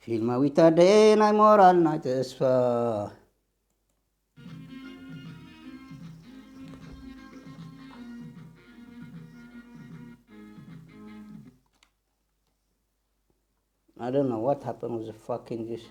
ፊልማዊት ኣደይ ናይ ሞራል ናይ ተስፋ። I don't know what happened with the fucking this.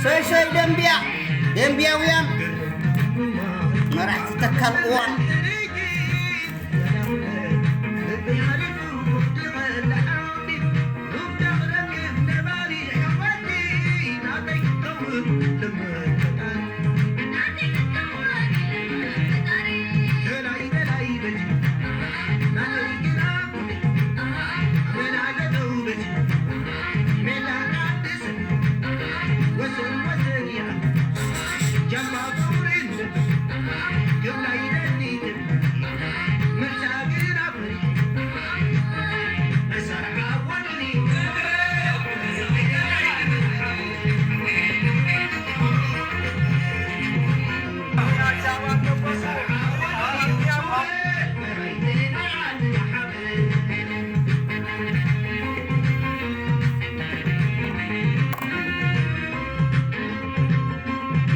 ሰይሰይ ደንቢያ፣ ደንቢያውያን መራሕቲ ተካል እዋን።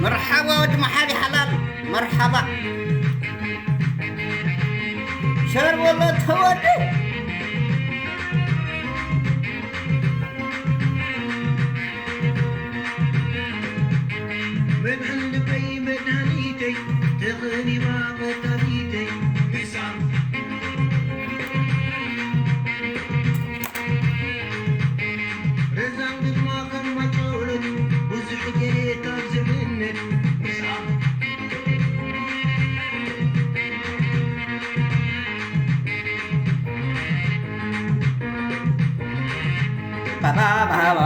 መርሓባ ወዲ መሓሪ ሓላል። መርሓባ። ሸር ወሎ ተወደ። መድሕን ልበይ መድሃኒተይ ተኸሊባ መድሃኒተይ። ረዛን ግርማ ከም ማጨሎት ብዙሕ ገይረ ካብ ዝምነት። ባባባባ።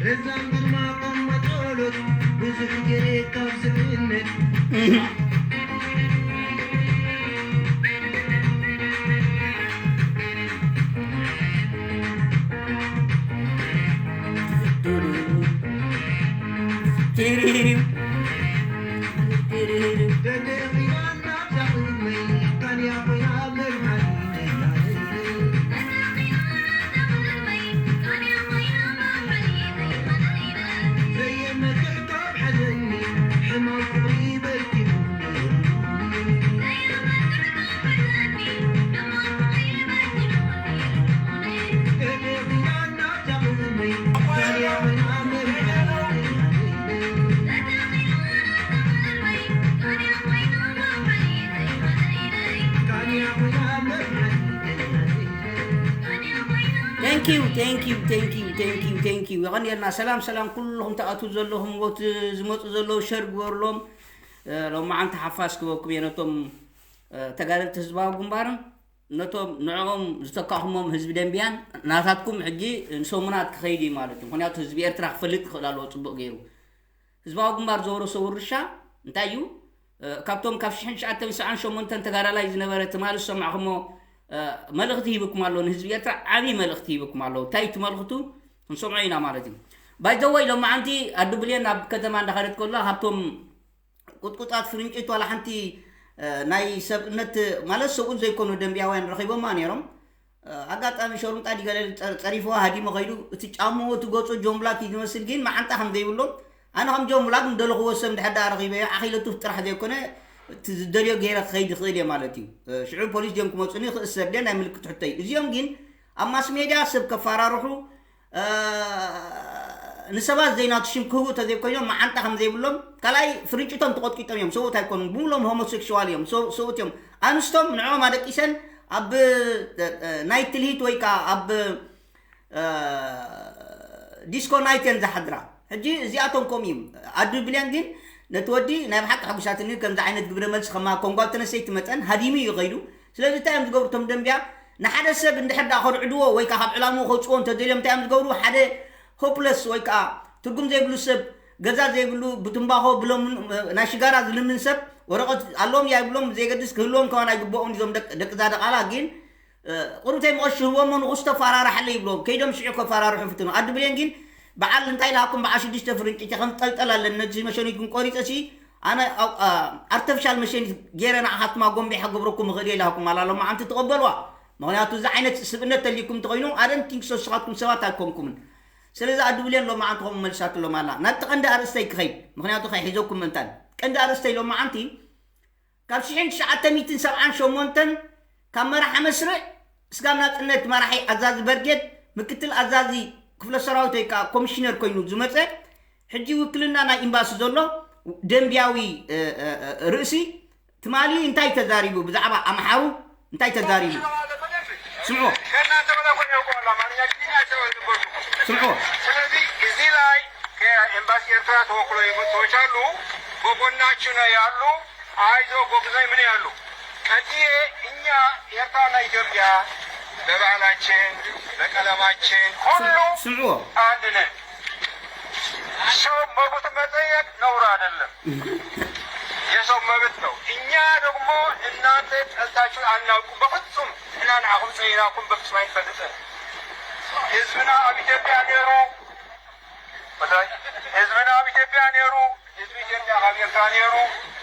ረዛን ግርማ ቆማ ጸሎት ብዙሕ ገይረ ካብ ዝምነት። Thank you, thank you, thank you, thank you, thank you. የቐንየልና። ሰላም ሰላም ኩልኹም ትኣትዉ ዘለኹም፣ ወቲ ዝመፁ ዘለዉ ሸር ግበርሎም። እ፣ ሎማዓንቲ ሓፋስ ክበኩም እየ ነቶም፣ እ፣ ተጋደልቲ ህዝባዊ ግንባርን ነቶም ንዕኦም ዝተካኹሞም ህዝቢ ደንቢያን። ናታትኩም ሕጂ ንሰሙናት ክኸይድ እዩ ማለት እዩ። ምኽንያቱ ህዝቢ ኤርትራ ክፈልጥ ክኽእል ኣለዎ ጽቡቕ ገይሩ። ህዝባዊ ግንባር ዝወረሶ ውርሻ እንታይ እዩ? እ፣ ካብቶም ካብ ሽሕን ትሽዓተ ሚእትን ሰብዓን ሸሞንተን ተጋዳላይ ዝነበረ ትማሊ ዝሰማዕኹሞ፣ እ፣ መልእኽቲ ሂብኩም ኣሎ። ንህዝቢ ኤርትራ ዓብዪ መልእኽቲ ሂብኩም ኣሎ። እንታይ እቲ መልእኽቱ? ክንሰምዖ ኢና ማለት እዩ። ባይ ዘ ወይ ሎማዓንቲ ኣዱ ብሌን ኣብ ከተማ እንዳኸደት ከላ ካብቶም ቁጥቁጣት ፍርንጭት ዋላ ሓንቲ፣ እ፣ ናይ ሰብእነት ማለት ሰብኡት ዘይኮኑ ደንብያውያን ረኺቦማ ነይሮም። እ፣ ኣጋጣሚ ሸሩምጣ ዲገለ ጸ-፣ ጸሪፍዋ ሃዲሙ ኸይዱ፣ እቲ ጫምኡ፣ እቲ ገጹ ጆን ብላክ እዩ ዝመስል፣ ግን መዓንጣ ከም ዘይብሎም፣ ኣነ ከም ጆን ብላክ ዝደለኽዎ ሰብ እንድሕር ደኣ ረኺበዮ፣ ዓኺለቱ ጥራሕ ዘይኮነ፣ እቲ ዝደልዮ ገይረ ክኸይድ ይኽእል እየ ማለት እዩ። እ፣ ሽዑ ፖሊስ ድዮም ክመጹኒ፣ ክእሰር ድየ፣ ናይ ምልክት ሕቶ እዩ። እዚኦም ግን ኣብ ማስ ሜድያ ሰብ ከፈራርሑ፣ እ፣ ንሰባት ዘይናቱ ሽም ክህቡ እንተዘይኮይኖም፣ መዓንጣ ከም ዘይብሎም፣ ካልኣይ ፍርንጭቶም ተቖጥቂጦም እዮም። ሰብኡት ኣይኮኑን፣ ብምሎም ሆሞሴክሽዋል እዮም፣ ሰ-፣ ሰብኡት እዮም። ኣንስቶም ንዕኦም ኣደቂሰን ኣብ፣ እ፣ እ፣ ናይ ትልሂት ወይ ከዓ ኣብ፣ እ፣ ዲስኮ ናይት እየን ዝሓድራ። ሕጂ እዚኣቶም ከምኡ እዮም። ኣዱ ብሌን ግን ነቲ ወዲ ናይ ብሓቂ ሓጒሳትኒ፣ ከምዚ ዓይነት ግብረ መልሲ ከማኮን ጓል ተነስተይቲ መጠን ሃዲሙ እዩ ከይዱ። ስለዚ እንታይ እዮም ዝገብሩ እቶም ደንብያ? ንሓደ ሰብ እንድሕር ደኣ ከርዕድዎ ወይ ከዓ ካብ ዕላምኡ ከውፅዎ እንተደልዮም እንታይ እዮም ዝገብሩ? ሓደ ሆፕለስ ወይ ከዓ ትርጉም ዘይብሉ ሰብ፣ ገዛ ዘይብሉ፣ ብትምባኾ ብለምን፣ ናይ ሽጋራ ዝልምን ሰብ፣ ወረቐት ኣለዎም እያ ይብሎም፣ ብዘየገድስ ክህልዎም ከማን ኣይግብኦም እዞም ደቂ፣ ደቂ እዛ ደቓላ። ግን፣ እ፣ ቁሩብ ተይመቐሽርዎ እሞ ንቑስ ተፈራርሓለይ ይብሎም። ከይዶም ሽዑ ከፈራርሑ ፍትኑ። ኣዱ ብሌን ግን በዓል እንታይ ኢልሃኩም? በዓል ሽዱሽተ ፍርንጭቲ ከም ጠልጠል ኣለኒ። ነዚ መሸኒት ግን ቆሪጸ ሲ ኣነ፣ ኣ-፣ ኣ-፣ ኣርተፊሻል መሸኒት ገይረ ንዓኻትኩም ኣጎንቢሐ ክገብረኩም እኽእል እየ ኢልሃኩም ኣላ። ሎማዓንቲ ትቐበልዋ። ምኽንያቱ እዚ ዓይነት ስብእነት ተልይኩም እንተኾይኑ፣ ኣደንቲንክሶ ንስኻትኩም ሰባት ኣይኮንኩምን። ስለዚ ኣዱ ብሌን ሎማዓንቲ ከምኡ መልሳትሎም ኣላ። ናብቲ ቀንዲ ኣርእስተይ ክኸይድ፣ ምኽንያቱ ከይሒዘኩም ምእንታን። ቀንዲ ኣርእስተይ ሎማዓንቲ ካብ ሽሕን ትሽዓተ ሚእትን ሰብዓን ሸሞንተን ካብ መራሒ መስርዕ ስጋብ ናጽነት መራሒ ኣዛዚ በርጌድ፣ ምክትል ኣዛዚ ክፍለ ሰራዊት ወይ ከዓ ኮሚሽነር ኮይኑ ዝመጸ፣ ሕጂ ውክልና ናይ ኤምባሲ ዘሎ ደንብያዊ፣ እ፣ እ፣ እ፣ ርእሲ ትማሊ እንታይ ተዛሪቡ? ብዛዕባ ኣምሓሩ እንታይ ተዛሪቡ? ስምዑ። ከእናንተ በላይ እኮ ነው ያውቀዋል። አማርኛ ግን ያቸው አልነበርኩም። ስምዑ። ስለዚህ እዚህ ላይ ከኤምባሲ ኤርትራ ተወክሎ የመጡ ሰዎች አሉ። በጎናችሁ ነው ያሉ። አይዞ ጎብዘይ ምን ያሉ። ቀጥዬ እኛ ኤርትራና ኢትዮጵያ በባህላችን፣ በቀለማችን ሁሉ ስምዑ። አንድ ነን። ሰው መብት መጠየቅ ነውር አይደለም። የሰው መብት ነው። እኛ ደግሞ እናንተ ጠልታችሁ አናውቁም። በፍጹም እሕና ንዓኹም ጸይናኩም በፍጹም ኣይንፈልጥን። ህዝብና ኣብ ኢትዮጵያ ነይሩ፣ ወላይ ህዝብና ኣብ ኢትዮጵያ ነይሩ፣ ህዝቢ ኢትዮጵያ ካብ ኤርትራ ነይሩ።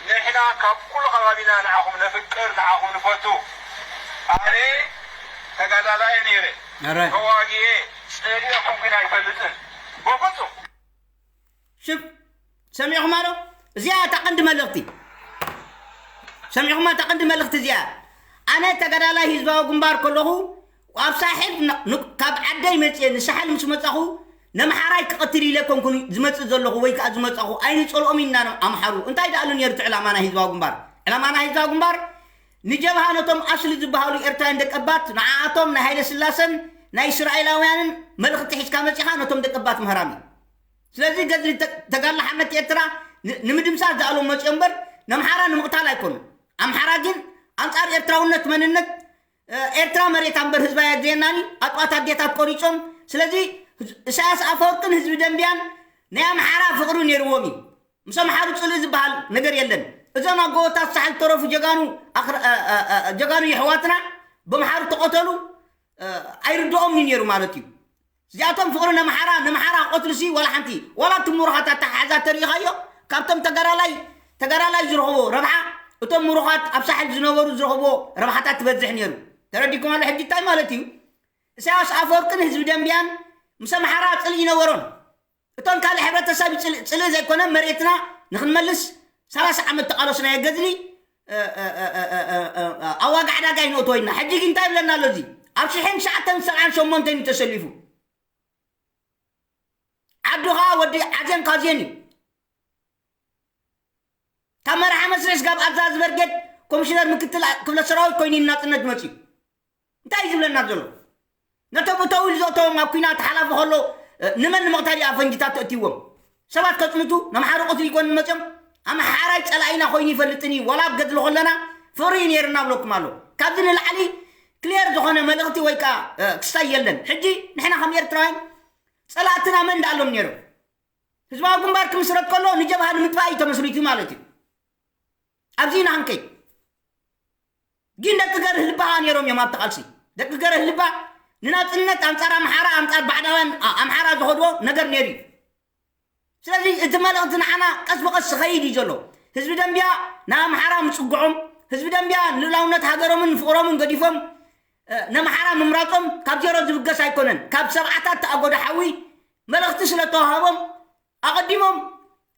ንሕና ካብ ኩሉ ከባቢና ንዓኹም ነፍቅር፣ ንዓኹም ንፈቱ። ኣነ ተጋዳላይ ነይረ፣ ኣረ። ተዋጊኤ፣ ጸሊኦኩም ግን ኣይፈልጥን በፍጹም። ሽፍ ሰሚዕኹም ኣሎ። እዚኣ እታ ቀንዲ መልእኽቲ ሰሚዕኹማ፣ እታ ቀንዲ መልእኽቲ እዚኣ። ኣነ ተጋዳላይ ህዝባዊ ግንባር ከለኹ ኣብ ሳሕል ን- ን- ካብ ዓደይ መፅየ ንሳሕል ምስ መፃኹ ነምሓራይ ክቐትል ኢለ ኮንኩን ዝመፅእ ዘለኹ ወይ ከዓ ዝመፃኹ ኣይንፀልኦም ኢና። ኣምሓሩ እንታይ ደኣሉ ነይሩ እቲ ዕላማ ናይ ህዝባዊ ግንባር? ዕላማ ናይ ህዝባዊ ግንባር ንጀብሃ ነቶም ኣስሊ ዝበሃሉ ኤርትራውያን ደቀባት ንዓኣቶም ናይ ሃይለ ስላሰን ናይ እስራኤላውያንን መልእኽቲ ሒዝካ መፂኻ ነቶም ደቀባት ምህራም እዩ። ስለዚ ገድሊ ተ- ተጋድሎ ሓርነት ኤርትራ ን- ንምድምሳስ ዝኣሎም መፅዮ እምበር ነምሓራ ንምቕታል ኣይኮኑን። ኣምሓራ ግን ኣንጻር ኤርትራውነት መንነት ኤርትራ መሬታ እምበር ህዝባ የድልየናኒ ኣጥዋት ኣዴታት ቆሪጾም። ስለዚ ኢሳያስ ኣፈወርቅን ህዝቢ ደንቢያን ናይ ኣምሓራ ፍቕሪ ነይርዎም እዩ። ምስ ኣምሓሩ ጽልኢ ዝበሃል ነገር የለን። እዞም ኣብ ጎቦታት ሳሕል ዝተረፉ ጀጋኑ ኣኽር- ጀጋኑ የሕዋትና ብኣምሓሩ ተቐተሉ ኣይርድኦም እዩ ነይሩ ማለት እዩ። እዚኣቶም ፍቕሪ ነምሓራ ነምሓራ ክቐትሉሲ ዋላ ሓንቲ ዋላ እቲ ምሩኻት ኣተሓሕዛ ተሪኢኻዮ? ካብቶም ተጋዳላይ ተጋዳላይ ዝረኽቦ ረብሓ እቶም ምሩኻት ኣብ ሳሕል ዝነበሩ ዝረኽቦ ረብሓታት ትበዝሕ ነይሩ። ተረዲኩም ኣሎ ሕጂ እንታይ ማለት እዩ? ኢሳያስ ኣፈወርቅን ህዝቢ ደንቢያን ምስ ኣምሓራ ጽልኢ ይነበሮን። እቶም ካልእ ሕብረተሰብ ጽልኢ ዘይኮነ መሬትና ንክንመልስ ሰላሳ ዓመት ተቓለስናዮ ገድሊ ኣዋጋ ዕዳጋ ይነእቶ ኢና። ሕጂ ግን እንታይ ይብለና ኣሎ እዚ ኣብ ሽሕን ትሽዓተን ሰብዓን ሸሞንተን እዩ ተሰሊፉ። ዓዱ ኸዓ ወዲ ዓዜን ካዜን እዩ። ካብ መራሒ መስርሕ ስጋብ ኣዛዚ በርጌድ ኮሚሽነር ምክትል ክፍለ ሰራዊት ኮይኑ እዩ ናፅነት መፅዩ። እንታይ እዩ ዝብለና ዘሎ? ነቶም እተው ኢሉ ዘእተዎም ኣብ ኩናት ሓላፊ ከሎ ንመን ንምቕታል እዩ ኣብ ፈንጅታት ተእትይዎም? ሰባት ከፅንቱ ነምሓሩ ቅትል ይኮን መፅዮም ኣምሓራይ ፀላኢና ኮይኑ ይፈልጥን እዩ። ዋላ ኣብ ገድሊ ከለና ፍቕሪ እዩ ነይርና ብለኩም ኣሎ። ካብዚ ንላዕሊ ክሊየር ዝኾነ መልእኽቲ ወይ ከዓ ክስታይ የለን። ሕጂ ንሕና ከም ኤርትራውያን ፀላእትና መን እንዳኣሎም ነይሮም? ህዝባዊ ግንባር ክምስረት ከሎ ንጀብሃ ንምጥፋእ እዩ ተመስሪቱ ማለት እዩ። ኣብዚ ኢና ክንከይድ። ግን ደቂ ገርህ ልባ ከዓ ነይሮም እዮም ኣብቲ ቃልሲ። ደቂ ገርህ ልባ ንናፅነት ኣንፃር ኣምሓራ ኣንፃር ባዕዳውያን ኣምሓራ ዝኸድዎ ነገር ነይሩ እዩ። ስለዚ እቲ መልእኽቲ ንዓና ቀስ ብቐስ ዝኸይድ እዩ ዘሎ። ህዝቢ ደንቢያ ንኣምሓራ ምፅግዖም፣ ህዝቢ ደንቢያ ንልኡላውነት ሃገሮምን ፍቕሮምን ገዲፎም ነምሓራ ምምራፆም ካብ ዜሮ ዝብገስ ኣይኮነን። ካብ ሰብዓታት ተኣጎዶ ሓዊ መልእኽቲ ስለተዋሃቦም ኣቐዲሞም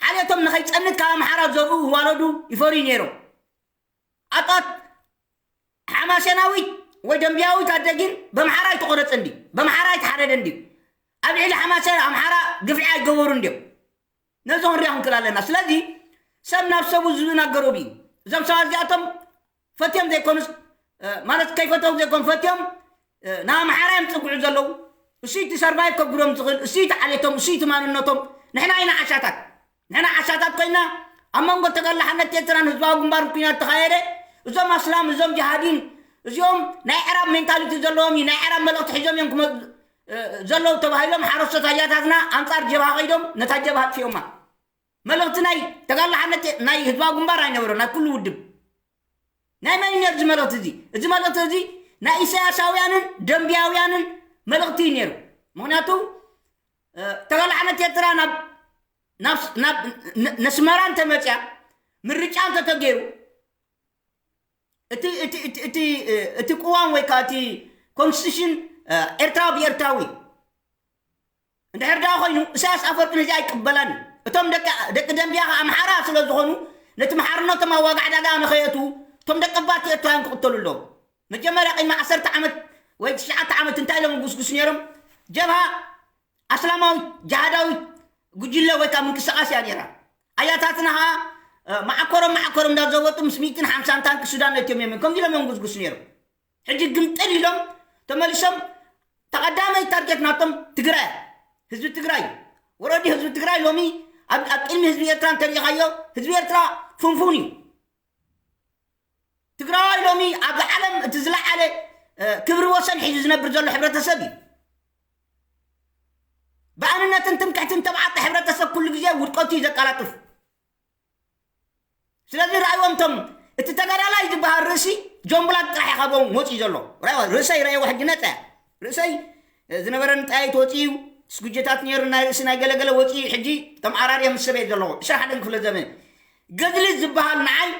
ዓሌቶም ንኸይፀንት ካብ ኣምሓራ ዘርኡ ይዋለዱ ይፈርዩ ነይሮም። ኣጣት ሓማሴናዊት ወይ ደንቢያዊት ኣደ ግን በምሓራ ኣይተቖረፀ እንዲ በምሓራ ኣይተሓረደ እንዲ ኣብ ልዕሊ ሓማሴን ኣምሓራ ግፍዒ ኣይገበሩ እንዲዮም። ነዚ ክንሪኦ ክንክእል ኣለና። ስለዚ ሰብ ናብ ሰቡ ዝናገረሉ እዩ። እዞም ሰባት እዚኣቶም ፈትዮም ዘይኮኑስ ማለት ከይፈተው ዘይኮኑ ፈትዮም ንኣምሓራ እዮም ዝፅግዑ ዘለዉ። እሱይ እቲ ሰርቫይቭ ከብሎም ዝኽእል እሱይ እቲ ዓሌቶም እሱይ እቲ ማንነቶም። ንሕና ኢና ዓሻታት ንሕና ዓሻታት ኮይና ኣብ መንጎ ተጋላሓነት ኤርትራን ህዝባዊ ግንባር ኩናት ተኻየደ። እዞም ኣስላም እዞም ጅሃዲን እዚኦም ናይ ዕራብ ሜንታሊቲ ዘለዎም እዩ ናይ ዕራብ መልእኽቲ ሒዞም እዮም ክመ- ዘለዉ ተባሂሎም ሓረስቶት ኣያታትና ኣንጻር ጀብሃ ከይዶም ነታ ጀብሃ ኣጥፊኦማ። መልእኽቲ ናይ ተጋላሓነት ናይ ህዝባዊ ግንባር ኣይነበረ ናይ ኩሉ ውድብ ናይ መን ነር እዚ መልእኽቲ እዚ እዚ መልእኽቲ እዚ ናይ ኢሳያሳውያንን ደንቢያውያንን መልእኽቲ እዩ ነይሩ። ምክንያቱ ተጋላሓነት ኤርትራ ናብ ናብ ናብ ነስመራ እንተመፅያ ምርጫ እንተተገይሩ እቲ እቲ እቲ እቲ እቲ ቅዋም ወይ ከዓ እቲ ኮንስቲቱሽን ኤርትራዊ ብኤርትራዊ እንድሕር ደኣ ኮይኑ ኢሳያስ ኣፈወርቂ ነዚ ኣይቅበላን እዩ። እቶም ደቂ ደቂ ደንቢያ ከዓ ኣምሓራ ስለ ዝኾኑ ነቲ መሓርነቶም ኣብ ዋጋ ዕዳጋ ንኸየእትዉ እቶም ደቂ ባት ኤርትራውያን ክቕተሉ ኣለዎም። መጀመርያ ቅድሚ ዓሰርተ ዓመት ወይ ትሽዓተ ዓመት እንታይ ኢሎም ይጉስጉሱ ነይሮም? ጀብሃ ኣስላማዊት ጅሃዳዊት ጉጅለ ወይ ከዓ ምንቅስቃስ እያ ነይራ። ኣያታትና ከዓ እ፣ ማዕኮሮም ማዕኮሮም እንዳዘወጡ ምስ ሚእትን ሓምሳን ታንክ ሱዳን ነትዮም እዮም። ከምዚ ኢሎም እዮም ጉስጉስ ነይሮም። ሕጂ ግምጥል ኢሎም ተመሊሶም። ተቐዳማይ ታርጌት ናቶም ትግራይ፣ ህዝቢ ትግራይ። ወረዲ ህዝቢ ትግራይ ሎሚ ኣብ ኣብ ቅድሚ ህዝቢ ኤርትራ እንተሪኢኻዮ፣ ህዝቢ ኤርትራ ፍንፉን እዩ። ትግራዋይ ሎሚ ኣብ ዓለም እቲ ዝለዓለ፣ እ፣ ክብሪ ወሰን ሒዙ ዝነብር ዘሎ ሕብረተሰብ እዩ። ብኣንነትን ትምክሕትን ተብዓጠ ሕብረተሰብ ኩሉ ግዜ ውድቀቱ እዩ ዘቀላጥፍ። ስለዚ ረኣይዎም እቶም፣ እቲ ተጋዳላይ ዝበሃል ርእሲ ጆምብላክ ጥራሕ እዩ ካብኦም ወፂኡ ዘሎ። ረኣይዎ፣ ርእሰይ ረኣይዎ፣ ሕጂ ነፃ እያ። ርእሰይ፣ እ፣ ዝነበረኒ ጠያይት ወፂኡ እዩ። ስጉጀታት ነይሩ ናይ ርእሲ ናይ ገለገለ ወፂኡ እዩ። ሕጂ ተመዓራርየ ምስ ሰበይ ዘለኹ ዕስራ ሓደን ክፍለ ዘመን። ገድሊ ዝበሃል ንዓይ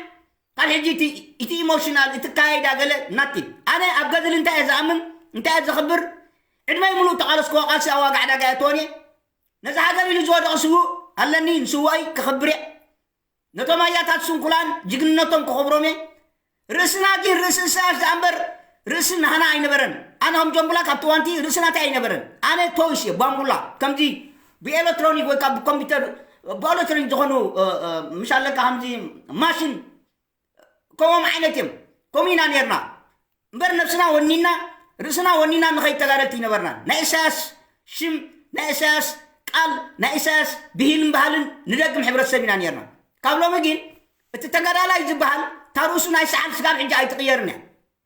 ካብ ሕጂ እቲ፣ እቲ ኢሞሽናል፣ እቲ ካይዳ ገለ ናቲ። ኣነ ኣብ ገድሊ እንታይ እየ ዝኣምን፣ እንታይ እየ ዘኽብር፣ ዕድመይ ሙሉእ ተቓለስክዎ ቃልሲ ኣብ ዋጋ ዕዳጋ እየ እትወን እየ። ነዚ ሃገር ኢሉ ዝወደቐ ስዉእ ኣለኒ፣ ንስውኣይ ከኽብር እየ። ነቶም ኣያታት ስንኩላን ጅግንነቶም ከኽብሮም እየ። ርእስና ግን ርእሲ ኢሳያስ ደኣ እምበር ርእሲ ናህና ኣይነበረን። ኣነ ከም ጆምቡላ ካብቲ ዋንቲ ርእሲ ናተይ ኣይነበረን። ኣነ ቶይስ እየ፣ ባምቡላ፣ ከምዚ ብኤሌክትሮኒክ ወይ ካብ ኮምፒውተር ብኤሌክትሮኒክ ዝኾኑ፣ እ፣ እ፣ ምሽ ኣለካ ከምዚ ማሽን፣ ከምኦም ዓይነት እዮም። ከምኡ ኢና ነርና። እምበር ነብስና ወኒና፣ ርእስና ወኒና ንኸይድ ተጋደልቲ ይነበርና። ናይ ኢሳያስ ሽም፣ ናይ ኢሳያስ ቃል፣ ናይ ኢሳያስ ብሂልን ባህልን ንደግም ሕብረተሰብ ኢና ነርና። ካብ ሎሚ ግን እቲ ተጋዳላይ ዝበሃል፣ እታ ርእሱ ናይ ሰዓል ስጋብ ሕጂ ኣይትቕየርን እያ።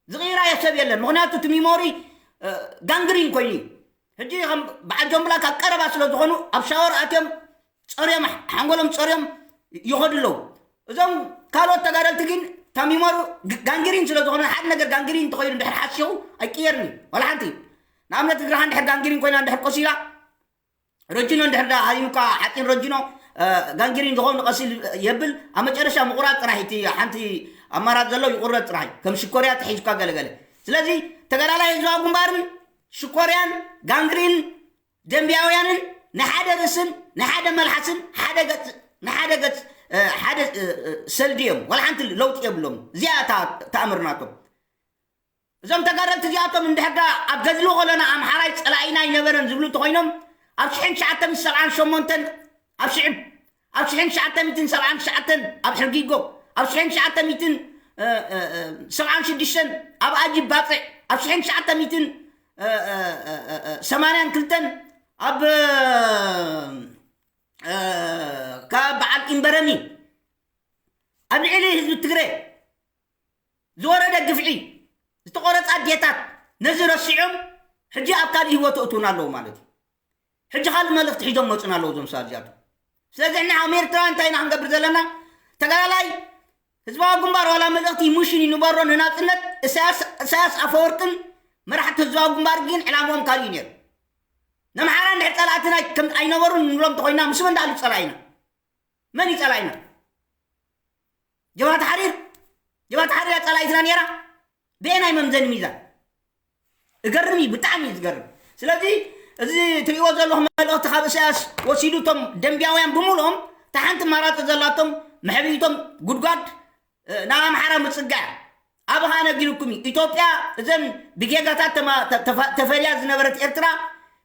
ዝቕይራ ሰብ የለን። ምኽንያቱ እቲ ሚሞሪ፣ እ፣ ጋንግሪን ኮይኑ እዩ። ሕጂ ከም በዓል ጆምብላ ካብ ቀረባ ስለ ዝኾኑ ኣብ ሻወር ኣትዮም ጸርዮም፣ ሓንጎሎም ጸርዮም ይኸዱ ኣለዉ። እዞም ካልኦት ተጋደልቲ ግን እታ ሚሞሪ ግ-፣ ጋንግሪን ስለ ዝኾነ፣ ሓደ ነገር ጋንግሪን እንተኾይኑ እንድሕር ሓሲኹ ኣይቅየርን እዩ። ዋላ ሓንቲ። ንኣብነት እግርኻ እንድሕር ጋንግሪን ኮይና እንድሕር ቆሲላ፣ ረጅኖ እንድሕር ዳ ሃይምካ ሓፂን ረጅኖ፣ እ፣ ጋንግሪን ዝኸውን ቀስ ኢሉ የብል። ኣብ መጨረሻ ምቑራፅ ጥራሕ እቲ ሓንቲ ኣማራፂ ዘሎ ይቑረፅ ጥራሕ እዩ። ከም ሽኮርያ ተሒዝካ ገለገለ። ስለዚ ተጋዳላይ ህዝባዊ ግንባርን ሽኮርያን ጋንግሪን ደንቢያውያንን ንሓደ ርእስን ንሓደ መልሓስን ሓደ ገጽ፣ ንሓደ ገጽ፣ እ፣ ሓደ፣ እ፣ እ፣ ሰልዲ እዮም። ዋላ ሓንቲ ለውጢ የብሎም። እዚኣ እታ ተኣምር ናቶም። እዞም ተጋደልቲ እዚኣቶም እንድሕር ደኣ ኣብ ገድሊ ከለና ኣምሓራይ ጸላኢና ኣይነበረን ዝብሉ እንተኾይኖም፣ ኣብ ሽሕን ትሽዓተ ሚእትን ሰብዓን ሸሞንተን፣ ኣብ ሽሕን፣ ኣብ ሽሕን ትሽዓተ ሚእትን ሰብዓን ትሽዓተን ኣብ ሕርጊጎ፣ ኣብ ሽሕን ትሽዓተ ሚእትን፣ እ፣ እ፣ እ፣ ሰብዓን ሽዱሽተን ኣብ ኣጂብ ባጽዕ፣ ኣብ ሽሕን ትሽዓተ ሚእትን፣ እ፣ እ፣ እ፣ እ፣ እ፣ ሰማንያን ክልተን ኣብ፣ እ፣ እ፣ ካብ በዓል ኢምበረሚ ኣብ ልዕሊ ህዝቢ ትግረ ዝወረደ ግፍዒ፣ ዝተቖረፃ ኣዴታት፣ ነዚ ረሲዖም ሕጂ ኣብ ካልእ ህይወት እእትውና ኣለዉ ማለት እዩ። ሕጂ ካልእ መልእኽቲ ሒዞም መፁና ኣለዉ እዞም ሰባት እዚኣቶም። ስለዚ ንሕና ከም ኤርትራውያን እንታይ ኢና ክንገብር ዘለና? ተጋዳላይ ህዝባዊ ግንባር ዋላ መልእኽቲ ሙሽን ይንበሮ ንናፅነት፣ ኢሳያስ፣ ኢሳያስ ኣፈወርቅን መራሕቲ ህዝባዊ ግንባር ግን ዕላምኦም ካልእ እዩ ነይሩ። ነምሓራ እንድሕር ፀላእትና ከም ኣይነበሩን ንብሎም እንተኾይና፣ ምስ መን ደኣ እዩ ፀላኢና? መን እዩ ፀላኢና? ጀብሃት ሓሪር? ጀብሃት ሓሪር እያ ፀላኢትና ነይራ? ብአየናይ መምዘኒ ሚዛን? እገርም እዩ፣ ብጣዕሚ እዩ ዝገርም። ስለዚ እዚ ትሪእዎ ዘለኹም መልእኽቲ ካብ ኢሳያስ ወሲዱ እቶም ደንቢያውያን ብምሉኦም እታ ሓንቲ ኣማራፂ ዘላቶም መሕብኢቶም ጉድጓድ፣ እ፣ ናብ ኣምሓራ ምፅጋዕ። ኣብ ኸዓ ነጊርኩም እዩ። ኢትዮጵያ እዘን ብጌጋታት ተማ-፣ ተ-፣ ተፈ-፣ ተፈልያ ዝነበረት ኤርትራ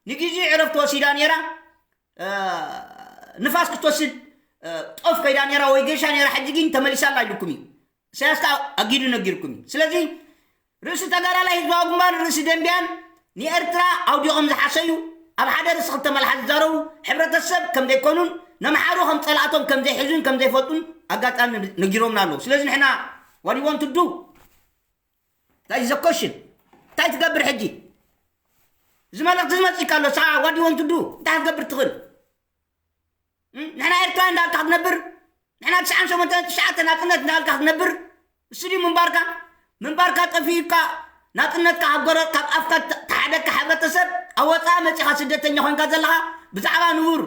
ንግዜኡ ዕረፍቲ ወሲዳ ነይራ። እ፣ ንፋስ ክትወስድ፣ እ፣ ጦፍ ከይዳ ነይራ ወይ ገይሻ ነይራ፣ ሕጂ ግን ተመሊሳ ኣላ ኢልኩም እዩ። ኢሳያስ ከኣ ኣጊዱ ነጊርኩም እዩ። ስለዚ ርእሲ ተጋዳላይ ህዝባዊ ግንባር ርእሲ ደንቢያን ንኤርትራ ኣውዲቖም ዝሓሰዩ፣ ኣብ ሓደ ርእሲ ክልተ መልሓስ ዝዛረቡ፣ ሕብረተሰብ ከም ዘይኮኑን ነምሓሩ ከም ጸላእቶም ከም ዘይሕዙን ከም ዘይፈልጡን ኣጋጣሚ ነጊሮምና ኣለዉ። ስለዚ ንሕና what do you want to do? እንታይ ዘኮሽን እንታይ ትገብር ሕጂ? እዚ መልእኽቲ ዝመጽእካ ኣሎ፣ ሰዓ what do you want to do? እንታይ ክትገብር ትኽእል? እም? ንሕና ኤርትራውያን እንዳልካ ክትነብር፣ ንሕና ትሽዓን ሸሞንተን ትሽዓተ ናጽነት እንዳልካ ክትነብር፣ እሱ ድዩ ምንባርካ? ምንባርካ ጠፊኡካ፣ ናጽነትካ ካብ ጎረ-፣ ካብ ኣፍካ ተ-፣ ተሓደግካ ሕብረተሰብ፣ ኣብ ወጻኢ መጺኻ ስደተኛ ኮይንካ ዘለኻ፣ ብዛዕባ ንቡር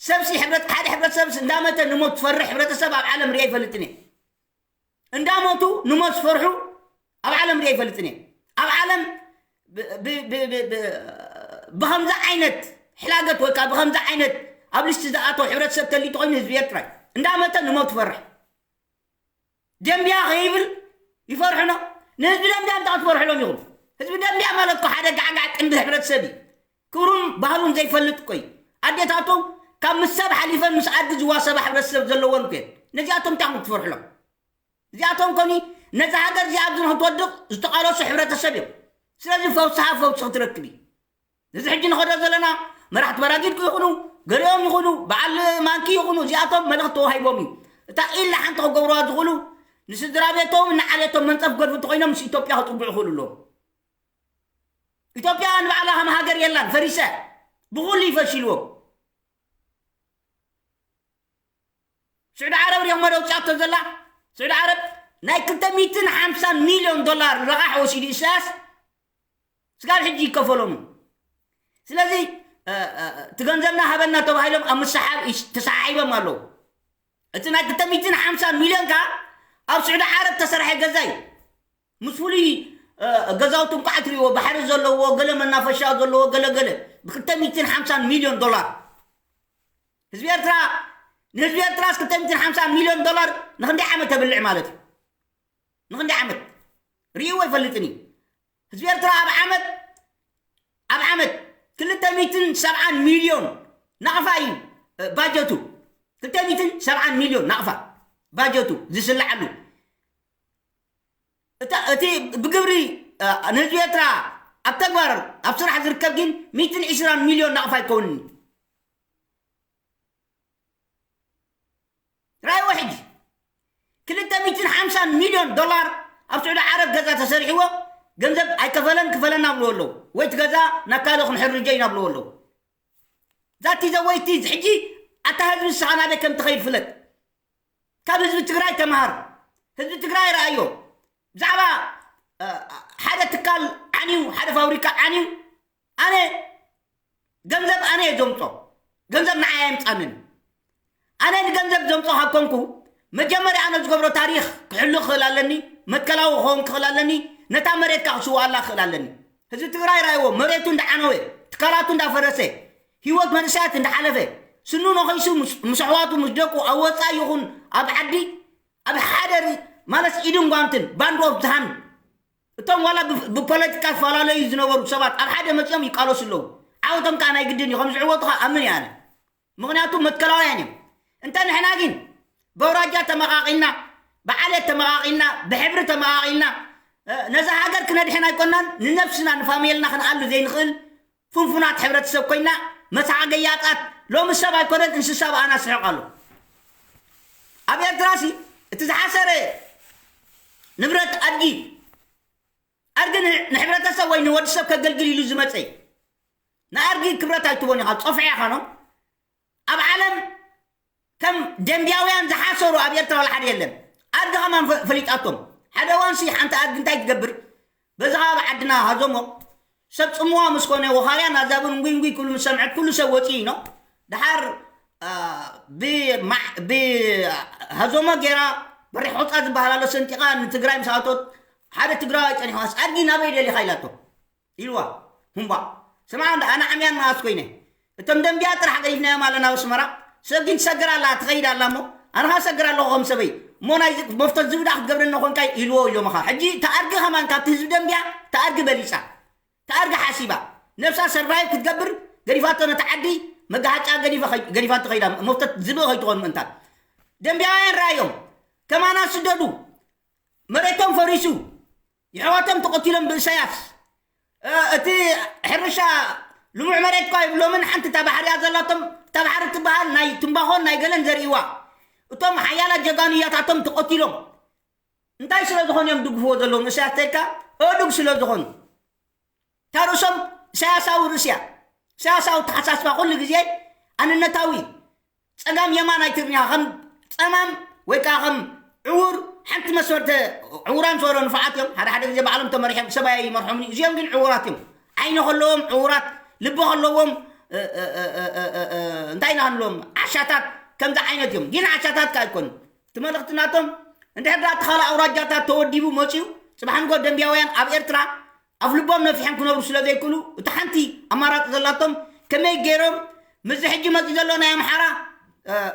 ሰብሲ ሕብረት-፣ ሓደ ሕብረተሰብስ እንዳመተ ንሞት ትፈርሕ ሕብረተሰብ ኣብ ዓለም ሪኣ ኣይፈልጥን እየ። እንዳሞቱ ንሞት ዝፈርሑ ኣብ ዓለም ሪኣ ኣይፈልጥን እየ። ኣብ ዓለም ብ-፣ ብ-፣ ብ-፣ ብ-፣ ብ-፣ ብኸምዚ ዓይነት ሕላገት ወይ ከዓ ብኸምዚ ዓይነት ኣብ ልስቲ ዝኣተወ ሕብረተሰብ ተሊቱ ኮይኑ ህዝቢ ኤርትራ እዩ። እንዳመተ ንሞት ትፈርሕ። ደንቢያ ከይብል ይፈርሑኖ። ንህዝቢ ደንቢያ እንታይ ክትፈርሕሎም ኢኹም? ህዝቢ ደንቢያ ማለት እኮ ሓደ ጋዕጋዕ ቅንዲ ሕብረተሰብ እዩ። ክብሩን ባህሉን ዘይፈልጥ እኮ እዩ። ኣዴታቱ ካብ ምስ ሰብ ሓሊፈን ምስ ኣድጊ ዝዋሰባ ሕብረተሰብ ዘለወን እኮ እየን። ነዚኣቶም እንታይ ክትፈርሕሎም? እዚኣቶም ኮኒ ነዛ ሃገር እዚኣ ኣብዚ ንክትወድቕ ዝተቓለሱ ሕብረተሰብ እዮም። ስለዚ ፈውስኻ ፈውሲ ክትረክብ እዩ። እዚ ሕጂ ንኸዶ ዘለና መራሕቲ በራጊድ ይኹኑ፣ ገሊኦም ይኹኑ፣ በዓል ማንኪ ይኹኑ፣ እዚኣቶም መልእኽቲ ተዋሂቦም እዩ። እታ ኢላ ሓንቲ ክገብርዋ ዝኽእሉ፣ ንስድራ ቤቶም ንዓሌቶም መንጸፍ ገድፉ እንተኾይኖም ምስ ኢትዮጵያ ክጽግዑ ይኽእሉ ኣለዎም። ኢትዮጵያ ንባዕላ ከም ሃገር የላን፣ ፈሪሰ። ብኹሉ ይፈሽልዎም። ስዑዲ ዓረብ ሪኦም መደው ጫቶ ዘላ ስዑዲ ዓረብ ናይ ክልተ ሚእትን ሓምሳን ሚልዮን ዶላር ረቓሕ ወሲዱ ኢሳያስ ስጋብ ሕጂ ይከፈሎም። ስለዚ እቲ ገንዘብና ሃበና ተባሂሎም ኣብ ምስሓብ ተሰሓሒቦም ኣለዉ። እቲ ናይ ክልተ ሚእትን ሓምሳን ሚልዮን ከ ኣብ ስዑዲ ዓረብ ተሰርሐ ገዛ እዩ። ምስ ፍሉይ ገዛውቲ እንኳዕ ትሪእዎ፣ ባሕሪ ዘለዎ፣ ገለ መናፈሻ ዘለዎ፣ ገለ ገለ፣ ብ250 ሚልዮን ዶላር። ህዝቢ ኤርትራ ንህዝቢ ኤርትራስ ክልተ ሚእትን ሓምሳን ሚልዮን ዶላር ንክንደይ ዓመት ተብልዕ ማለት እዩ? ንክንደይ ዓመት ርእይዎ ኣይፈልጥን እዩ። ህዝቢ ኤርትራ ኣብ ዓመት ኣብ ዓመት ክልተ ሚእትን ሰብዓን ሚልዮን ናቕፋ እዩ ባጀቱ። ክልተ ሚእትን ሰብዓን ሚልዮን ናቕፋ ባጀቱ ዝስልዓሉ። እቲ ብግብሪ ንህዝቢ ኤርትራ ኣብ ተግባር ኣብ ስራሕ ዝርከብ ግን ሚእትን ዕስራን ሚልዮን ናቕፋ ኣይከውንን። ራይዎ ሕጂ ክልተ ሚእትን ሓምሳን ሚልዮን ዶላር ኣብ ስዑዲ ዓረብ ገዛ ተሰሪሕዎ፣ ገንዘብ ኣይከፈለን፣ ክፈለና ብልዎ ኣለዉ። ወይ እቲ ገዛ ናብ ካልእ ክንሕርጀ ኢና ብልዎ ኣለዉ። ዛቲ ዘወይቲ ሕጂ ኣታ ህዝቢ ንስኻ ናበይ ከም ትኸይድ ፍለጥ። ካብ ህዝቢ ትግራይ ተምሃር። ህዝቢ ትግራይ ረኣዮ። ብዛዕባ ሓደ ትካል ዓንዩ፣ ሓደ ፋብሪካ ዓንዩ፣ ኣነ ገንዘብ ኣነ እየ ዘምጾ። ገንዘብ ንዓይ ኣየምጻንን። ኣነ ንገንዘብ ዘምጾ ካብ ኮንኩ፣ መጀመርያ ኣነ ዝገብሮ ታሪኽ ክሕሉ ክኽእል ኣለኒ፣ መትከላዊ ክኸውን ክኽእል ኣለኒ፣ ነታ መሬት ከዓ ክስውኣላ ክኽእል ኣለኒ። ህዝቢ ትግራይ ራይዎ፣ መሬቱ እንዳዓነወ፣ ትካላቱ እንዳፈረሰ፣ ህይወት መንእሰያት እንዳሓለፈ፣ ስኑ ነኺሱ ምስ ኣሕዋቱ ምስ ደቁ ኣብ ወፃኢ ይኹን ኣብ ዓዲ ኣብ ሓደ ማለት ኢድን ጓንትን ባንድ ኦፍ ዝሃንድ እቶም ዋላ ብፖለቲካ ዝፈላለዩ ዝነበሩ ሰባት ኣብ ሓደ መፂኦም ይቃለሱ ኣለዉ። ዓወቶም ከዓ ናይ ግድን እዩ። ከም ዝዕወቱ ከዓ ኣምን እየ ኣነ። ምኽንያቱ መትከላውያን እዮም። እንተ ንሕና ግን በውራጃ ተመቓቒልና፣ ብዓሌት ተመቓቒልና፣ ብሕብሪ ተመቓቒልና ነዛ ሃገር ክነድሕን ኣይኮናን፣ ንነብስና ንፋሚልና ክንኣሉ ዘይንኽእል ፍንፉናት ሕብረተሰብ ኮይና መሳዕገያጣት። ሎሚ ሰብ ኣይኮነን እንስሳ ብኣና ስሕቕ ኣሎ። ኣብ ኤርትራሲ እቲ ዝሓሰረ ንብረት ኣድጊ ኣድጊ ንሕብረተሰብ ወይ ንወዲ ሰብ ከገልግል ኢሉ ዝመፀ እዩ። ንኣድጊ ክብረት ኣይትቦን ኢኻ፣ ፀፍዐ ኢኻ ነው። ኣብ ዓለም ከም ደንቢያውያን ዝሓሰሩ ኣብ ኤርትራ ዋላ ሓደ የለን። ኣድጊ ከማን ፈሊጣቶም። ሓደ ዋንሲ ሓንቲ ኣድጊ እንታይ ትገብር? በዚ ከባቢ ዓድና ሃዞሞ ሰብ ጽምዋ ምስ ኮነ ወኻርያን ኣዛብን እንጉይ እንጉይ ክብሉ ምስ ሰምዐት ኩሉ ሰብ ወጺኡ ኢኖ። ደሓር ብሃዞሞ ጌራ በሪሕ ቆጻ ዝበሃል ኣሎ ሰንጢቓ ንትግራይ ምስ ኣቶት ሓደ ትግራዋይ ጸኒሕዋስ ኣድጊ ናበይ ደሊኻ ኢላቶ። ኢልዋ። ሁምባ ስምዓ እንዳ ኣነ ዓምያን መኣስ ኮይነ እቶም ደንቢያ ጥራሕ ገዲፍናዮም ኣለና ኣብ ኣስመራ። ሰብ ግን ትሰግር ኣላ ትኸይድ ኣላ እሞ ኣነ ኸኣ ሰግር ኣለኹ ከም ሰበይ እሞ ናይ መፍቶት ዝብዳ ክትገብረኒ ኮንካ ኢልዎ ኢሎምኻ። ሕጂ ተኣርጊ ከማን ካብቲ ህዝቢ ደንቢያ ተኣርጊ በሊጻ ተኣርጊ ሓሲባ ነብሳ ሰርቫይቭ ክትገብር ገዲፋቶ ነቲ ዓዲ መጋሃጫ ገዲፋቶ ከይዳ መፍቶት ዝብኢ ከይትኾን ምእንታን ደንቢያውያን ረኣዮም ከማና ስደዱ መሬቶም ፈሪሱ የሕዋቶም ተቐቲሎም ብእሳያስ እቲ ሕርሻ ልሙዕ መሬት እኳ ይብሎምን ሓንቲ እታ ባሕሪ እያ ዘላቶም። እታ ባሕሪ ትበሃል ናይ ትምባኾን ናይ ገለን ዘርእዋ እቶም ሓያላት ጀጋኑ እያታቶም ተቐቲሎም እንታይ ስለ ዝኾኑ እዮም ድግፍዎ ዘለዉ ንእሳያስ ተልካ እዱግ ስለ ዝኾኑ እታ ርእሶም እሳያሳዊ ርእሲ እያ። እሳያሳዊ ተሓሳስባ ኩሉ ግዜ ኣንነታዊ ጸጋም የማን ኣይትርንያ ከም ጸማም ወይ ከዓ ከም ዕውር ሓንቲ መስመር ዕውራን ዝበሎ ንፉዓት እዮም ሓደ ሓደ ግዜ ባዕሎም ተመሪሖም ሰብኣይ ይመርሖምኒ እዚኦም ግን ዕውራት እዮም ዓይኒ ከለዎም ዕውራት ልቢ ከለዎም እንታይ ኢና ክንብሎም ዓሻታት ከምዚ ዓይነት እዮም ግን ዓሻታት ከ ኣይኮኑ እቲ መልእኽቲ ናቶም እንድሕር ዳ እቲ ካልእ ኣውራጃታት ተወዲቡ መፅዩ ፅባሕ ንጎ ደንቢያውያን ኣብ ኤርትራ ኣፍ ልቦም ነፊሖም ክነብሩ ስለ ዘይክእሉ እታ ሓንቲ ኣማራፂ ዘላቶም ከመይ ገይሮም ምስዚ ሕጂ መፂ ዘሎ ናይ ኣምሓራ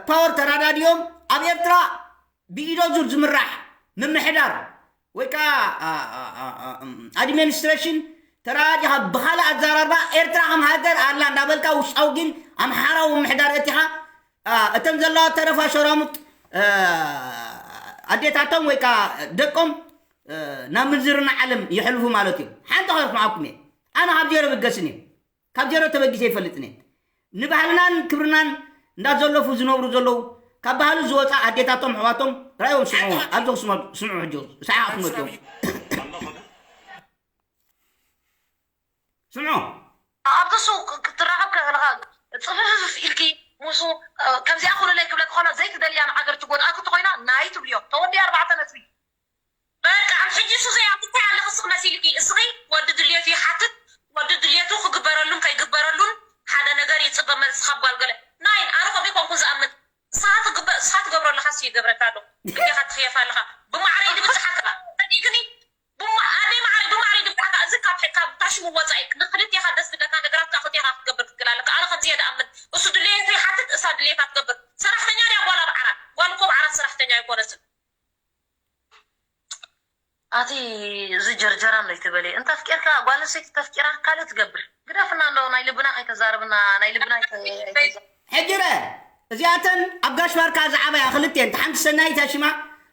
ፓወር ተራዳዲኦም ኣብ ኤርትራ ብኢዶ ዙር ዝምራሕ ምምሕዳር ወይ ከዓ ኣድሚኒስትሬሽን ተራዲኻ ብካልእ ኣዘራርባ ኤርትራ ከም ሃገር ኣላ እንዳበልካ ውሽጣዊ ግን ኣምሓራዊ ምምሕዳር እቲኻ እተን ዘለዋ ተረፋ ሸራሙጥ ኣዴታቶም ወይ ከዓ ደቆም ናብ ምንዝርና ዓለም ይሕልፉ ማለት እዩ። ሓንቲ ከርኩምኣኩም እየ። ኣነ ካብ ዜሮ ብገስን እየ። ካብ ዜሮ ተበጊሰ ይፈልጥን እየ። ንባህልናን ክብርናን እንዳዘለፉ ዝነብሩ ዘለዉ፣ ካብ ባህሊ ዝወፃ ኣዴታቶም ኣሕዋቶም ራእዮም ስምዑ። ኣብዚ ክስመ- ስምዑ። ሕጂ ሰሓቕ ክመፅኦም ስምዑ። ኣብቲ ሱቕ ክትራኸብ ከለኻ ፅፍፍፍ ኢልኪ ምስኡ ከምዚኣ ኩሉለይ ክብለኪ ከሎ ዘይትደልያ ንዓገር ትጎድኣኪ እንተኮይና ናይ ትብልዮ ተወዲ ኣርባዕተ ነጥቢ። በቃ ሕጂ እሱ ዘይ ኣብታይ ኣለኺ እስኺ መሲልኪ። እስኺ ወዲ ድልየቱ ይሓትት፣ ወዲ ድልየቱ ክግበረሉን ከይግበረሉን ሓደ ነገር ይፅበ መልሲ ካብ ጓል ገለ ናይን ኣነ ከምኡ ኮንኩ ዝኣምን። ንስኻ ትግበ- ንስኻ ትገብሮ ኣለኻ እሱ ይገብረካ ኣሎ። እንዲኻ ትኽየፍ ኣለኻ። ብማዕረይ ድብፅሓካ ጸዲቅኒ ብማ ኣደይ ማዕረይ ብማዕረይ ድብፅሓካ። እዚ ካብ ካብ ታሽሙ ወፃኢ ንክልቴኻ ደስ ዝብለካ ነገራት ከዓ ክልቴኻ ክትገብር ክትክእል ኣለካ። ኣነ ከምዚ እየ ዝኣምን። እሱ ድልየቱ ይሓትት፣ እሳ ድልየታ ትገብር። ሰራሕተኛ ድያ ጓል ኣብ ዓራት? ጓል እኮ ኣብ ዓራት ሰራሕተኛ ኣይኮነትን። ኣቲ እዚ ጀርጀራ እንዶ ይትበል እየ። እንተ ኣፍቂርካ ጓል ኣንስተይቲ ተፍቂራ ካልእ ትገብር። ግደፍና እንዶ ናይ ልብና ኣይተዛርብና፣ ናይ ልብና ኣይተ- ኣይተዛ- ሕጂ ረ እዚኣተን ኣብ ጋሽ ባርካ ዝዓበያ ክልቴን፣ ተሓንቲ ሰናይት እያ ሽማ፣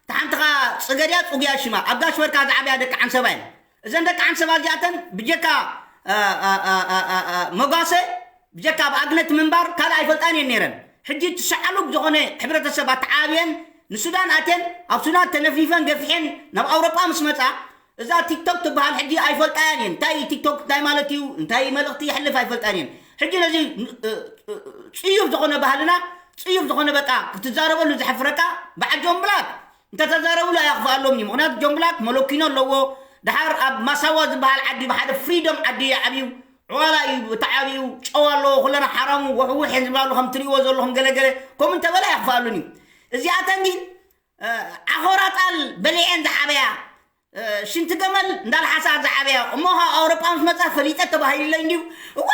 ተሓንቲ ኸዓ ጽገድያ ጽጉያ ሽማ። ኣብ ጋሽ ባርካ ዝዓበያ ደቂ ዓንሰባ እየን። እዘን ደቂ ዓንሰባ እዚኣተን ብጀካ እ፣ እ፣ እ፣ እ፣ እ፣ እ፣ መጓሰ ብጀካ ኣብ ኣግነት ምንባር ካልእ ኣይፈልጣን እየን ነይረን። ሕጂ እቲ ሰዓሉብ ዝኾነ ሕብረተሰብ ኣተዓብየን ንሱዳን ኣትየን፣ ኣብ ሱዳን ተነፊፈን ገፊሐን ናብ ኣውሮጳ ምስ መጻ፣ እዛ ቲክቶክ ትበሃል ሕጂ ኣይፈልጣያን እየን። እንታይ ቲክቶክ እንታይ ማለት እዩ፣ እንታይ መልእኽቲ የሕልፍ ኣይፈልጣን እየን። ሕጂ ነዚ እ፣ እ፣ ጽዩፍ ዝኾነ ባህልና፣ ጽዩፍ ዝኾነ በቃ ክትዛረበሉ ዘሕፍረካ በዓል ጆን ብላክ እንተተዛረብሉ ኣየኽፍኣሎም እዩ። ምኽንያቱ ጆን ብላክ መለኪኖ ኣለዎ። ድሓር ኣብ ማሳዋ ዝበሃል ዓዲ ብሓደ ፍሪዶም ዓዲ እዩ ዓብዩ። ዕዋላ እዩ ተዓብዩ፣ ጨው ኣለዎ፣ ኩለና ሓራሙ ውሕውሕ እየን ዝብላሉ ከም ትሪእዎ ዘለኹም ገለገለ ከምኡ እንተበለ ኣየኽፍኣሉን እዩ። እዚኣተን ግን እ፣ ዓኾራ ጣል በሊዐን ዝዓበያ፣ እ፣ ሽንቲ ገመል እንዳልሓሳ ዝዓበያ፣ እሞ ካብ ኣውሮጳ ምስ መጻ ፈሊጠ ተባሂሉለይ እንድዩ። እዋ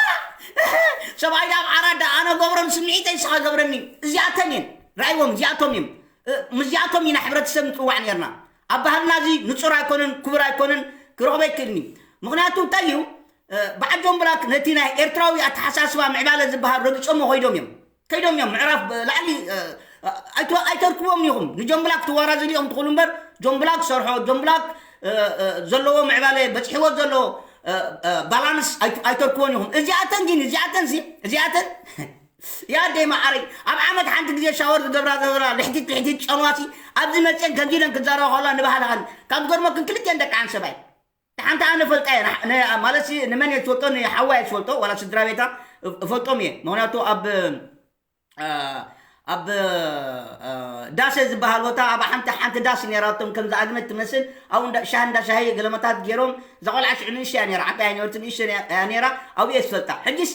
ሰብኣይ ዳ ኣብ ዓራት ዳ ኣነ ገብሮም ስምዒተይ ንስኻ ገብረኒ። እዚኣተን እየን ራእይዎም፣ እዚኣቶም እዮም። እ፣ ምስዚኣቶም ኢና ሕብረተሰብ ንጽዋዕ ነርና። ኣብ ባህልና እዚ ንጹር ኣይኮነን፣ ክቡር ኣይኮነን፣ ክረኽቦ ኣይክእልን እዩ። ምኽንያቱ እንታይ እዩ? እ፣ በዓል ጆን ብላክ ነቲ ናይ ኤርትራዊ ኣተሓሳስባ ምዕባለ ዝበሃል ረጊጾሞ ከይዶም እዮም። ከይዶም እዮም ምዕራፍ ብ- ላዕሊ፣ እ፣ ኣይተ- ኣይተርክቦም ኢኹም። ንጆን ብላክ ትዋራዝልኦም ትኽእሉ እምበር ጆን ብላክ ሰርሖ፣ ጆን ብላክ እ፣ እ፣ ዘለዎ ምዕባለ በፂሕዎ ዘሎ እ፣ እ፣ ባላንስ ኣይት- ኣይተርክቦን ኢኹም። እዚኣተን ግን እዚኣተን ሲ እዚኣተን ያደይ መዓረይ ኣብ ዓመት ሓንቲ ግዜ ሻወር ዝገብራ ዝገብራ ልሕቲት ልሕቲት ጨንዋሲ ኣብዚ መፅአን ከምዚ ኢለን ክዛረባ ከላ ንባህልኻን ካብ ዝገርመክን ክልቲአን ደቂ ዓን ሰባይ ሓንቲ ኣነ ፈልጣ እየ። ን- ን- ማለት ሲ ንመን እየ ዝፈልጦ? ንሓዋ እየ ዝፈልጦ፣ ዋላ ስድራ ቤታ እፍ- እፈልጦም እየ። ምክንያቱ ኣብ እ፣ ኣብ እ፣ ዳሰ ዝበሃል ቦታ ኣብ ሓንቲ ሓንቲ ዳስ ነራቶም ከም ዝኣግነት ትመስል ኣብ እንዳ ሻሂ እንዳ ሻሂ ገለመታት ገይሮም እዛ ቆልዓ ሽዑ ንእሽቶ እያ ነራ፣ ዓባይ ኣይነበርትን ንእሽቶ እያ ነራ። ኣብኡ እየ ዝፈልጣ። ሕጂስ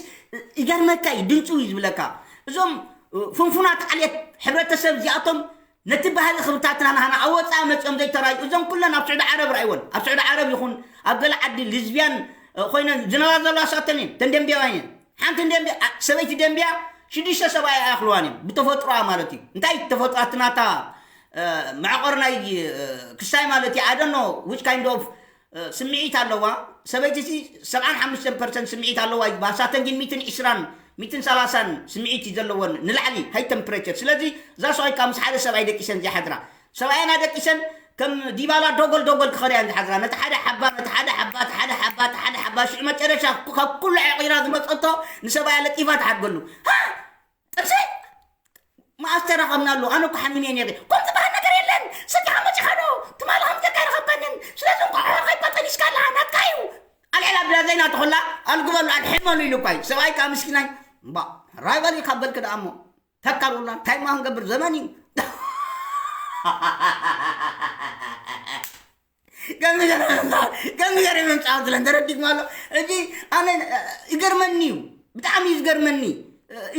ይገርመካ እዩ፣ ድንፁ እዩ ዝብለካ። እዞም እ፣ ፍንፉናት ዓሌት ሕብረተሰብ እዚኣቶም ነቲ ባህሊ ክብታትና ናህና ኣብ ወፃኢ መፂኦም ዘይተራዩ እዞም ኩለን ኣብ ስዑዲ ዓረብ ርኣይወን። ኣብ ስዑዲ ዓረብ ይኹን ኣብ ገለ ዓዲ ሊዝቢያን እ፣ ኮይነን ዝነብራ ዘለዋ ሳተን እየን። ተን ደንቢያውያን እየን። ሓንቲ ደንቢ ኣ- ሰበይቲ ደንቢያ ሽዱሽተ ሰብኣይ ኣይኣኽልዋን እዮም ብተፈጥሮኣ ማለት እዩ። እንታይ ተፈጥሮ ኣትናታ እ፣ መዕቆር ናይ እ፣ ክስታይ ማለት እዩ። I don't know which kind of እ፣ ስምዒት ኣለዋ ሰበይቲ ሲ ሰብዓን ሓሙሽተን ፐርሰንት ስምዒት ኣለዋ ይባሃል። ሳተን ግን ሚትን ዕስራን ሚትን ሰላሳን ስምዒት እዩ ዘለወን ንላዕሊ ሃይ ተምፕሬቸር። ስለዚ እዛ ሰብኣይ ካብ ምስ ሓደ ሰብኣይ ደቂሰን ዝሓድራ ሰብኣየን ኣደቂሰን ከም ዲባላ ዶጎል ዶጎል ክኸዳ እየን ዝሓድራ። ነቲ ሓደ ሓባ ነቲ ሓደ ሓባ እቲ ሓደ ሓባ እቲ ሓደ ሓባ ሽዑ መጨረሻ ካብ ኩሉ ዕቂራ ዝመፀቶ ንሰብኣያ ለጢፋ ትሓድገሉ። ሃ! ጥብሲ መኣስ ተራኸብናሉ? ኣነ እኮ ሓሚመ ነይረ። ከምኡ ዝበሃል ነገር የለን። ሰቲኻ መፂኻ ዶ? ትማሊ ከም ጌርካ ኣይረኸብካንን። ስለዚ እንቋቑሖ ከይባ ጠኒስካ ኣለኻ፣ ናትካ እዩ። ኣልዕል ኣቢላ ዘይናትኹላ ኣልግበሉ ኣድሕመሉ ኢሉ እኳ እዩ። ሰብኣይ ከዓ ምስኪናይ እምባ ራይ በሊ ካብ በልክ ደኣ እሞ ተካል ውላ እንታይ እማ ክንገብር ዘመን እዩ። ከምዚ ገይረ ምምፃእ ከምዚ ገይረ ምምፃእ ስለ እንተረዲእኩም ኣሎ። ሕጂ ኣነ ይገርመኒ እዩ፣ ብጣዕሚ እዩ ዝገርመኒ፣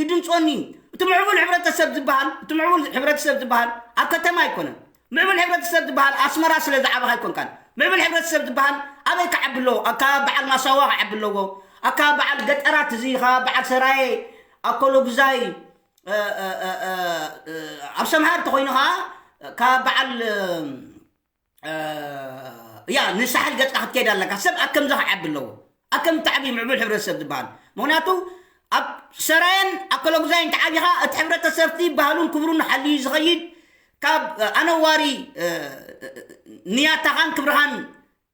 ይድንፆኒ እዩ። እቲ ምዕቡል ሕብረተሰብ ዝበሃል እቲ ምዕቡል ሕብረተሰብ ዝበሃል ኣብ ከተማ ኣይኮነን። ምዕቡል ሕብረተሰብ ዝበሃል ኣስመራ ስለ ዝዓበኻ ኣይኮንካን። ምዕቡል ሕብረተሰብ ዝበሃል ኣበይ ክዓቢ ኣለዎ? ኣብ ከባቢ በዓል ማሳዋ ክዓቢ ኣለዎ። ኣብ ከባቢ በዓል ገጠራት እዚ ከባቢ በዓል ሰራየ ኣኮሎጉዛይ እ፣ እ፣ እ፣ እ፣ እ፣ ኣብ ሰምሃር እንተኾይኑ ከዓ ካብ በዓል እ፣ እ፣ ያ ንሳሕል ገፅካ ክትከይድ ኣለካ። ሰብ ኣከምዚ ክዓቢ ኣለዎ። ኣከም ተዓብዩ ምዕቡል ሕብረተሰብ ዝበሃል። ምክንያቱ ኣብ ሰራየን ኣኮሎጉዛይን ተዓቢኻ እቲ ሕብረተሰብቲ ባህሉን ክብሩን ሓልዩ ዝኸይድ ካብ ኣነዋሪ ንያታኻን ክብርኻን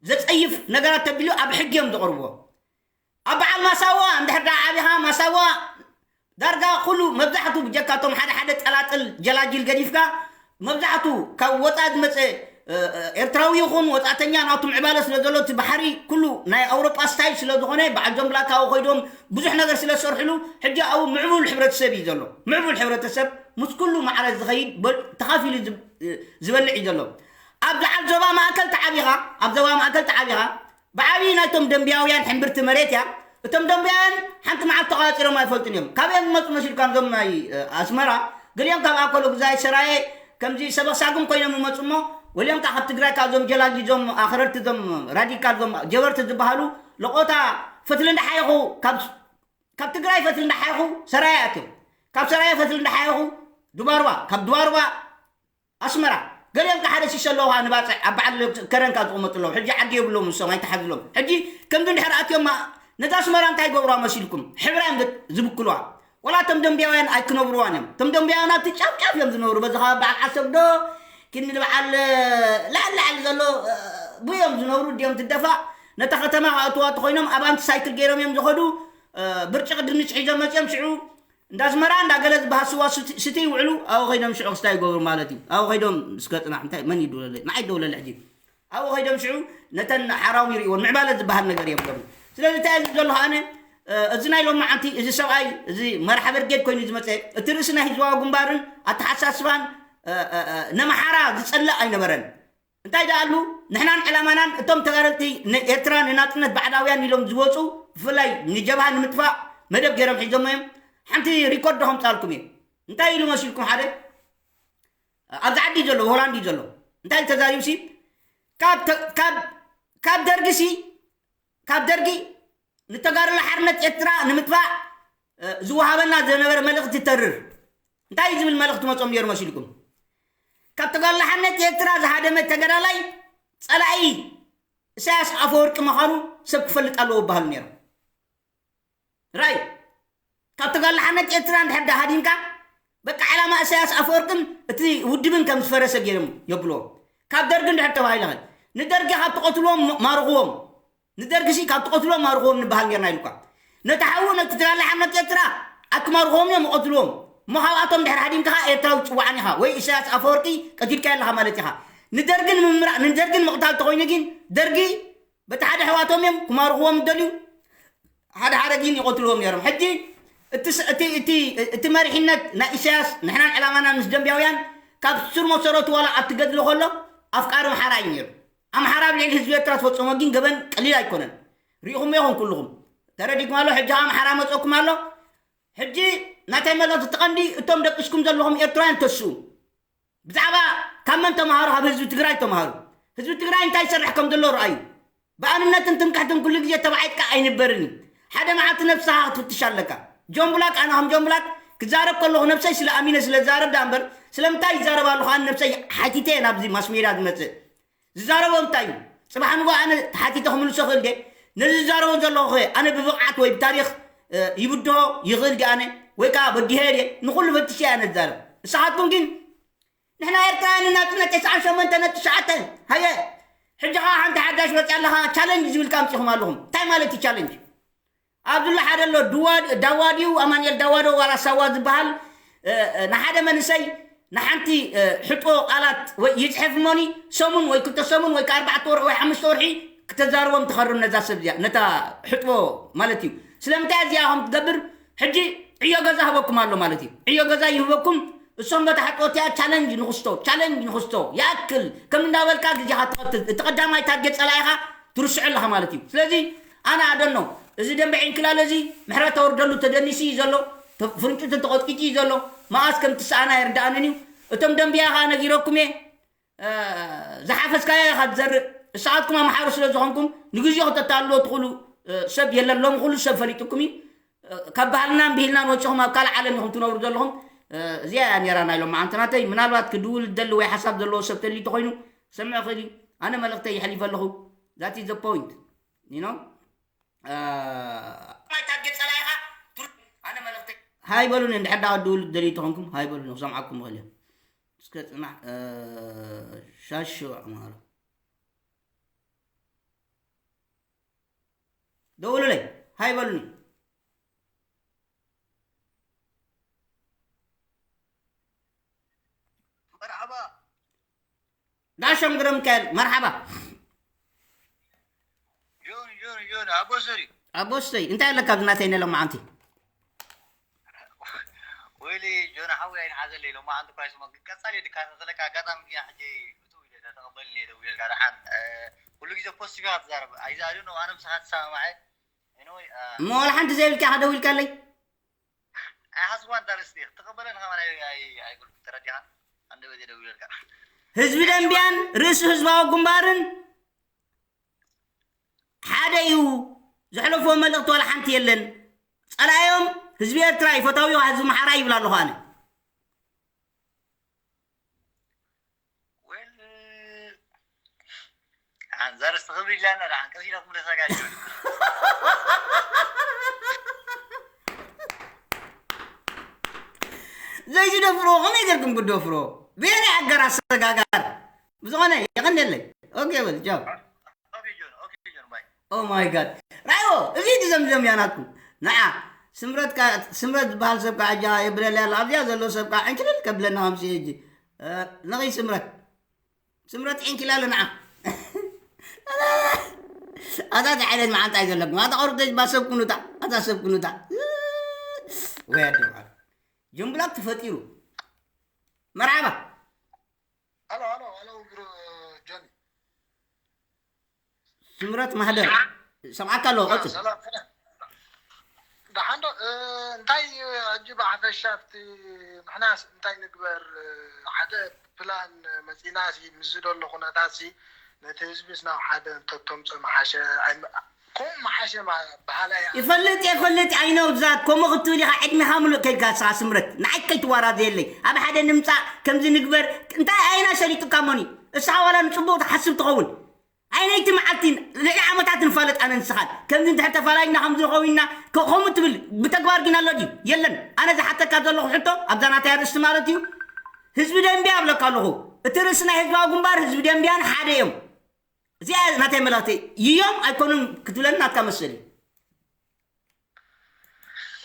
ዘጸይፍ ነገራት ተቢሉ ኣብ ሕጊ እዮም ዘቕርብዎ። ኣብ በዓል ማሳዋ እንድሕር ደኣ ዓቢኻ፣ ማሳዋ ዳርጋ ኩሉ፣ መብዛሕቱ ብጀካቶም ሓደ ሓደ ጠላጥል ጀላጅል ገዲፍካ፣ መብዛሕቱ ካብ ወጻኢ ዝመጸ ኤርትራዊ ይኹን ወጻእተኛ ናቱ ምዕባለ ስለ ዘሎ፣ እቲ ባሕሪ ኩሉ ናይ ኣውሮጳ ስታይል ስለ ዝኾነ፣ በዓል ጆን ብላክ ኣብኡ ከይዶም ብዙሕ ነገር ስለ ዝሰርሕሉ፣ ሕጂ ኣብኡ ምዕቡል ሕብረተሰብ እዩ ዘሎ። ምዕቡል ሕብረተሰብ ምስ ኩሉ ማዕረ ዝኸይድ፣ ተኻፊሉ ዝበልዕ እዩ ዘሎ። ኣብ በዓል ዞባ ማእከል ተዓቢኻ፣ ኣብ ዞባ ማእከል ተዓቢኻ፣ ብዓብዪ ናይቶም ደንብያውያን ሕምብርቲ መሬት እያ። እቶም ደንብያውያን ሓንቲ መዓልቲ ተቓጺሮም ኣይፈልጡን እዮም። ካብ እዮም ዝመጹ መሲልካ፣ እዞም ናይ ኣስመራ፣ ገሊኦም ካብ ኣኮሎ ግዛይ ሰራየ፣ ከምዚ ሰበሳግም ኮይኖም ይመጹ እሞ፣ ወሊኦም ከዓ ካብ ትግራይ፣ ካብ ዞም ጀላጊ፣ ዞም ኣኽረርቲ፣ ዞም ራዲካል፣ ዞም ጀበርቲ ዝበሃሉ፣ ለቆታ ፈትሊ እንዳሓየኹ፣ ካብ ትግራይ ፈትሊ እንዳሓየኹ ሰራየ ኣትዮም። ካብ ሰራየ ፈትሊ እንዳሓየኹ ድባርባ፣ ካብ ድባርባ ኣስመራ፣ ገሊኦም ከሓደ ሲሶ ኣለዉ፣ ከዓ ንባፅዕ ኣብ በዓል ከረንካ ዝቕመጡ ኣለዉ። ሕጂ ዓዲ የብሎም፣ ንሶም ኣይተሓዝሎም። ሕጂ ከምዚ እንድሕር ኣትዮም፣ ነዛ ኣስመራ እንታይ ገብሯ መሲልኩም? ሕብራ እዮም ዝብክልዋ። ወላ እቶም ደንብያውያን ኣይክነብርዋን እዮም። እቶም ደንብያውያን ኣብቲ ጫፍ ጫፍ እዮም ዝነብሩ። በዚ ከባቢ በዓል ዓሰብ ዶ፣ ክንዲ በዓል ላዕሊ ላዕሊ ዘሎ፣ ብዮም ዝነብሩ፣ ድዮም ትደፋእ። ነታ ከተማ ክኣትዋ ተኾይኖም ኣብ ኣንቲ ሳይክል ገይሮም እዮም ዝኸዱ። ብርጭቕ ድንሽ ሒዞም መፅኦም ሽዑ እንዳ ኣስመራ እንዳ ገለ ዝበሃል ስዋ ስቲ ይውዕሉ። ኣብኡ ከይዶም ሽዑ ክስታይ ይገብሩ ማለት እዩ። ኣብኡ ከይዶም እስከ ፅናሕ፣ እንታይ መን ይደውለለይ? ንዓይ ይደውለለ ሕጂ። ኣብኡ ከይዶም ሽዑ ነተን ሓራዊ ይርእዎን፣ ምዕባለ ዝበሃል ነገር የብሎም። ስለዚ እንታይ እዩ ዘሎ ኣነ፣ እዚ ናይ ሎማዓንቲ እዚ ሰብኣይ፣ እዚ መራሒ ብርጌድ ኮይኑ ዝመፀ፣ እቲ ርእሲ ናይ ህዝባዊ ግንባርን ኣተሓሳስባን ነምሓራ ዝፀልእ ኣይነበረን። እንታይ ደኣሉ ንሕናን ዕላማናን እቶም ተጋደልቲ ንኤርትራ ንናጽነት ባዕዳውያን ኢሎም ዝወጹ፣ ብፍላይ ንጀብሃ ንምጥፋእ መደብ ገይሮም ሒዞሞ እዮም። ሓንቲ ሪኮርድ ዶ ከምጻልኩም እየ። እንታይ ኢሉ መሲልኩም? ሓደ ኣብዚ ዓዲ ዘሎ፣ ሆላንድ እዩ ዘሎ። እንታይ ተዛሪቡ ሲ? ካብ ተ- ካብ ካብ ደርጊ ሲ ካብ ደርጊ ንተጋድሎ ሓርነት ኤርትራ ንምጥፋእ ዝወሃበና ዝነበረ መልእኽቲ ተርር። እንታይ ዝብል መልእኽቲ መጾም ነይሩ መሲልኩም? ካብ ተጋድሎ ሓርነት ኤርትራ ዝሃደመ ተጋዳላይ ጸላኢ ኢሳያስ ኣፈወርቂ ምዃኑ ሰብ ክፈልጥ ኣለዎ ይበሃሉ ነይሮም። ራይ ካብ ተጋድሎ ሓርነት ኤርትራ እንድሕር ደኣ ሃዲምካ፣ በቃ ዕላማ ኢሳያስ ኣፈወርቅን እቲ ውድብን ከም ዝፈረሰ ገይሮም የብልዎም። ካብ ደርጊ እንድሕር ተባሂልኸ ንደርጊ ካብ ትቐትልዎም ማርኽዎም። ንደርጊ ሲ ካብ ትቐትልዎም ማርኽዎም ንበሃል ኔርና ኢሉካ። ነቲ ሓዉ ነቲ ተጋዳላይ ሓርነት ኤርትራ ኣክማርኽዎም እዮም ይቐትልዎም። እሞ ካብኣቶም ድሕሪ ሃዲምካ ኸኣ ኤርትራዊ ትጽዋዓን ኢኻ ወይ ኢሳያስ ኣፈወርቂ ቀቲልካዮ ኣለኻ ማለት ኢኻ። ንደርጊ ንምምራቕ ንደርጊ ንምቕታል ተኾይኑ ግን ደርጊ በቲ ሓደ ኣሕዋቶም እዮም ክማርኽዎም ዝደልዩ። ሓደ ሓደ ግን ይቐትልዎም ነይሮም። ሕጂ እቲ ስ- እቲ እቲ እቲ መሪሕነት ናይ ኢሳያስ ንሕናን ዕላማና ምስ ደንብያውያን ካብ ስር መሰረቱ ዋላ ኣብቲ ገድሊ ከሎ ኣፍቃሪ ኣምሓራ እዩ ነይሩ። ኣምሓራ ኣብ ልዕሊ ህዝቢ ኤርትራ ዝፈጸሞ ግን ገበን ቀሊል ኣይኮነን። ርኢኹም ይኹን ኩልኹም ተረዲኩም ኣሎ። ሕጂ ኣምሓራ መጸኩም ኣሎ። ሕጂ ናታይ መለኽቲ ተቐንዲ እቶም ደቂስኩም ዘለኹም ኤርትራውያን ተስኡ ብዛዕባ ካብ መን ተምሃሩ? ካብ ህዝቢ ትግራይ ተምሃሩ። ህዝቢ ትግራይ እንታይ ይሰርሕ ከም ዘሎ ረኣዩ። ብኣንነትን ትምክሕትን ኩሉ ግዜ ተባዒጥካ ኣይንበርን እዩ። ሓደ መዓልቲ ነብስኻ ክትፍትሽ ኣለካ። ጆን ብላክ፣ ኣነ ከም ጆን ብላክ ክዛረብ ከለኹ ነብሰይ ስለ ኣሚነ ስለ ዝዛረብ ዳ እምበር ስለምንታይ ይዛረብ ኣለኹ ኣነ ነብሰይ ሓቲተ እየ ናብዚ ማስ ሜድያ ዝመጽእ። ዝዛረቦ እንታይ እዩ? ጽባሕ ንጎ ኣነ ተሓቲተ ክምልሶ ክእል ደ? ነዚ ዝዛረቦ ዘለኹ ኸ ኣነ ብብቕዓት ወይ ብታሪኽ ይብድሆ ይኽእል ዲ ኣነ? ወይ ከዓ በዲሀ ደ? ንኹሉ ፈትሸ እየ ኣነ ዝዛረብ። ንስኻትኩም ግን ንሕና ኤርትራውያን ንናጽነት ተስዓን ሸሞንተን ነጥቢ ትሽዓተ። ሃየ ሕጂ ኸዓ ሓንቲ ሓዳሽ መጽያ ኣለኻ ቻለንጅ ዝብል ካ ኣምጺኹም ኣለኹም። እንታይ ማለት እዩ ቻለንጅ? ኣብዱላ ሓደ ኣሎ ድዋ ዳዋ ድዩ ኣማኑኤል ዳዋ ዶ ዋላ ሳዋ ዝበሃል ንሓደ መንእሰይ ንሓንቲ ሕጦ ቃላት ወይ ይጽሕፍ እሞኒ ሰሙን ወይ ክልተ ሰሙን ወይ ከኣርባዕተ ወርሒ ወይ ሓሙሽተ ወርሒ ክተዛርቦም ትኸርም ነዛ ሰብ እዚኣ ነታ ሕጥቦ ማለት እዩ። ስለምንታይ እዚኣ ከም ትገብር ሕጂ ዕዮ ገዛ ህበኩም ኣሎ ማለት እዩ። ዕዮ ገዛ ይህበኩም እሶም በታ ሕጥቦ እቲኣ ቻለንጅ ንኽስቶ ቻለንጅ ንኽስቶ ይኣክል ከም እንዳበልካ ግዜኻ ትቐትል እቲ ቀዳማይ ታርጌት ጸላኢኻ ትርስዑ ኣለኻ ማለት እዩ። ስለዚ ኣነ ኣደኖ እዚ ደንበ ዒንክላል እዚ ምሕረት ተወርደሉ ተደኒሱ እዩ ዘሎ ፍርንጭቱ ተቐጥቂጡ እዩ ዘሎ። መኣስ ከም ትሰኣና ኣይርድኣንን እዩ። እቶም ደንብያ ኸዓ ነጊረኩም እየ። ዝሓፈስካዮ ኢኻ ትዘርእ። ንስኻትኩም ኣምሓሩ ስለ ዝኾንኩም ንግዜኡ ክተታልልዎ ትኽእሉ ሰብ የለን። ሎሚ ኩሉ ሰብ ፈሊጡኩም እዩ። ካብ ባህልናን ብሂልናን ወፂኹም ኣብ ካልእ ዓለም ኢኹም ትነብሩ ዘለኹም። እዚኣ እያ ነይራ ናይ ሎማዓንቲ ናተይ። ምናልባት ክድውል ዝደሊ ወይ ሓሳብ ዘለዎ ሰብ ተልዩ ተኾይኑ ክሰምዕ ይኽእል እዩ። ኣነ መልእኽተይ የሕሊፈ ኣለኹ። That is the point. You know? ሃይ በሉኒ እንድሕር ዳ ክድውል ትደልዩ ተኾንኩም ሃይ በሉኒ ክሰምዓኩም ይኽእል እየ። እስከ ጽናሕ። ሻሹ ኣማራ ደውሉለይ፣ ሃይ በሉኒ። መርሓባ። ዳሸም ግረ ሚካኤል፣ መርሓባ። ጆን፣ ጆን፣ ጆን፣ ኣቦ ሰሪ። ኣቦ ሰይ፣ እንታይ ኣለካ ኣብዚ ናተይ ነሎም መዓንቲ? ወይሊ ጆን ሓዊ ኣይንሓዘለይ፣ ሎም መዓንቲ እኳ ይስሞ፣ ግን ቀጻሊ ድካ ተዘለካ ኣጋጣሚ ግን ሕጂ ብትው ኢለ ተተቐበልኒ እየ ደው ኢለልካ። ደሓን፣ እ፣ ኩሉ ግዜ ፖስት ኢኻ ትዛረብ። ኣይዛኣዱ ነው፣ ኣነ ምሳኻ ትሰማማዐ። Anyway፣ እ፣ እሞ ዋላ ሓንቲ ዘይብልካ ኢኻ ደው ኢልካለይ? ኣይሓስብዋን እታ ርእስቲ፣ ክትቕበለን ከማን ኣይ-፣ ኣይ-፣ ኣይክእልኩን፣ ተረዲኻን? ኣንደበተይ ደው ኢለልካ። ህዝቢ ደንቢያን ርእሲ ህዝባዊ ግንባርን ሓደ እዩ። ዘሕለፍዎ መልእኽቲ ዋላ ሓንቲ የለን። ጸላእዮም ህዝቢ ኤርትራ እዩ፣ ፈታዊ ህዝቢ ኣምሓራ ይብል ኣለኹ ኣነ። ወል፣ ኣንዛር እስትኽብር ኢላና ደሓን ቀስ ኢለ ክምለሰካ እዩ። ዘይትደፍሮ ከመይ ገርኩም ክትደፍሮ? ብየናይ ኣገር ኣሰጋጋር? ብዝኾነ የቐንየለይ። ኦኬ በል፣ ቻው። ኦኬ ጆን፣ ኦኬ ጆን፣ ባይ። ኦ ማይ ጋድ። ራይዎ፣ እዚ ድዘምዘም እያ ናትኩም። ንዓ፣ ስምረት ካ-፣ ስምረት ዝበሃል ሰብ ከዓ እጃ የብለለይ ኣሎ። ኣብዚኣ ዘሎ ሰብ ከዓ ዕንክልል ከብለና ከምሲ ሕጂ። እ፣ ንኺድ ስምረት። ስምረት ዕንኪላለ ንዓ። ኣታ እንታይ ዓይነት መዓንጣ እዩ ዘለኩም? ኣታ ቆርብተይ ባ ሰብ ኩኑታ። ኣታ ሰብ ኩኑታ። ወይ ኣደ በዓል። ጆን ብላክ ተፈጢሩ። መርሓባ። ሃሎ፣ ሃሎ፣ ሃሎ፣ ብሮ ጆኒ። ስምረት ማህደር። ሰምዓካ ኣለኹ፣ አ፣ ቀጽል። ሰላም፣ ሰላም። ደሓን ዶ? እ፣ እንታይ ሕጂ ብሓፈሻ ኣብቲ ንሕናስ እንታይ ንግበር? እ፣ ሓደ ፕላን መጺናሲ ምስዚ ዘሎ ኩነታሲ ነቲ ህዝብስ ናብ ሓደ እንተተምጾ መሓሸ፣ ኣይመ-፣ ከምኡ መሓሸ ማ-፣ በሃላይ እየ። ይፈልጥ እየ፣ ይፈልጥ፣ I know that። ከምኡ ክትብል ኢኻ፣ ዕድሜኻ ምሉእ ከይድካ ንስኻ ስምረት። ንዓይ ከይትዋራዘየለይ። ኣብ ሓደ ንምጻእ፣ ከምዚ ንግበር፣ እንታይ ኣይና ሸሊጡካ ሞኒ? እስኻ ዋላ ንጽቡቕ ትሓስብ ትኸውን። ኣይ ነይቲ መዓልቲ ልዕሊ ዓመታት ንፋለጥ ኣነ ንስኻን። ከምዚ እንድሕር ተፋላይና ከምዚ ንኸውን ኢና ከ-፣ ከምኡ ትብል ብተግባር ግን ኣሎ ድዩ? የለን። ኣነ ዝሓተካ ዘለኹ ሕቶ ኣብዛ ናተይ ኣርእስቲ ማለት እዩ። ህዝቢ ደንቢያ እብለካ ኣለኹ። እቲ ርእሲ ናይ ህዝባዊ ግንባር ህዝቢ ደንቢያን ሓደ እዮም። እዚኣ ናተይ መልእኽቲ። ይዮም ኣይኮኑን ክትብለኒ ናትካ መሰል እዩ።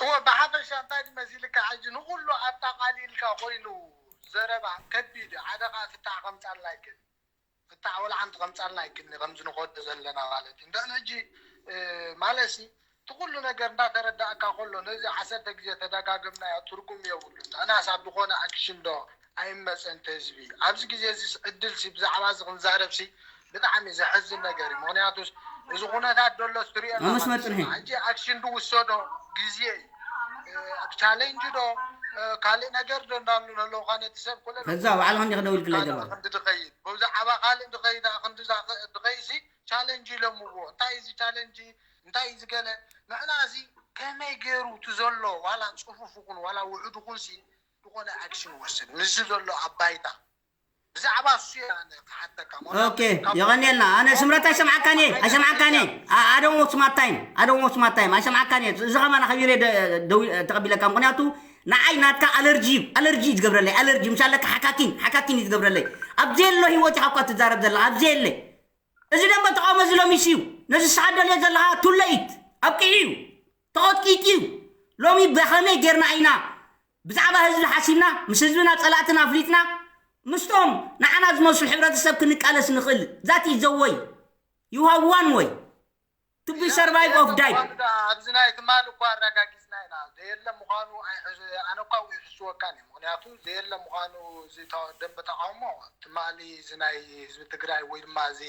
እወ፣ ብሓፈሻ እንታይ ድመሲልካ ሕጂ ንኹሉ ኣጠቓሊልካ ኮይኑ ዘረባ ከቢድ እዩ። ሓደ ኸኣ ፍታሕ ከምጻልና ኣይክእል። ፍታሕ ወላ ሓንቲ ከምጻልና ኣይክእልን፣ ከምዚ ንኸዶ ዘለና ማለት እዩ። እንደን ሕጂ፣ እ፣ ማለትሲ፣ እቲ ኩሉ ነገር እንዳተረዳእካ ከሎ፣ ነዚ ዓሰርተ ግዜ ተደጋገምናዮ ትርጉም የብሉን። ኣናስ ኣብ ዝኾነ ኣክሽን ዶ ኣይመጸን እቲ ህዝቢ? ኣብዚ ግዜ እዚ ዕድልሲ ብዛዕባ እዚ ክንዛረብሲ ብጣዕሚ ዘሕዝን ነገር እዩ። ምኽንያቱስ፣ እዚ ኩነታት ደሎ ትሪኦ ኣመስ ኣለኻ። መጽንሒ። ሕጂ ኣክሽን ድውሰዶ ግዜ እዩ። እ፣ ኣብ ቻሌንጅ ዶ፣ እ፣ ካልእ ነገር ዶ እንዳሉ ኣለውኻ ነቲ ሰብ ኩለ ከዛ ባዕልኻ እንዲኻ ደው ኢልክለይ ባዕልኻ ዘለኻ። ክንዲ ድኸይድ፣ ብዛዕባ ካልእ ድኸይድ፣ ክንዲ ዛ-፣ ድኸይድሲ ቻሌንጅ ኢሎምዎ። እንታይ እዚ ቻሌንጅ? እንታይ እዚ ገለ? ንሕና እዚ ከመይ ገይሩ እቲ ዘሎ ዋላ ጽፉፍ ይኹን ዋላ ውሑድ ይኹንሲ ዝኾነ ኣክሽን ወስድ። ምስዚ ዘሎ ኣብ ባይታ ብዛዕባ እሱ እየ ኣነ ክሓተካ። ኦኬ፣ ካብ የቐንየልና። ኣነ ስምረት ኣይሰምዓካን እየ፣ ኣይሰምዓካን እየ። አ-፣ I don't waste my time። I don't waste my time። ኣይሰምዓካን እየ። እዚ ኸማን ኣኸቢረ ደ-፣ ደው-፣ ተቐቢለካ። ምኽንያቱ ንዓይ ናትካ ኣለርጂ እዩ። ኣለርጂ እዩ ዝገብረለይ። ኣለርጂ። ምሻ ኣለካ ሓካኪን፣ ሓካኪን እዩ ዝገብረለይ። ኣብ ዘየሎ ህይወት ኢኻ እኳ ትዛረብ ዘላ። ኣብ ዘየለ። እዚ ደንበ ተቃውሞ እዚ ሎሚስ እዩ። ነዚ ንስኻ ደልዮ ዘለኻ too late። ኣብቂዑ እዩ። ተቐጥቂጡ እዩ። ሎሚ ብኸመይ ጌርና ኢና ብዛዕባ ህዝቢ ሓሲብና፣ ምስ ህዝብና ጸላእትና ኣፍሊጥና፣ ምስቶም ንዓና ዝመስሉ ሕብረተሰብ ክንቃለስ ንኽእል? That is the way። You have one way to be survive or die። ኣብዚ ናይ ትማሊ እኳ ኣረጋጊጽና ኢና። ዘየለ ምዃኑ ኣይሕዝ-፣ ኣነ እኳ ይሕስወካን እዩ። ምኽንያቱ ዘየለ ምዃኑ እዚ ተ-፣ ደንበ ተቃውሞ ትማሊ እዚ ናይ ህዝቢ ትግራይ ወይ ድማ እዚ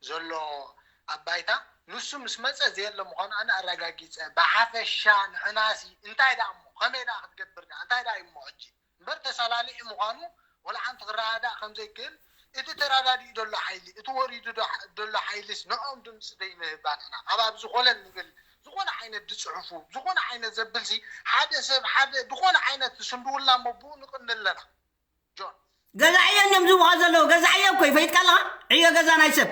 ዘሎ ኣብ ባይታ ንሱ ምስ መጸ ዘየለ ምዃኑ ኣነ ኣረጋጊጸ። ብሓፈሻ ንሕናሲ እንታይ ደኣ እሞ፣ ከመይ ደኣ ክትገብር ደኣ፣ እንታይ ደኣ እዩ እሞ ሕጂ? እምበር ተሳላልዒ ምዃኑ ወላ ሓንቲ ክረዳዳእ ከም ዘይክእል፣ እቲ ተረዳዲኡ ዘሎ ሓይሊ፣ እቲ ወሪዱ ዶ-፣ ዘሎ ሓይልስ ንዕኦም ድምጺ ዘይንህባ ንሕና? ካብ ኣብዚ ኮለል ንብል፣ ዝኾነ ዓይነት ዝጽሕፉ፣ ዝኾነ ዓይነት ዘብልሲ፣ ሓደ ሰብ፣ ሓደ ዝኾነ ዓይነት ዝስንድውልና እሞ ብኡ ንቕኒ ኣለና። ጆን። ገዛዕዮ እዮም ዝብኻ ዘለዉ። ገዛዕዮ እኮ ይፈይጥካ ኣለኻ? ዕዮ ገዛ ናይ ሰብ።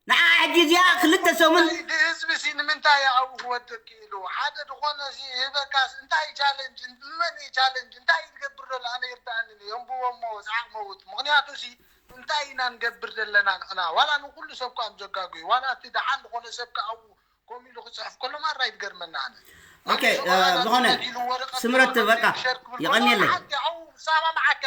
ንዓ ሕጂ እዚኣ ክልተ ሰሙን ናይ ህዝቢ ሲ ንምንታይ ኣብኡ ክወድቅ ክኢሉ ሓደ ዝኾነ ሲ ህበካስ እንታይ ቻለንጅ ንመን እዩ ቻለንጅ እንታይ እዩ ዝገብር ዘሎ ኣነ ይርዳእኒ የንብቦ እሞ ሰዓቅ መውት ምክንያቱ ሲ እንታይ ኢና ንገብር ዘለና ንሕና ዋላ ንኩሉ ሰብ ከ ኣምዘጋጉ እዩ ዋላ እቲ ደሓን ዝኾነ ሰብ ከ ኣብኡ ኮም ኢሉ ክፅሕፍ ከሎ ማራ ይትገርመና ኣነ ኦኬ ዝኾነ ስምረት በቃ የቐንየለይ ሳማማዓካ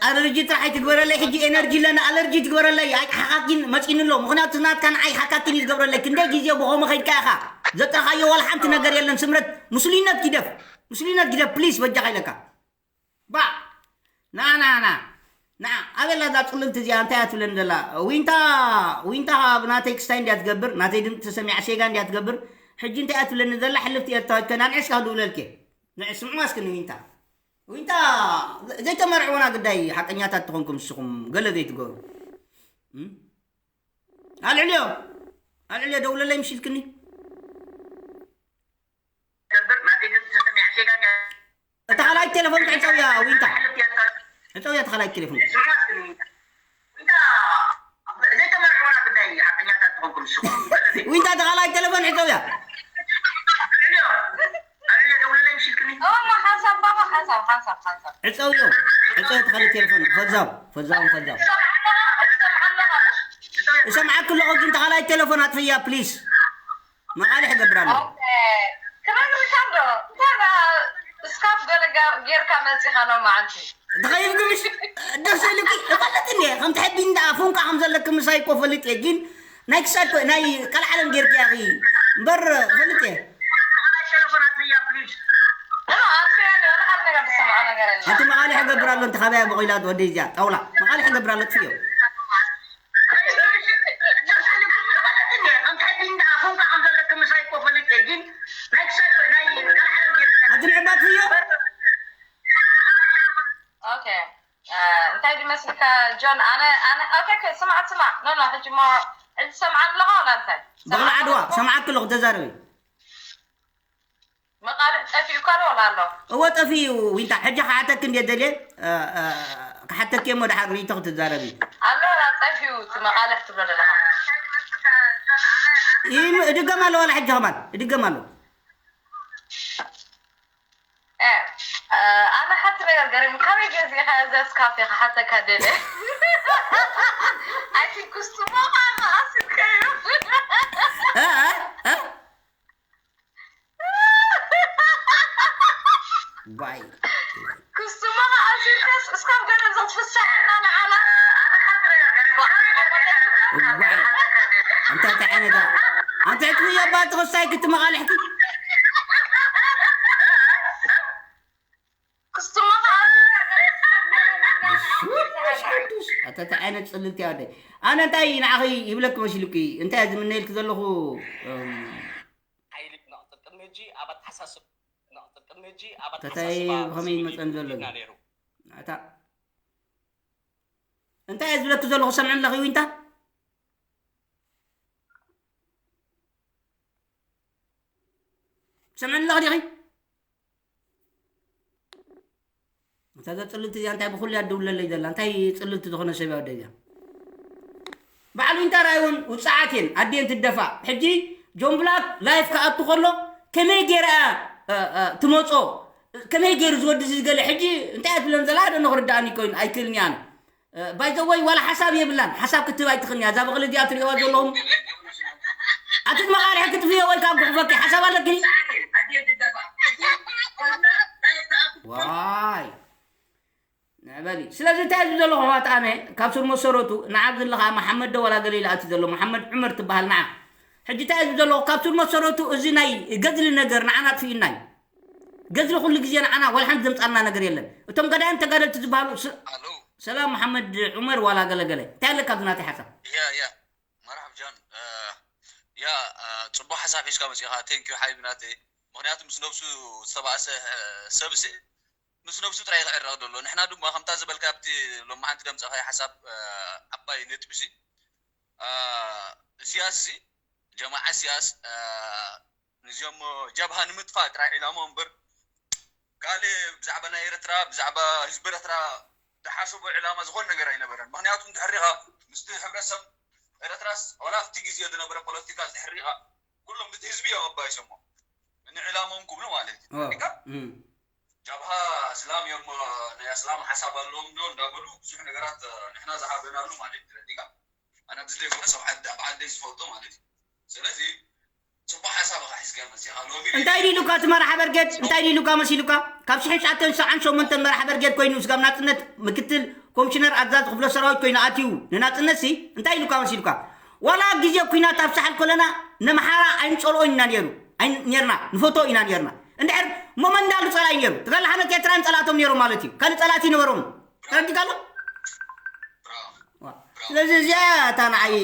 ኣለርጂ ጥራሕ ኣይትግበረለይ ሕጂ ኤነርጂ ኣለና ኣለርጂ ትግበረለይ ኣይሓካኪን መፂኒ ኣሎ ምክንያቱ ናትካ ንዓይ ሓካኪን ይትገብረለይ ክንደይ ግዜ ብኸሙ ከይድካ ኢኻ ዘጥረኻዮ ዋላ ሓንቲ ነገር የለን ስምረት ምስሉይነት ግደፍ ምስሉይነት ግደፍ ፕሊስ በጃኻ ኢለካ ባ ና ና ና ና ኣበላ እዛ ፅልልቲ እዚኣ እንታይ እያ ትብለኒ ዘላ ዊንታ ዊንታ ብናተይ ክስታይ እንድያ ትገብር ናተይ ድምፂ ተሰሚዓ ሴጋ እንድያ ትገብር ሕጂ እንታይ እያ ትብለኒ ዘላ ሕልፍቲ ኤርትራዊት ከና ንዕስካ ክድውለልክ ንዕስ ምዕዋ እስክኒ ዊንታ ዊንታ ዘይተመርዕወና ግዳይ ሓቀኛታት ትኾንኩም ንስኹም ገለ ዘይትገብሩ ኣልዕልዮ ኣልዕልዮ ደውለለይ ምሽ ኢልክኒ እታ ካልኣይ ቴሌፎን ዕፀውያ ዊንታ ዕፀውያ እታ ካልኣይ ቴሌፎን ዊንታ እታ ካልኣይ ቴሌፎን ዕፀውያ ዕፀውዮ ዕፀው ተኸለ ቴሌፎን ፈዛው ፈዛው ፈዛው እሰምዓክ ኣለኹ ግን ተኻላይ ቴሌፎን ኣጥፍያ ፕሊስ መቓልሕ ገብር ኣሎ ክነግርካ ዶ እንታይ ስካፍ ገለ ጌርካ መፂኻ ሎማዓንቲ ትኸይድ ግምሽ ደስ ኢሉኪ እፈልጥ እንዴ ከም ትሕቢ እንዳ ፎንካ ከም ዘለክ ምሳይ እኮ ፈልጥ እየ ግን ናይ ክሳድ ኮ ናይ ካልዓለም ጌርክያ ኺ እምበር ፈልጥ እየ ኣንቲ መቓልሕ ገብር ኣሎ እንተ ካበያ በቂላ ወደይ እዚኣ ጣውላ መቓልሕ ገብር ኣሎ ጥፍዮ ኣንቲ ምዕባ ጥፍዮ እንታይ ድመስልካ ጆን ኣነ ኣነ ኦኬ ኦኬ ስማዕ ስማዕ ኖ ኖ ሕጂ ሞ ሕጂ ሰምዓ ኣለኻ ወላ እንታይ በቕሊ ዓድዋ ሰምዓክ ኣለኹ ተዛረቢ መቃልሕ ጠፊኡካ ዶ ወላ ኣሎ እወ ጠፊኡ ዊንታ ሕጂ ክሓተክ እንዴ ደልየ ክሓተክ እሞ ድሓር ርኢቶ ክትዛረቢ ኣሎ ወላ ጠፊኡ እቲ መቃልሕ ትብሎ ዘለኻ እድገም ኣሎ ዋላ ሕጂ ከማን እድገም ኣሎ ኣነ ሓንቲ ነገር ገሪም ካበይ ገዚእካ እዛ ስካፌ ክሓተካ ደለ ኣይ ቲንክ ኩስቱሞ ከዓሲልካዮ ባይ ክስቱሞ ከዓሲልካስ እስካብ ገለ ዘትፍሳሕና ንዓና እንታይ ተዓነታ ኣንተ ዕጥዊ የባ ተኸሳይ ክትመቓልሕኪ ኣተታ ዓይነት ፅልልቲ ኣደ ኣነ እንታይ ንዓኺ ይብለክ መሲሉኪ እንታይ ዝምነየልክ ዘለኹ ሓይሊ ክነቕፅል ቅድሚ ሕጂ ኣብ ኣተሓሳስብ ክነቕፅል ቅድሚ ሕጂ ኣብ ተታይ ኣተሓሳስባ ብኸመይ ዝብል ይመፀን ዘሎ እዩ ነይሩ። ኣታ እንታይ እየ ዝብለክ ዘለኹ ሰምዕን ለኺ ዊንታ ሰምዕን ለኺ ዲኺ እታ እዛ ፅልልቲ እዚኣ እንታይ ብኩሉ እያ ትድውለለይ ዘላ እንታይ ፅልልቲ ዝኾነ ሰብ እያ ወደ እዚኣ በዓል ዊንታ ራይ እውን ውፅዓት እየን ኣዴን ትደፋ ሕጂ ጆን ብላክ ላይፍ ክኣቱ ከሎ ከመይ ገይራ እያ ትመፆ ከመይ ገይሩ ዝወዲ እዚ ዝገለ ሕጂ እንታይ እያ ትብለን ዘላ ዶ ንክርዳእኒ ኮይኑ ኣይክእልን እየ ኣነ ባይዘወይ ዋላ ሓሳብ የብላን ሓሳብ ክትህብ ኣይትኽእልን እያ እዛ በቕሊ እዚኣ ትሪእዋ ዘለኹም ኣቲ መቓልሒ ክትፍዮ ወይ ካብ ጉሕፈኪ ሓሳብ ኣለኪ ዋይ ንዕበሊ ስለዚ እንታይ ዝብ ዘለኹ ኣሕዋት ኣነ ካብ ስር መሰረቱ ንዓብ ዘለኻ መሓመድ ዶ ዋላ ገለ ኢሉ ኣትዩ ዘሎ መሓመድ ዑመር ትበሃል ንዓ ሕጂ እንታይ ዝብ ዘለኹ ካብ ስር መሰረቱ እዚ ናይ ገዝሊ ነገር ንዓና ኣጥፊኡና እዩ ገዝሊ ኩሉ ግዜ ንዓና ዋላ ሓንቲ ዘምፃልና ነገር የለን እቶም ገዳይም ተጋደልቲ ዝበሃሉ ሰላም መሓመድ ዑመር ዋላ ገለገለ እንታይ ኣለካ ኣብዚ ናተይ ሓሳብ ያ ያ መርሓብ ጃን ያ ፅቡቅ ሓሳብ ሒዝካ መፂኻ ቴንኪዩ ሓቢቢ ናተይ ምክንያቱ ምስ ነብሱ ዝተባእሰ ሰብሲ ምስ ነብሱ ጥራይ ክዕረቕ ዘሎ ንሕና ድማ ከምታ ዝበልካ ኣብቲ ሎማዓንቲ ደምፀኻዮ ሓሳብ ዓባይ ነጥቢ ሲ እስያስ ሲ ጀማዓ እስያስ ንዚኦም ጀብሃ ንምጥፋእ ጥራይ ዒላማ እምበር ካልእ ብዛዕባ ናይ ኤርትራ ብዛዕባ ህዝቢ ኤርትራ ዝሓሰቦ ዕላማ ዝኾነ ነገር ኣይነበረን ምክንያቱ እንድሕር ዲኻ ምስቲ ሕብረተሰብ ኤረትራስ ዋላ ኣብቲ ግዜ ዝነበረ ፖለቲካ እንድሕር ሪኢኻ፣ ኩሎም ነቲ ህዝቢ እዮም ኣባይሶሞ። ንዕላሞም ክብሉ ማለት እዩ። ተረዲእካ? ጃብሃ ኣስላም እዮም፣ ናይ ኣስላም ሓሳብ ኣለዎም ዶ እንዳበሉ ብዙሕ ነገራት ንሕና ዝሃበናሉ ማለት እዩ። ተረዲእካ? ኣነ ኣብዚ ዘይኮነ ሰብ ዓዲ ኣብ ዓደይ ዝፈልጦ ማለት እዩ። ስለዚ ጽቡቕ ሓሳብ ኢኻ ሒዝካ መጺኻ ሎሚ እንታይ ኢሉካ እቲ መራሒ በርጌድ እንታይ ኢሉካ መሲሉካ? ካብ ሽሕን ትሽዓተን ሰዓን ሸሞንተን መራሒ በርጌድ ኮይኑ ስጋብ ናጽነት ምክትል ኮሚሽነር ኣዛዚ ክፍለ ሰራዊት ኮይኑ ኣትዩ ንናጽነት ሲ እንታይ ኢሉካ መሲሉካ? ዋላ ኣብ ግዜ ኩናት ኣብ ሳሕል ኮለና ነምሓራ ኣይንጸልኦን ኢና ነይሩ። ኣይ ነርና ንፈቶ ኢና ነርና። እንድሕር ሞመንዳሉ ጸላይ ነይሩ። ተጋላሓነት ኤርትራን ጸላእቶም ነይሮም ማለት እዩ። ካልእ ጸላእቲ ነበሮም። ተረዲካ ኣሎ? ስለዚ እዚኣ እታ ንዓይ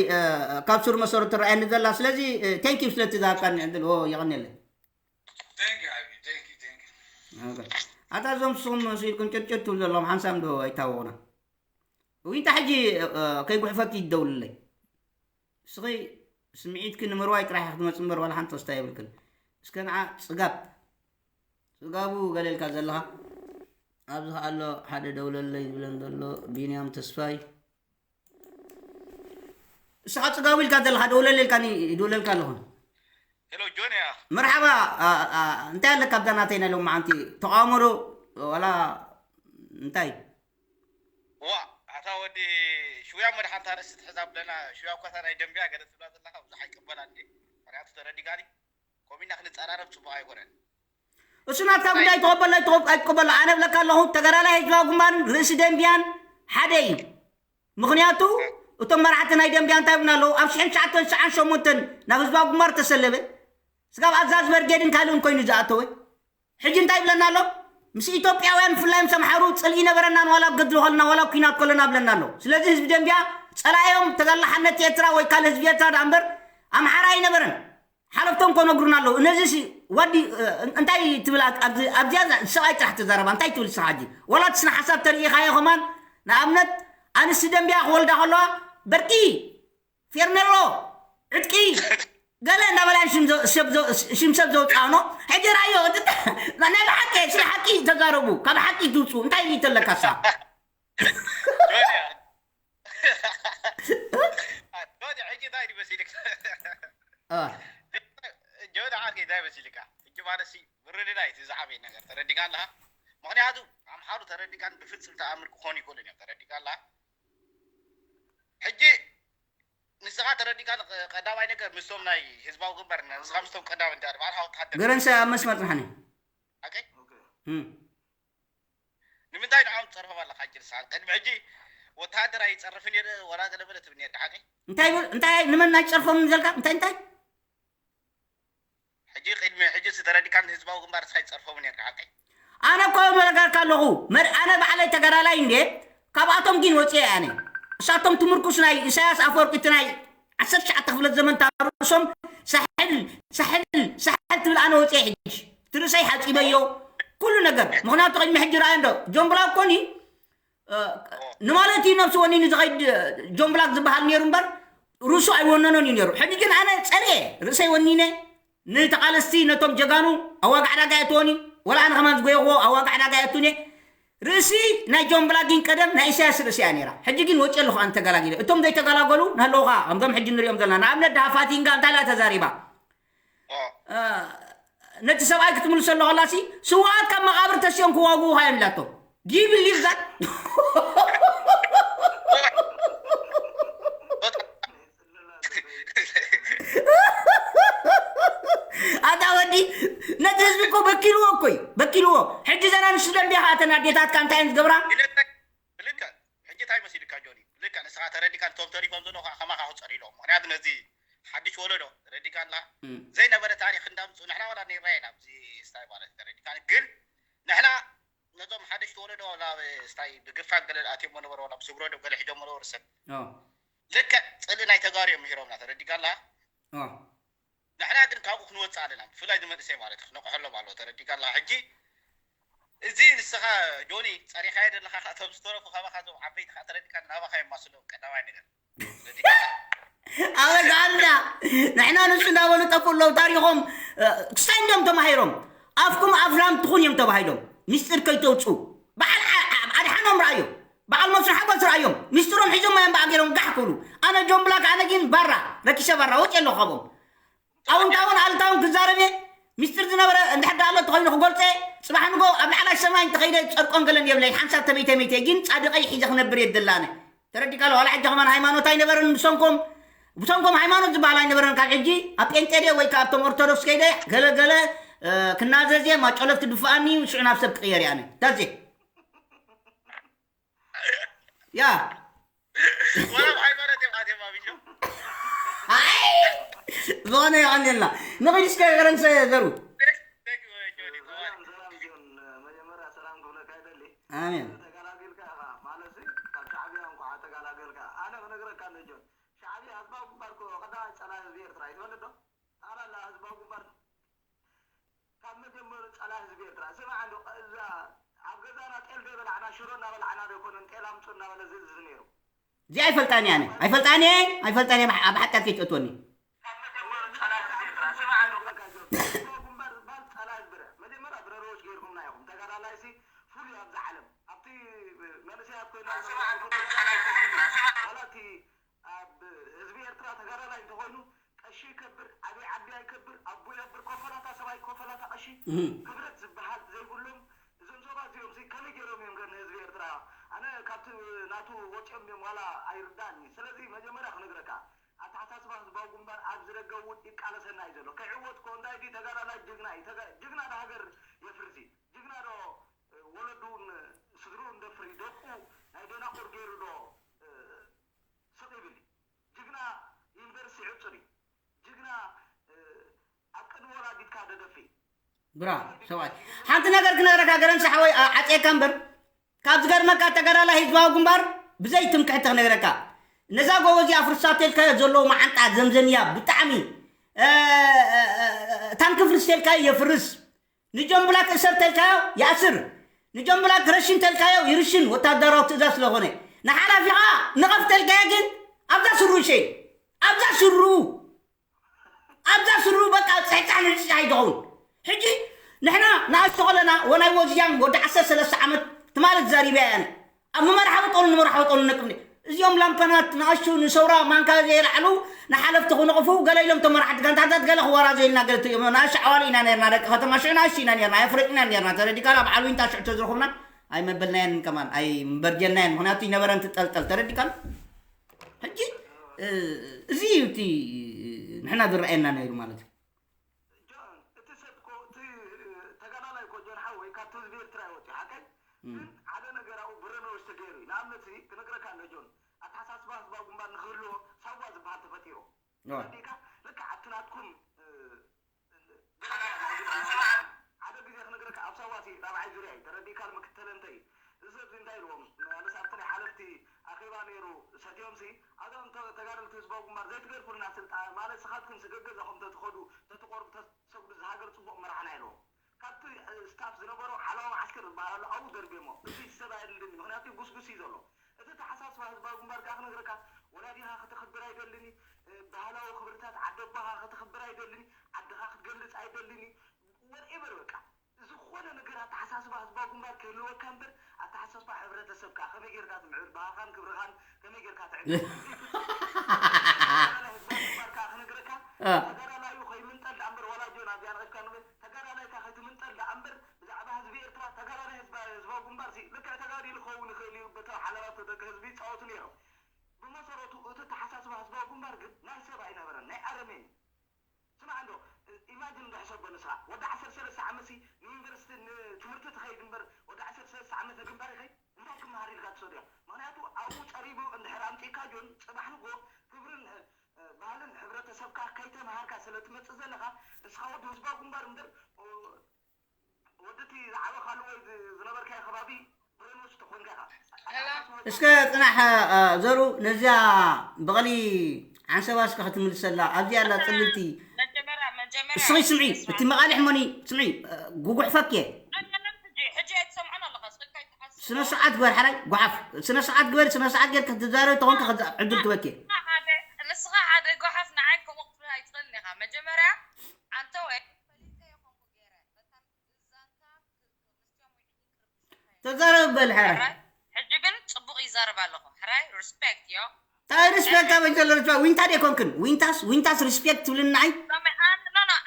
ካብ ሱር መሰረቱ ትረኣየኒ ዘላ። ስለዚ ቴንኪዩ ስለቲ ዝሃብካኒ ዕድል። ኦ የቐንየለይ። ኣታ እዞም ስኹም ስኢልኩም ጭርጭር ትብሉ ዘለኹም ሓንሳብ ዶ ኣይታወቑና? ዊንታ ሕጂ ከይጉሕፈኪ ይደውልለይ። እስኺ ስምዒትኪ ንምርዋይ ጥራሕ ኢኺ ትመጽእ እምበር ዋላ ሓንቲ ክስታይ የብልክን። እስከ ንዓ ጽጋብ ጽጋቡ ገለ ኢልካ ዘለኻ ኣብዚ ከኣ ኣሎ ሓደ ደውለለይ ዝብለን ዘሎ ቢንያም ተስፋይ። እስኻ ጽጋቡ ኢልካ ዘለኻ ደውለለይ ኢልካኒ ይድውለልካ ኣለኹ። ሄሎ ጆንያ። መርሓባ። እንታይ ኣለካ ኣብዛ ናተይ ናይ ሎማዓንቲ ተቃውሞ ዶ ዋላ እንታይ? ዋ ኣታ ወዲ ሽውያ መድሓንታ ርእሲ ትሕዛ ብለና ሽውያ እኳ እታ ናይ ደንብያ ገለ ትብላ ዘለኻ ብዙሕ ኣይቅበላን እየ። ምክንያቱ ተረዲጋኒ ኮሚና ክንጸራረብ ጽቡቕ ኣይኮነን። እሱ ናትካ ጉዳይ ትቐበሎ ኣይትቐበሎ ኣነ እብለካ ኣለኹ። ተጋዳላይ ህዝባዊ ግንባርን ርእሲ ደንብያን ሓደ እዩ። ምኽንያቱ እቶም መራሕቲ ናይ ደንብያ እንታይ ይብሉና ኣለዉ? ኣብ ሽሕን ትሽዓተን ሰዓን ሸሞንተን ናብ ህዝባዊ ግንባር ተሰለበ ስጋብ ኣዛዚ በርጌድን ካልእን ኮይኑ ዝኣተወ ሕጂ እንታይ ይብለና ኣሎ? ምስ ኢትዮጵያውያን ብፍላይ ምስ ኣምሓሩ ጽልኢ ነበረናን ዋላ ኣብ ገድሊ ከለና ዋላ ኣብ ኲናት ከለና ብለና ኣሎ። ስለዚ ህዝቢ ደንብያ ጸላኢኦም ተጋድሎ ሓርነት ኤርትራ ወይ ካልእ ህዝቢ ኤርትራ ደኣ እምበር ኣምሓራ ኣይነበረን። ሓለፍቶም ከነግሩና ኣለዉ። ነዚ ሲ ዋዲ እንታይ ትብል ኣብዚኣ ሰብኣይ ጥራሕ ተዛረባ እንታይ ትብል ስኻ ሕጂ? ዋላ እቲ ስነ ሓሳብ ተርእኻዮ ከማን ንኣብነት ኣንስቲ ደንብያ ክወልዳ ከለዋ በርቂ ፌርነሎ ዕጥቂ ገለ እንዳበላ ሽም ሰብ ዘውፅኣኖ ሕጂ ራዮ ናይ ብሓቂ ስለ ሓቂ ተዛረቡ ካብ ሓቂ ትውፅኡ እንታይ ተለካ ሳ ጆኒ ሕጂ እንታይ ድመሲልካ ጆኒ ዓርከይ እንታይ መሲልካ ሕጂ ማለት ምርድዳእ እቲ ዝዓበየ ነገር ተረዲካ ኣለካ ምክንያቱ ኣምሓሩ ተረዲካን ብፍፅም ተኣምር ክኾኑ ይክእሉን እዮም ተረዲካ ኣለካ ሕጂ ንስኻ ተረዲካ ቀዳማይ ነገር ምስቶም ናይ ህዝባዊ ግንባር ንስኻ ምስቶም ቀዳማይ እንዳ ባዕልኻ ወታደር ገረንሰ ኣብ መስመር ጽንሓኒ ሓቀይ እም። ንምንታይ ንዓም ትጸርፎም ኣለኻ ሕጂ ንስኻ ቅድሚ ሕጂ ወታደር ኣይጸርፍን እየ ወላ ገለ በለ ትብል ነርካ ሓቀይ እንታይ እንታይ ንመን ኣይጸርፎም ዘልካ እንታይ እንታይ ሕጂ ቅድሚ ሕጂ ዝተረዲካ ንህዝባዊ ግንባር እስኻ ይጸርፎም ነርካ ሓቀይ ኣነ እኮ መረጋርካ ኣለኹ መር ኣነ ባዕለይ ተጋዳላይ እንዴ ካብኣቶም ግን ወፅየ ኣነ እሳቶም ትምርኩስ ናይ ኢሳያስ ኣፈወርቂ እቲ ናይ ዓሰርተ ትሽዓተ ክፍለ ዘመን ታርሶም ሳሕል ሳሕል ሳሕል ትብል ኣነ ወፅየ ሕጂ ትርእሰይ ሓፂበዮ ኩሉ ነገር ምክንያቱ ቅድሚ ሕጂ ረኣዮ እንዶ ጆምብላ ኮኒ ንማለት እዩ ነብሲ ወኒኑ ዝኸይድ ጆምብላክ ዝበሃል ነይሩ እምበር ርእሱ ኣይወነኖን እዩ ነይሩ ሕጂ ግን ኣነ ፀልየ ርእሰይ ወኒነ ንተቓለስቲ ነቶም ጀጋኑ ኣዋጋዕ ዳጋ የእትዎን እዩ ወላ ኣነ ከማን ዝጎየኽዎ ኣዋጋዕ ዳጋ የእቱን እየ ርእሲ ናይ ጆን ብላጊን ቀደም ናይ ኢሳያስ ርእሲ እያ ነይራ ሕጂ ግን ወፂ ኣለኹ ኣነ ተገላጊለ እቶም ዘይተገላገሉ ናለውኻ ከምዞም ሕጂ ንሪኦም ዘለና ንኣብነት ድሃ ፋቲንጋ እንታይ ላ ተዛሪባ ነቲ ሰብኣይ ክትምልሰ ኣለኹላሲ ስውኣት ካብ መቓብር ተሲኦም ክዋግኡኻ እዮም ኢላቶ Do you believe that? ኣታ ወዲ ነቲ ህዝቢ እኮ በኪልዎ እኮ እዩ በኪልዎ ሕጂ ዘና ንሱ ደንቢያ ከዓ እተን ኣዴታትካ እንታይ እየን ዝገብራ ብልክዕ ሕጂ እንታይ መሲልካ ጆኒ ብልክዕ ንስኻ ተረዲካ ነቶም ተሪፎም ዘሎ ከዓ ከማኻ ክፀሉ ኢሎም ምክንያቱ ነዚ ሓድሽ ወለዶ ተረዲካ ኣላ ዘይነበረ ታሪክ እንዳምፁ ንሕና ዋላ ነይርና ኢና ኣብዚ ስታይ ማለት ተረዲካ ግን ንሕና ነዞም ሓደሽቲ ወለዶ ናብ ስታይ ብግፋት ገለ ኣትዮም ነበሩ ናብ ስግረዶ ገለ ሒዞም ነበሩ ሰብ ልክዕ ፅልኢ ናይ ተጋሩ እዮም ምሂሮምና ተረዲካ ኣላ ንሕና ግን ካብኡ ክንወፅእ ኣለና ብፍላይ ንመንእሰይ ማለት እዩ ክነቕሐሎም ኣለዎ ተረዲካ ኣላ ሕጂ እዚ ንስኻ ጆኒ ፀሪኻዮ ዘለኻ ከ እቶም ዝተረፉ ካባኻ እዞም ዓበይቲ ከዓ ተረዲካ ናባኻ የማስሎም ቀዳማይ ነገር ኣበዛዓልና ንሕና ንሱ እንዳበሉ ጠፍኡ ኣለዉ ታሪኾም ክስታይ እንዲዮም ተማሂሮም ኣፍኩም ኣፍላም ትኹን እዮም ተባሂሎም ሚስጢር ከይተውፅኡ በዓል ኣድሓኖም ረኣዮም በዓል መስሩ ሓጎስ ረኣዮም ሚስጢሮም ሒዞም እዮም በኣ ገይሮም ጋሕ ክብሉ ኣነ ጆን ብላክ ኣነ ግን ባራ ረኪሸ ባራ ወፂ ኣለኹ ካብኦም። ኣውንታውን ኣልታውን ክዛረብ እየ። ሚስጥር ዝነበረ እንድሕር ደኣ ኣሎ ተኾይኑ ክገልፀ፣ ፅባሕ ንጎ ኣብ ላዕላይ ሰማይ እንተኸይደ ጨርቆም ገለን የብለይ። ሓንሳብ ተመይተ መይተ ግን ፃድቀይ ሒዘ ክነብር እየ ደላነ። ተረዲካ ኣሎ። ዋላ ሕጂ ከማን ሃይማኖት ኣይነበረን ብሰንኮም፣ ብሰንኮም ሃይማኖት ዝበሃል ኣይነበረን። ካብ ሕጂ ኣብ ጴንጤ ድየ ወይ ከኣ ኣብቶም ኦርቶዶክስ ከይደ ገለ ገለ፣ እ፣ ክናዘዝ እየ። ማጮለት ክድፍኣኒ እዩ፣ ሽዑ ናብ ሰብ ክቕየር እየ ኣነ። ዳዜ። ያ። ወላ ኣብ ሃይማኖት እዮም ኣትዮም ኣብ ኢሎም። ኣይ! ዝኾነ የቐንየልና። ንኺድ እስከ ገረንሰ ዘሩ። ሰላም፣ ሰላም ጆን፣ መጀመርያ ሰላም ክብለካ ይደሊ። ኣሜን። ተገላጊልካ ኢኻ፣ ማለት ካብ ሻዕብያ እንኳዕ ተገላገልካ። ኣነ ክነግረካ እንደ ጆን፣ ሻዕብያ ህዝባዊ ግንባር እኮ ቀዳማይ ጸላኢ ህዝቢ ኤርትራ እዩ፣ ትፈልጥ ዶ? ጠቕላላ ህዝባዊ ግንባር ካብ መጀመሩ ጸላኢ ህዝቢ ኤርትራ። ስማዕ እንዶ፣ እዛ ኣብ ገዛና ጤል ዶ በላዕና፣ ሽሮ እናበላዕና ዶ ኣይኮነን ጤል ኣምጹ እናበለ ዝእዝዝ ነይሩ? እዚኣ ኣይፈልጣን እየ ኣነ። ኣይፈልጣን እየ፣ ኣይፈልጣን እየ፣ ኣብ ሓጢኣት ከይትእትወኒ። ካብ መጀመሩ ጸላኢ ህዝቢ ኤርትራ። ስማዕ እንዶ፣ ህዝባዊ ግንባር ዝበሃል ጸላኢ ህዝቢ ኤርትራ። መጀመርያ ብረሮዎች ገይርኩምና ኢኹም። ተጋዳላይሲ ፍሉይ ኣብዚ ዓለም። ኣብቲ መንእሰያት ኮይና ዋላ እቲ ኣብ ህዝቢ ኤርትራ ተጋዳላይ እንተኾይኑ ቀሺ ይከብር፣ ዓብዪ ዓዲ ኣይከብር፣ ኣቦ ይኸብር፣ ኮፈላታ ሰብኣይ ኮፈላታ ቀሺ እህ። ክብረት ዝበሃል ዘይብሎም እዞም ሰባት እዚኦም ሲ ከመይ ገይሮም እዮም ግን ንህዝቢ ኤርትራ? ኣነ ካብቲ ናቱ ወፂኦም እዮም ዋላ ኣይርዳእን እዩ። ስለዚ መጀመርያ ክነግረካ ኣተሓሳስባ ህዝባዊ ግንባር ኣብዚ ደገ እውን ይቃለሰና እዩ ዘሎ። ከይዕወት እኮ እንታይ ድዩ ተጋዳላይ ጅግና እዩ። ተጋ- ጅግና ዶ ሃገር የፍርስ እዩ? ጅግና ዶ እ፣ ወለዱን ስድርኡን ደፍር እዩ? ደቁ ናይ ደናቁር ገይሩ ዶ እ፣ ስቕ ይብል እዩ? ጅግና ዩኒቨርሲቲ ይዕጹር እዩ። ጅግና እ፣ ኣብ ቅድሚ ወላዲትካ ደደፊ። ብራ ሰብኣይ ሓንቲ ነገር ክነግረካ ገረንሳ ሓወይ ኣ- ዓፅየካ እምበር ካብ ዝገርመካ ተጋዳላይ ህዝባዊ ግንባር ብዘይ ትምክሕቲ ክነግረካ ነዛ ጎቦ እዚኣ ፍርሳ ተልካዮ ዘለዎ መዓንጣ ዘምዘምያ ብጣዕሚ እ፣ እ፣ እ፣ ታንኪ ፍርስ ተልካዮ የፍርስ ንጆን ብላክ እሰር ተልካዮ ይኣስር ንጆን ብላክ ረሽን ተልካዮ ይርሽን ወታደራዊ ትእዛዝ ስለኾነ ንሓላፊኻ ንቐፍ ተልካዮ ግን ኣብዛ ስሩ ይሸይ ኣብዛ ስሩ ኣብዛ ስሩ በቃ ጽሕጻሕ ንጽሕጻሕ ይኸውን ሕጂ ንሕና ንኣሽቶ ከለና ወናይ ወዝያም ወዲ ዓሰርተ ሰለስተ ዓመት ትማሊ ዛሪበያ እያ ኣብ መመርሓዊ ጦሉ ንመርሓዊ ጦሉ ነቅምኒ እዚኦም ላምፐናት ንኣሽቱ ንሰውራ ማንካ ዘየልዓሉ ንሓለፍቲ ክነቕፉ ገለ ኢሎም ተመራሕቲ ጋንታታት ገለ ክወራዘዩልና ገለ እዮም ንኣሽቱ ዓዋሉ ኢና ነርና ደቂ ከተማ ሽዑ ንኣሽቱ ኢና ነርና ኣፍረጥ ኢና ነርና ተረዲካ ኣብ ዓሉ ኢንታ ሽዑ ተዝረኹብና ኣይመበልናየን ከማን ኣይምበርጀናየን ምክንያቱ ይነበረን ትጠልጠል ተረዲካን ሕጂ እዚ እዩ እቲ ንሕና ዝረኣየና ነይሩ ማለት እዩ ጆን እቲ ሰብ እኮ እቲ ተጋዳላይ እኮ ጆን ሓወይ ካብቲ ህዝቢ ኤርትራ ይወፅእ ሓቀይ ግን ሓደ ነገር ኣብኡ ብረኖዎች ተገይሩ እዩ ንኣብነት እዚ ክነግረካ ኣሎ ጆን ኣተሓሳስባ ህዝባዊ ግንባር ንክህልዎ ሳዋ ዝበሃል ተፈጢሩ ተረዲእካ ልክዕ ኣብቲ ናትኩም ሓደ ግዜ ክነግረካ ኣብ ሳዋ ሲ ራብዓይ ዙርያ እዩ ተረዲእካ ምክተለ እንተ እዩ እዚ ሰብ እዚ እንታይ ኢልዎም ማለት ኣብቲ ናይ ሓለፍቲ ኣኼባ ነይሩ ሰትዮም ሲ ኣዞም ተጋደልቲ ህዝባዊ ግንባር ዘይትገድፉልና ስልጣን ማለት ስኻትኩም ሲ ገገዛኹም ተትኸዱ ተትቆርቡ ተትሰግዱ እዚ ሃገር ፅቡቕ መራሕና ኢልዎም ካብቲ ስታፍ ዝነበሮ ሓለዋ መዓስከር ዝበሃል ኣሎ ኣብኡ ደርብዮሞ እዚ ሰብ ኣየድልን ምክንያቱ ጉስጉስ እዩ ዘሎ እቲ ተሓሳስባ ህዝባዊ ግንባር ከዓ ክነግረካ ወላዲኻ ከተኽብር ኣይደልን እዩ ባህላዊ ክብርታት ዓዲ ኣቦኻ ከተኽብር ኣይደልን እዩ ዓድኻ ክትገልፅ ኣይደልን እዩ whatever በቃ ዝኾነ ነገር ኣተሓሳስባ ህዝባዊ ግንባር ክህልወካ እምበር ኣተሓሳስባ ሕብረተሰብ ከዓ ከመይ ጌርካ ትምዕብል ባህልኻን ክብርኻን ከመይ ጌርካ ትዕብል ህዝባዊ ግንባር ከዓ ክነግረካ ተጋዳላዩ ከይምንጠል ደኣ እምበር ዋላ ጆን ኣብዚኣ ንቒፍካ ንብል ተጋዳላይካ ከይትምንጠል ደኣ እምበር ብዛዕባ ህዝቢ ኤርትራ ተጋዳላይ ህዝባዊ ግንባር ሲ ልክዕ ተጋዲሉ ክኸውን ይኽእል እዩ በቶም ሓለባቶ ደቂ ህዝቢ ይፃወቱ ነይሮም ብመሰረቱ እቲ ኣተሓሳስባ ህዝባዊ ግንባር ግን ናይ ሰብ ኣይነበረን ናይ ኣረሜን እዩ ስማዕ እንዶ ኢማጅን እንዶ ሕሰቦ ንስኻ ወዲ ዓሰርተ ሰለስተ ዓመት ሲ ንዩኒቨርሲቲ ንትምህርቲ ትኸይድ እምበር ወዲ ዓሰርተ ሰለስተ ዓመት ግንባር ይኸይድ እንታይ ክመሃር ኢልካ ትሰድዮ ምኽንያቱ ኣብኡ ፀሪቡ እንድሕር ኣምፂእካ ጆን ፅባሕ ንጎ ክብርን ባህልን ሕብረተሰብካ ከይተምሃርካ ስለ ትመፅእ ዘለኻ ንስኻ ወዲ ህዝባዊ ግንባር እምበር ወዲ እቲ ዝዓበኻሉ ወይ ዝነበርካዮ ከባቢ ብሬኖች ተኾንካ ኢኻ እስከ ፅናሕ ዘሩ ነዚኣ በቕሊ ዓንሰባ እስከ ክትምልሰላ ኣብዚኣ ኣላ ፅልልቲ እስኺ ስምዒ እቲ መቓልሕ መኒ ስምዒ ጉጉሕፈኪ ስነ ስርዓት ግበር ሓራይ ጓሓፍ ስነ ስርዓት ግበር ስነ ስርዓት ጌር ክትዛረብ ተኾንካ ዕድል ክበኪ ንስኻ ሓደ ጓሓፍ ንዓይ ከምኡ ክትብል ኣይትኽእልን ኢኻ መጀመርያ ኣንተ ወይ ተዛረብ በል ሕራይ ሕጂ ግን ጽቡቕ ይዛረብ ኣለኹ ሕራይ ሪስፔክት ዮ ሪስፔክት ኣበይ ዘሎ ሪስፔክት? ዊንታ ዶ ኣይኮንክን? ዊንታስ ዊንታስ ሪስፔክት ትብልናይ?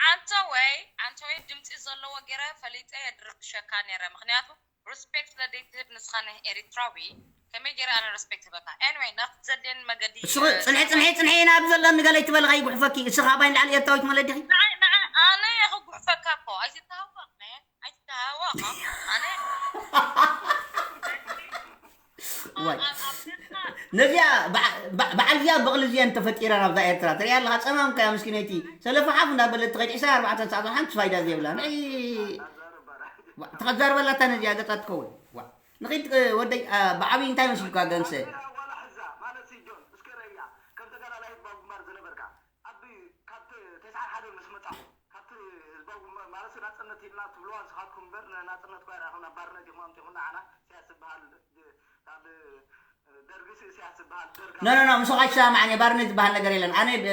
ኣንተ ወይ ኣንተ ወይ ድምፂ ዘለዎ ገይረ ፈሊጠ የድርብሸካ ነይረ። ምክንያቱ ሪስፔክት ስለ ዘይትህብ ንስኻ ንኤሪትራዊ ከመይ ገይረ ኣነ ሪስፔክት ህበካ? ኤኒወይ ናብቲ ዘድልየኒ መገዲ እስኺ ፅንሒ ፅንሒ ፅንሒ ናብ ዘለኒ ገለ ይትበልኻ ይጉሕፈኪ። እስኺ ካባይ ንላዕሊ ኤርትራዊት ማለት ዲኺ? ንዓይ ንዓይ ኣነ እየ ክጉሕፈካ እኮ ኣይትተሃወቕ። ኣይትተሃወቕ ኣነ ዋይ ነዚኣ በዓ- በዓ- በዓል እዚኣ በቕሊ እዚኣ እንተፈጢራ ናብዛ ኤርትራ ትሪኣ ኣለኻ። ፀማም ከያ ምስኪነይቲ ሰለፋ ሓፍ እንዳበለት ትኸይድ ዕስራ ኣርባዕተ ሰዓት ሓንቲ ፋይዳ ዘይብላ ናይ ተኸዛርበላታ ነዚኣ ገፃ ትኸውን። ዋ ንኺድ ወደይ አ፣ ብዓብዪ እንታይ መስልካ ገንሰ ዋላ ሕዛ ማለት ሲ ጆን እስከ ረያ ከም ተጋዳላይ ህዝባዊ ግንባር ዝነበርካ ኣብ ካብ ተስዓን ሓደን ምስ መጻኹ ካብቲ ህዝባዊ ግንባር ማለት ናጽነት ኢልና ትብልዋ ንስኻትኩም እምበር ንናጽነት እኳ ይረኣኹም ናብ ባርነት ኢኹም ኣምጺኹና ዓና ኢሳያስ ዝበሃል ካብ ደርግስ ኢሳያስ ዝበሃል ደርግ ኖ ኖ ኖ ምስ ኸዓ ይሰማማዕ እየ። ባርነት ዝበሃል ነገር የለን። ኣነ እ፣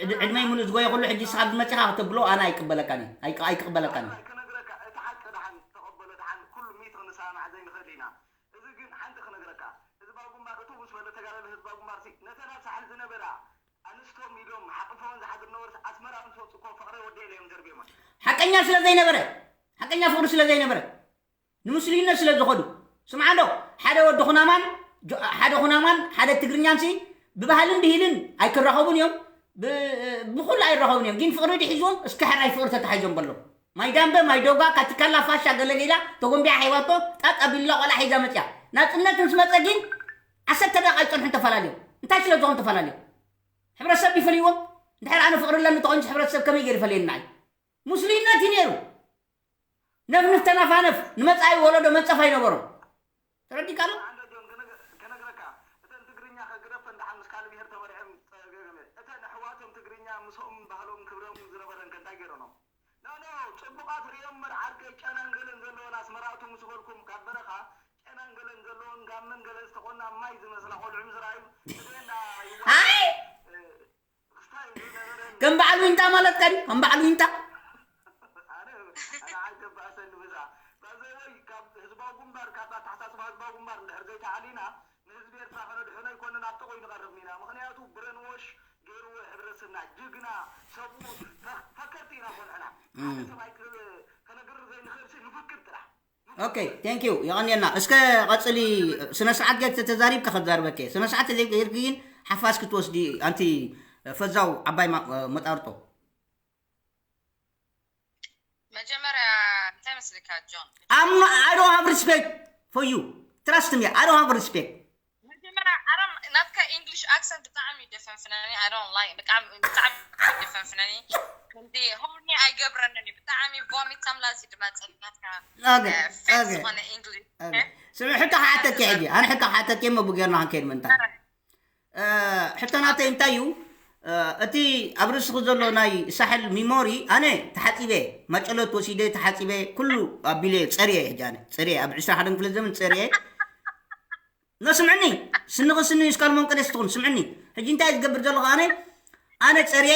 ዕድ- ዕድመይ ሙሉእ ዝጎየ ኩሉ ሕጂ ንስኻ ብመፂኻ ከተብሎ ኣነ ኣይቅበለካን እየ። ኣይቅ- ኣይቅበለካን እየ። ከነግረካ እቲ ሓቂ ደሓን ተቐበሎ ደሓን ኩሉ ሚእቲ ክንሰማማዕ ዘይንኽእል ኢና። እዚ ግን ሓንቲ ክነግረካ ህዝባዊ ግንባር እቱ ምስ በለ ተጋዳሊ ህዝባዊ ግንባር ሲ ነተን ኣብ ሳሕል ዝነበራ ኣንስቶም ኢዶም ሓቕፈወን ዝሓድር ነበርስ ኣስመራ ምስ ወፁ እኮ ፍቕሪ ወዲ ኢለ እዮም ዘርብዮማ። ሓቀኛ ስለ ዘይነበረ ሓቀኛ ፍቕሪ ስለ ዘይነበረ ንሙስሊምነት ስለ ዝኸዱ ስምዓ እንዶ ሓደ ወዲ ኩናማን ጆ- ሓደ ኩናማን ሓደ ትግርኛን ሲ ብባህልን ብሂልን ኣይክራኸቡን እዮም ብ- ብኩሉ ኣይራኸቡን እዮም ግን ፍቕሪ ድሒዝዎም እስከ ሕራይ ፍቕሪ ተታሒዞም በሎ ማይ ዳምበ ማይ ዶጋ ካቲካላ ፋሻ ገለሌላ ተጎንቢያ ሒባቶ ጣጥ ኣቢላ ቆልዓ ሒዛ መፅያ ናፅነት ምስ መፀ ግን ዓሰርተ ደቂቃ ኣይፀንሑን ተፈላለዮም እንታይ ስለ ዝኾኑ ተፈላለዮም ሕብረተሰብ ይፈልይዎም እንድሕር ኣነ ፍቕሪ ኣለኒ ተኾይኑስ ሕብረተሰብ ከመይ ገይሩ ይፈልየኒ ንዓይ ሙስሊምነት እዩ ነይሩ ነፍንፍ ተናፋነፍ ንመፃኢ ወለዶ መንፀፍ ኣይነበሮም ተረዲካ ኣሎ ከነግረካ እተን ትግርኛ ከግደፈን ደሓን ምስ ካልእ ብሄር ተመርዐን እተን ኣሕዋቶም ትግርኛ ምስኦም ባህሎም ክብሮም ዝነበረን ከ እንታይ ገይረኖም ኖ ኖ ፅቡቃት ሪኦም እምበር ዓርከይ ጨናን ገለን ዘለወን ኣስመራ እቱ ምስ በልኩም ካብ በረኻ ጨናን ገለን ዘለወን ጋመን ገለን ዝተቆና ማይ ዝመስላ ቆልዑ ምስ ረኣዩ እተን ኣይ ከም በዓል ዊንታ ማለት ከ ከም በዓል ዊንታ ኣነ ኣነ ኣይተባእሰኒ ብዛ ባዘወይ ካብ ህዝባዊ ግንባር ካብ ኣተሓሳስባ ህዝባዊ ግንባር እንድሕር ዘይተዓሊና ንህዝቢ ኤርትራ ከነድሕኖ ኣይኮነን ኣብ ጥቕኡ ንቐርብ ኢና ምኽንያቱ ብረንዎሽ ገይርዎ ሕብረተሰብና ጅግና ሰብኡ ፈከርቲ ኢና ኮንዕና ሓደ ሰብኣይ ከነግርር ዘይንኽእል ሲ ንፍክር ጥራሕ ኦኬ ቴንክ ዩ የቐንየልና እስከ ቀፅሊ ስነ ስርዓት ገይር ተተዛሪብካ ከዛርበከ ስነ ስርዓት ተዘይገይርክ ግን ሓፋስ ክትወስዲ ኣንቲ ፈዛው ዓባይ ማ- መጣርጦ መጀመርያ እንታይ መስልካ ጆን I'm I don't have respect for you trust me I don't have respect መጀመርያ ኣረም ናትካ ኢንግሊሽ ኣክሰንት ብጣዕሚ ደፈንፍነኒ I don't like ብጣዕሚ ብጣዕሚ ደፈንፍነኒ ከምዚ ሆርኒ ኣይገብረንን እዩ ብጣዕሚ ቮሚት ተምላሲ ድማ ጸልናትካ Okay, ፌክ okay. ዝኾነ ኢንግሊሽ Okay. ስሚ ሕቶ ክሓተኪ ሕጂ ኣነ ሕቶ ክሓተኪ እሞ ብጌርና ክንከይድ ምንታይ እ፣ ሕቶ ናተይ እንታይ እዩ እ፣ እቲ ኣብ ርእስኺ ዘሎ ናይ ሳሕል ሚሞሪ ኣነ ተሓፂበ ማጨሎት ወሲደ ተሓፂበ ኩሉ ኣቢለ ፀርየ ሕጂ ኣነ ፀርየ ኣብ ዕስራ ሓደን ክፍለ ዘመን ፀርየ ኖ ስምዕኒ ስንኺ ስኒ እስካልሞን ቀደስ ትኹን ስምዕኒ ሕጂ እንታይ ዝገብር ዘለኹ ኣነ ኣነ ፀርየ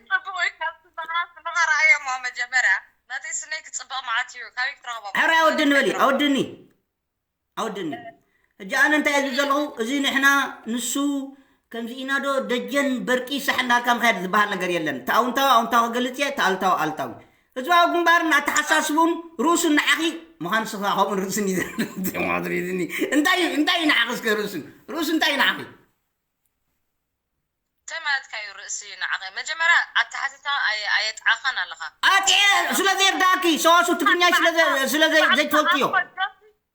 ጽቡቕ እዩ ካብ ስመና ስምኻ ረኣዮሞ መጀመርያ ናተይ ስነይ ክጽብቕ መዓት እዩ ካበይ ክትረኽቦ ሕራይ ኣወድኒ በሊ ኣወድኒ ኣወድኒ ሕጂ ኣነ እንታይ እየ ዝብል ዘለኹ እዚ ንሕና ንሱ ከምዚ ኢና ዶ ደጀን በርቂ ሳሕ እናልካ ምክያድ ዝበሃል ነገር የለን እቲ ኣውንታዊ ኣውንታዊ ክገልፅ እየ እቲ ኣልታዊ ኣልታዊ ህዝባዊ ግንባርን ኣተሓሳስቡን ርእሱን ንዓኺ ምዃን ስኻ ከምኡን ርእስን እዩ እንታይ እዩ እንታይ እዩ ንዓኺ እስከ ርእሱን ርእሱ እንታይ እዩ ንዓኺ እንታይ ማለትካ እዩ ርእሲ ንዓኸ መጀመርያ ኣተሓትታ ኣየ- ኣየጥዓኻን ኣለኻ ኣጥየ ስለ ዘየርዳእኪ ሰዋሱ ትግርኛ ስለ ዘ- ስለ ዘይ- ዘይትፈልጥዮ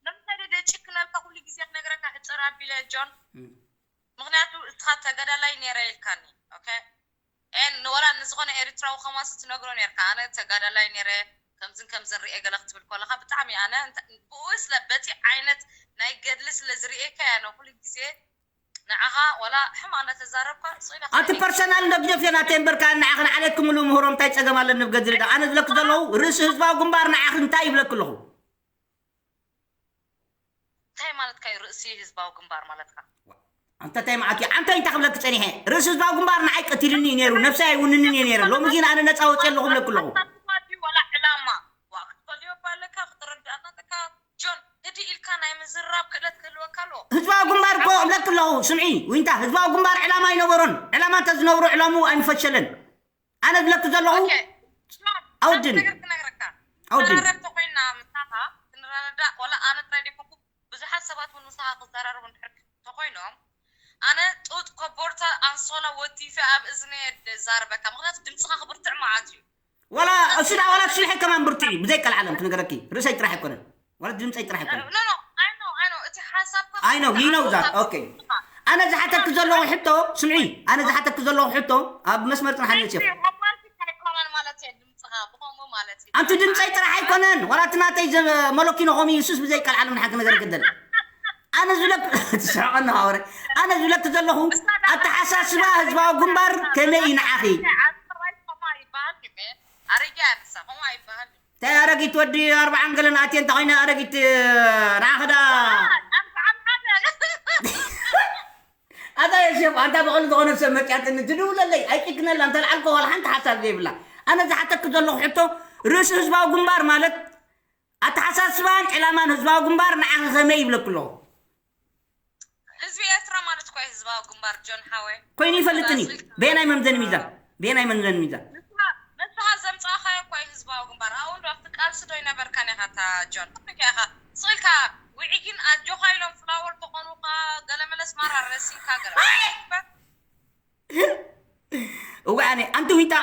ለምሳሌ ደጭክነልካ ኩሉ ግዜ ክነግረካ ሕፅር ኣቢለ ጆን ምክንያቱ እስኻ ተጋዳላይ ነይረ ኢልካኒ ኦኬ ኤን ንወላ ንዝኾነ ኤርትራዊ ከማስ ትነግሮ ነርካ ኣነ ተጋዳላይ ነይረ ከምዝን ከምዝን ርኤ ገለ ክትብል ከለካ ብጣዕሚ ኣነ እንተ- ብኡ ስለ በቲ ዓይነት ናይ ገድሊ ስለ ዝርኤካ እያ ነኩሉ ግዜ ንዓኻ ወላ ሕማቕ እናተዛረብካ ስቕ ኢለ ኣቲ ክርእየካ። ፐርሰናል እንዶ ግደፍዮ ናተይ እምበርካ ንዓኽን ዓሌትኩም ምሉ ምህሮ እንታይ ፀገም ኣለኒ ብገድሊ ዳ ኣነ ዝብለኪ ዘለኹ ርእሲ ህዝባዊ ግንባር ንዓኽ እንታይ ይብለኪ ኣለኹ እንታይ ማለትካ እዩ ርእሲ ህዝባዊ ግንባር ማለትካ ኣንተ እንታይ መዓት እዩ ኣንተ እንታይ ክብለኪ ፀኒሐ ርእሲ ህዝባዊ ግንባር ንዓይ ቀቲልኒ እዩ ነይሩ ነብሰይ ኣይውንንን እየ ነይረ ሎሚ ግን ኣነ ነፃ ወፅየ ኣለኹ ብለኪ ኣለኹ ኣሳስባት እዩ ወላ ዕላማ ዋ ክትፈልዮ እኳ ኣለካ ክትረዳእካ ኣለካ ጆን ህድእ ኢልካ ናይ ምዝራብ ክእለት ክህልወካ ኣለዎ ህዝባዊ ግንባር እኮ እብለክ ኣለኹ። ስምዒ ዊንታ፣ ህዝባዊ ግንባር ዕላማ ኣይነበሮን። ዕላማ እንተዝነብሮ ዕላምኡ ኣይምፈሸለን። ኣነ ዝብለክ ዘለኹ ኣውድን ኣውድን ተኮይና ምሳኻ ክንረዳእ፣ ዋላ ኣነ ጥራይ ደይኮንኩ ብዙሓት ሰባት እውን ምሳኻ ክዘራረቡ እንድሕር ተኮይኖም፣ ኣነ ጡጥ ኮቦርታ ኣንሶላ ወቲፈ ኣብ እዝነ ዛርበካ፣ ምክንያቱ ድምፅኻ ክብርትዕ መዓት እዩ። ዋላ እሱ ዳ ዋላ ስልሐ ከማን ብርትዒ ብዘይ ቀልዓለም ክነገረኪ፣ ርእሰይ ጥራሕ ኣይኮነን። ዋላ ድምፀይ ጥራሕ ኣይኮነን። No, no, I know, I know። እቲ ሓሳብካ ኣይ ነው ይነው ዛት ኦኬ። ኣነ ዝሓተክ ዘለኹ ሕቶ ስምዒ፣ ኣነ ዝሓተክ ዘለኹ ሕቶ ኣብ መስመር ጥራሕ ነፂኹ። ኣይኮነን ማለት እዩ ድምፅኻ ብኸምኡ ማለት እዩ። ኣንቲ ድምፀይ ጥራሕ ኣይኮነን ዋላ እቲ ናተይ መለኪኖ ከምኡ ይሱስ ብዘይ ቀልዓለም ንሓንቲ ነገር ግደል። ኣነ ዝብለክ ትስሕቐኒ ሃወረ ኣነ ዝብለክ ዘለኹ ኣተሓሳስባ ህዝባዊ ግንባር ከመይ እዩ ንዓኺ? እንታይ ኣረጊት ወዲ ኣርባዓን ገለን ኣትየ እንተ ኮይነ ኣረጊት ንዓኺ ዳ ኣታ የሴፍ ኣንታ ብቐሉ ዝኾነ ሰብ መፅያትኒ ትድውለለይ ኣይጭክነላ እንተልዓልኮ ዋላ ሓንቲ ሓሳብ ዘይብላ ኣነ ዝሓተክ ዘለኹ ሕቶ ርእሲ ህዝባዊ ግንባር ማለት ኣተሓሳስባን ዕላማን ህዝባዊ ግንባር ንዓኺ ከመይ ይብለክ ኣለኹ? ህዝቢ ኤርትራ ማለት እኮ ህዝባዊ ግንባር ጆን ሓወይ ኮይኑ ይፈልጥኒ። በየናይ መምዘኒ ሚዛን በየናይ መምዘኒ ሚዛን ንስኻ ዘምፃእኻዮ እኮ ህዝባዊ ግንባር ኣብኡ እንዶ ኣብቲ ቃልሲ ዶ ይነበርካን ኢኻ እታ ጆን ኢኻ ስቕ ኢልካ ውዒጊን ኣጆኻ ኢሎም ፍላወር ተኾኑካ ገለመለስ ማራ ረሲንካ ገለ እዋነ ኣንቲ ዊንታ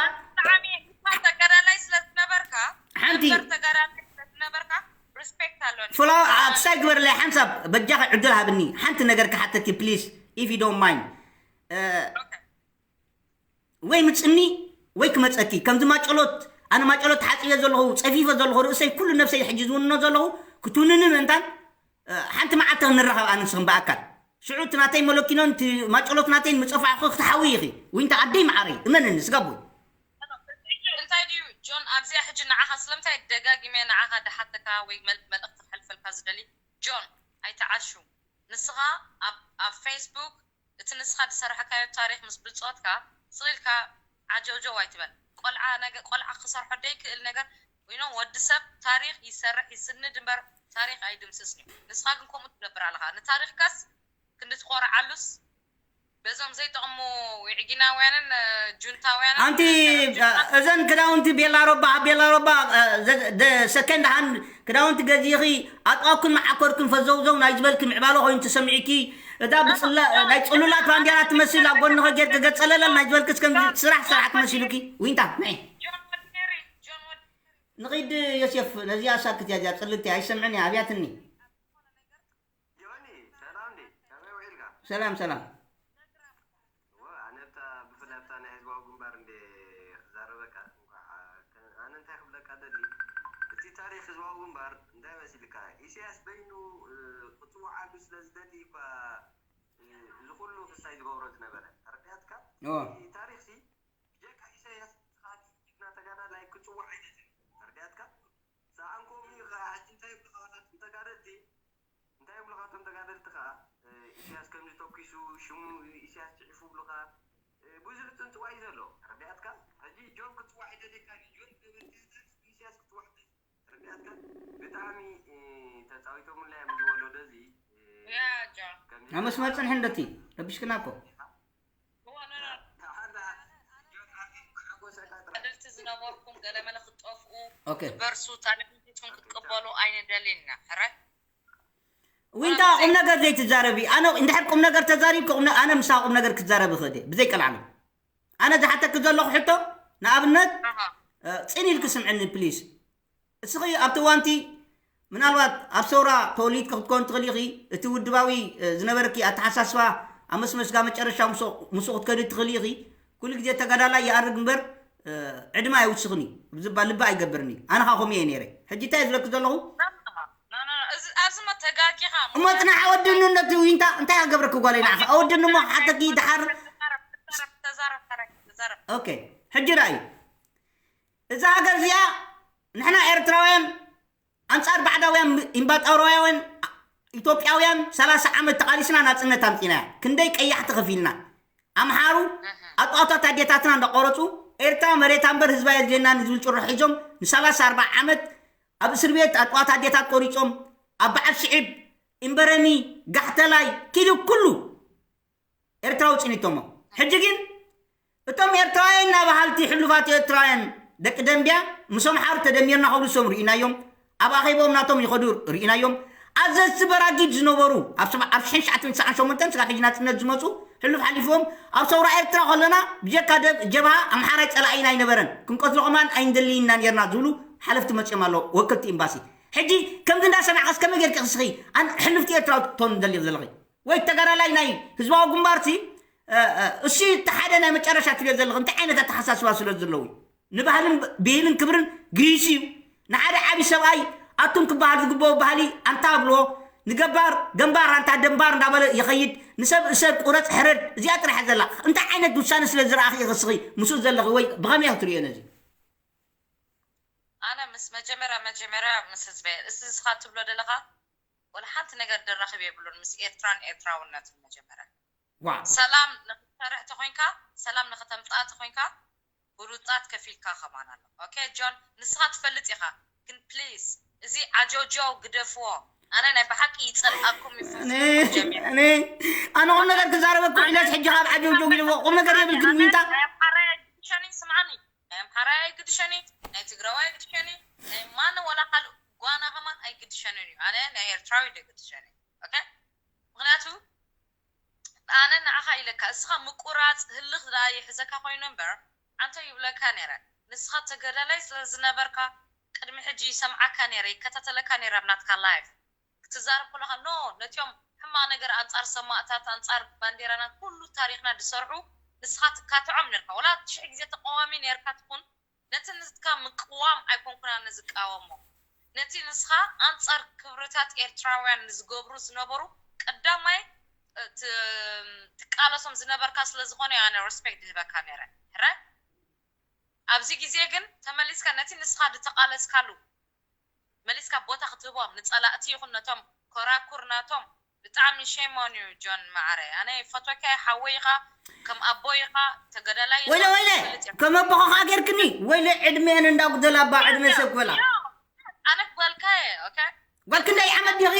ተጋዳላይ ስለ ዝነበርካ ሓንቲ ተጋዳላይ ስለ ዝነበርካ ሪስፔክት ኣለኒ። ፍሎ ኣክሳይ ግበርለይ ሓንሳብ በጃኺ ዕድል ሃብኒ ሓንቲ ነገር ክሓተኪ please if you don't mind ወይ ምፅኒ ወይ ክመፀኪ ከምዚ ማጨሎት ኣነ ማጨሎት ተሓፂበ ዘለኹ ፀፊፈ ዘለኹ ርእሰይ ኩሉ ነብሰይ ሕጂ ዝውንኖ ዘለኹ ክትውንኒ ምእንታን ሓንቲ መዓልቲ ክንራኸብ ኣነ ንስኽን ብኣካል ሽዑ እቲ ናተይ መለኪኖን እቲ ማጨሎት ናተይን ምፀፋዕኹ ክትሓዊ ኢኺ ዊንታ ዓደይ መዓረይ እመንኒ ስጋቦይ እንታይ ድዩ ጆን ኣብዚኣ ሕጂ ንዓኻ ስለምንታይ ደጋጊመ ንዓኻ ድሓተካ ወይ መልእኽቲ ክሕልፈልካ ዝደሊ ጆን ኣይትዓሹ ንስኻ ኣብ ፌስቡክ እቲ ንስኻ ዝሰራሕካዮ ታሪኽ ምስ ብጾትካ ስቕ ኢልካ ዓጀውጀው ኣይትበል። ቆልዓ ነገ ቆልዓ ክሰርሖ ደይክእል ነገር you know ወዲ ሰብ ታሪኽ ይሰርሕ ይስንድ እምበር ታሪኽ ኣይድምስስን እዩ። ንስኻ ግን ከምኡ ትገብር ኣለኻ። ንታሪኽካስ ክንዲ ትኾርዓሉስ በዞም ዘይጠቕሙ ዊዕጊናውያንን ጁንታውያንን ኣንቲ እዘን ክዳውንቲ ቤላ ሮባ ኣብ ቤላ ሮባ ሰከንድ ሃንድ ክዳውንቲ ገዚኺ ኣጥዋኩን መዓኮርክን ፈዘውዘው ናይ ዝበልኪ ምዕባለ ኮይኑ ተሰሚዕኪ እታ ብፅላ ናይ ፅሉላት ባንዴራ ትመስል ኣብ ጎንኺ ጌርኪ ገፀለለል ናይ ዝበልክስ ከምዚ ስራሕ ስራሕ ክመሲሉኪ ዊንታ ንዒ ንኺድ ዮሴፍ ነዚኣ ሳክት እያ እዚኣ ፅልልቲ ኣይሰምዕን እያ ኣብያትኒ ሰላም ሰላም ኣነ ብታ ብፍላይ ብታ ናይ ህዝባዊ ግንባር እንደ ክዛረበካ እንኳዕ ኣነ እንታይ ክብለካ ደሊ እቲ ታሪክ ህዝባዊ ግንባር እንታይ መሲልካ ኢሳያስ በይኑ ክፅውዓሉ ስለ ዝደሊ እኳ እዚ ኩሉ ክሳይ ዝገብሮ ዝነበረ ተረዲኣትካ ታሪክ ሲ ብጀካ ኢሳያስ ዝኻል ጅግና ተጋዳላይ ክፅዋዕ ኣይደልን ተረዲኣትካ ሰኣን ከምኡ እዩ ከዓ ሕጂ እንታይ ይብልካ ዋላ እቶም ተጋደልቲ እንታይ ይብሉኻ እቶም ተጋደልቲ ከዓ ኢሳያስ ከምዚ ተኩሱ ሽሙ ኢሳያስ ፅሒፉ ይብሉኻ ብዙሕ ፅንፅዋይ እዩ ዘሎ ተረዲኣትካ ሕጂ ጆን ክፅዋዕ ይደልየካ ጆን ገበርካታት ኢሳያስ ክፅዋዕ ተረዲኣትካ ብጣዕሚ ተፃዊቶምላ እዮም ዝወለዶ እዚ ኣመስመር ፅንሒ እንደቲ ረቢሽክና እኮ ተጋደልቲ ዝነበርኩም ገለመለ ክትጠፍኡ ትበርሱ ታሪክ ንስኹም ክትቅበሉ ኣይንደልን ኢና ሕረ ዊንታ ቁም ነገር ዘይትዛረቢ ኣነ እንድሕር ቁም ነገር ተዛሪብኪ ኣነ ምሳ ቁም ነገር ክትዛረቢ ክእደ ብዘይ ቀልዓለም ኣነ ዝሓተኪ ዘለኹ ሕቶ ንኣብነት ፅን ኢልኪ ስምዕኒ ፕሊስ እስኺ ኣብቲ እዋንቲ ምናልባት ኣብ ሰውራ ተወሊድኪ ክትኮን ትኽእል ኢኺ እቲ ውድባዊ ዝነበረኪ ኣተሓሳስባ ኣብ መስመስጋ መጨረሻ ምስኡ ክትከዲ ትኽእል ኢኺ ኩሉ ግዜ ተጋዳላይ ይኣርግ እምበር ዕድመ ኣይውስኽን እዩ ዝባል ልቢ ኣይገብርን እዩ ኣነ ኻ ከምኡ እየ ነይረ ሕጂ እንታይ ዝብለኪ ዘለኹ እሞ ፅናሕ ወድኑ ነቲ ዊንታ እንታይ ኣገብረኪ ጓለይ ንዓኻ ኣወድኒ እሞ ሓተኪ ድሓር ኦኬ ሕጂ ራእዩ እዛ ሃገር እዚኣ ንሕና ኤርትራውያን ኣንጻር ባዕዳውያን ኢምባጣውራውያን ኢትዮጵያውያን ሰላሳ ዓመት ተቓሊስና ናጽነት ኣምጺና ክንደይ ቀያሕቲ ከፊልና ኣምሓሩ ኣጥዋታት ኣዴታትና እንዳቆረጹ ኤርትራ መሬታ እምበር ህዝባ የድልየናን ዝብል ጭርሖ ሒዞም ንሰላሳ ኣርባዓ ዓመት ኣብ እስር ቤት ኣጥዋት ኣዴታት ቆሪጾም ኣብ በዓል ሽዒብ እምበረኒ፣ ጋሕተላይ፣ ኪዱ ኩሉ ኤርትራዊ ጽኒቶሞ። ሕጂ ግን እቶም ኤርትራውያን ኢና በሃልቲ ሕሉፋት ኤርትራውያን ደቂ ደንቢያ ምስ ኣምሓሩ ተደሚርና ክብሉ ዝሰሙ ርኢናዮም። ኣብ ኣኼቦም ናቶም ይኸዱ ርኢናዮም። ኣዘዝቲ በራጊድ ዝነበሩ ኣብ ሰብዓ-፣ ኣብ ሽሕን ትሽዓተን ስሳን ሸሞንተን ስጋብ ሕጂ ናጽነት ዝመጹ ሕሉፍ ሓሊፍዎም ኣብ ሰውራ ኤርትራ ከለና ብጀካ ደ-፣ ጀብሃ ኣምሓራይ ጸላኢና ኣይነበረን፣ ክንቀትሎ ከማን ኣይንደልይ ኢና ኔርና ዝብሉ ሓለፍቲ መጺኦም ኣለዉ፣ ወከልቲ ኤምባሲ። ሕጂ ከምዚ እንዳሰማዕካስ ከመይ ጌርኪ ክስኺ ኣን-፣ ሕልፍቲ ኤርትራ ትኾን ደሊኺ ዘለኺ? ወይ ተጋዳላይ ናይ ህዝባዊ ግንባርሲ፣ እ፣ እ፣ እሱ እቲ ሓደ ናይ መጨረሻ ትብዮ ዘለኺ እንታይ ዓይነት ኣተሓሳስባ ስለ ዘለዎ እዩ? ንባህልን ብሂልን ክብርን ግሂሱ እዩ። ንሓደ ዓቢ ሰብኣይ ኣቱም ክበሃል ዝግበኦ ባህሊ ኣንታ ኣብልዎ፣ ንገባር ገንባር ኣንታ ደንባር እንዳበለ ይኸይድ፣ ንሰብ እሰር ቁረጽ ሕረድ፣ እዚኣ ጥራሕ እያ ዘላ። እንታይ ዓይነት ውሳነ ስለ ዝረኣኺ ኢኺ እስኺ ምስኡ ዘለኺ ወይ ብኸመይ ኢኺ ትርእዮ ነዚ? ኣነ ምስ መጀመርያ መጀመርያ ምስ ህዝበይ፣ እዚ ንስኻ ትብሎ ዘለኻ ወላ ሓንቲ ነገር ደራኽብ የብሉን ምስ ኤርትራን ኤርትራውነትን። መጀመርያ ዋ ሰላም ንኽትሰርሕ ተኾይንካ፣ ሰላም ንኽተምጽኣ ተኾይንካ፣ ብሉጻት ከፊልካ ከማን ኣሎ። ኦኬ ጆን፣ ንስኻ ትፈልጥ ኢኻ፣ ግን ፕሊዝ እዚ ዓጀውጃው ግደፍዎ። ኣነ ናይ ብሓቂ ይጸልኣኩም እዩ ፍልፍል እኔ ጀሚር። እኔ ኣነ ቁም ነገር ክዛረበ እኮ ኢለስ ሕጂ ካብ ዓጀውጃው ኢለዎ ቁም ነገር የብልክን ዊንታ። ናይ ኣምሓራይ ኣይግድሸኒ፣ ስምዓኒ፣ ናይ ኣምሓራይ ኣይግድሸኒ፣ ናይ ትግራዋይ ኣይግድሸኒ፣ ናይ ማን ወላ ካልእ ጓና ከማን ኣይግድሸንን እዩ። ኣነ ናይ ኤርትራዊ ደግድሸኒ። ኦኬ፣ ምኽንያቱ ኣነ ንዓኻ ኢለካ፣ እስኻ ምቁራጽ ህልኽ ደኣ ይሕዘካ ኮይኑ እምበር፣ ኣንተ ይብለካ ነይረ። ንስኻ ተጋዳላይ ስለ ዝነበርካ፣ ቅድሚ ሕጂ ይሰምዓካ ነይረ፣ ይከታተለካ ነይረ ኣብ ናትካ ላይፍ። ክትዛረብ ከለኻ፣ ኖ፣ ነቲኦም ሕማቕ ነገር ኣንጻር ሰማእታት፣ ኣንጻር ባንዴራና፣ ኩሉ ታሪኽና ዝሰርሑ ንስኻ ትካትዖም ነርካ። ወላ ሽሕ ግዜ ተቃዋሚ ነርካ ትኹን፣ ነቲ ንስኻ ምቅዋም ኣይኮንኩን ኣነ ዝቃወሞ። ነቲ ንስኻ ኣንጻር ክብርታት ኤርትራውያን ንዝገብሩ ዝነበሩ ቀዳማይ፣ እ፣ ት-፣ ትቃለሶም ዝነበርካ ስለ ዝኾነ ኣነ ሪስፔክት ዝህበካ ነይረ። ሕረ? ኣብዚ ግዜ ግን ተመሊስካ ነቲ ንስኻ ዝተቃለስካሉ መሊስካ ቦታ ክትህቦም፣ ንጸላእቲ ይኹን ነቶም ኮራኩር ናቶም። ብጣዕሚ ሼም ኦን ዩ ጆን መዓረይ። ኣነ ይፈትወካ እየ፣ ሓወይ ኢኻ፣ ከም ኣቦ ኢኻ፣ ተጋዳላይ ኢኻ፣ ወይለ ወይለ ትፈልጥ ኢኻ። ከም ኣቦኻ ከኣ ጌርክኒ። ወይለ ዕድመን እንዳጉደላ እባ ዕድመ ሰብ ክበላ። ያ፣ ኣነ ክበልካ እየ። ኦኬ፣ ጓል ክንደይ ዓመት ዲኺ?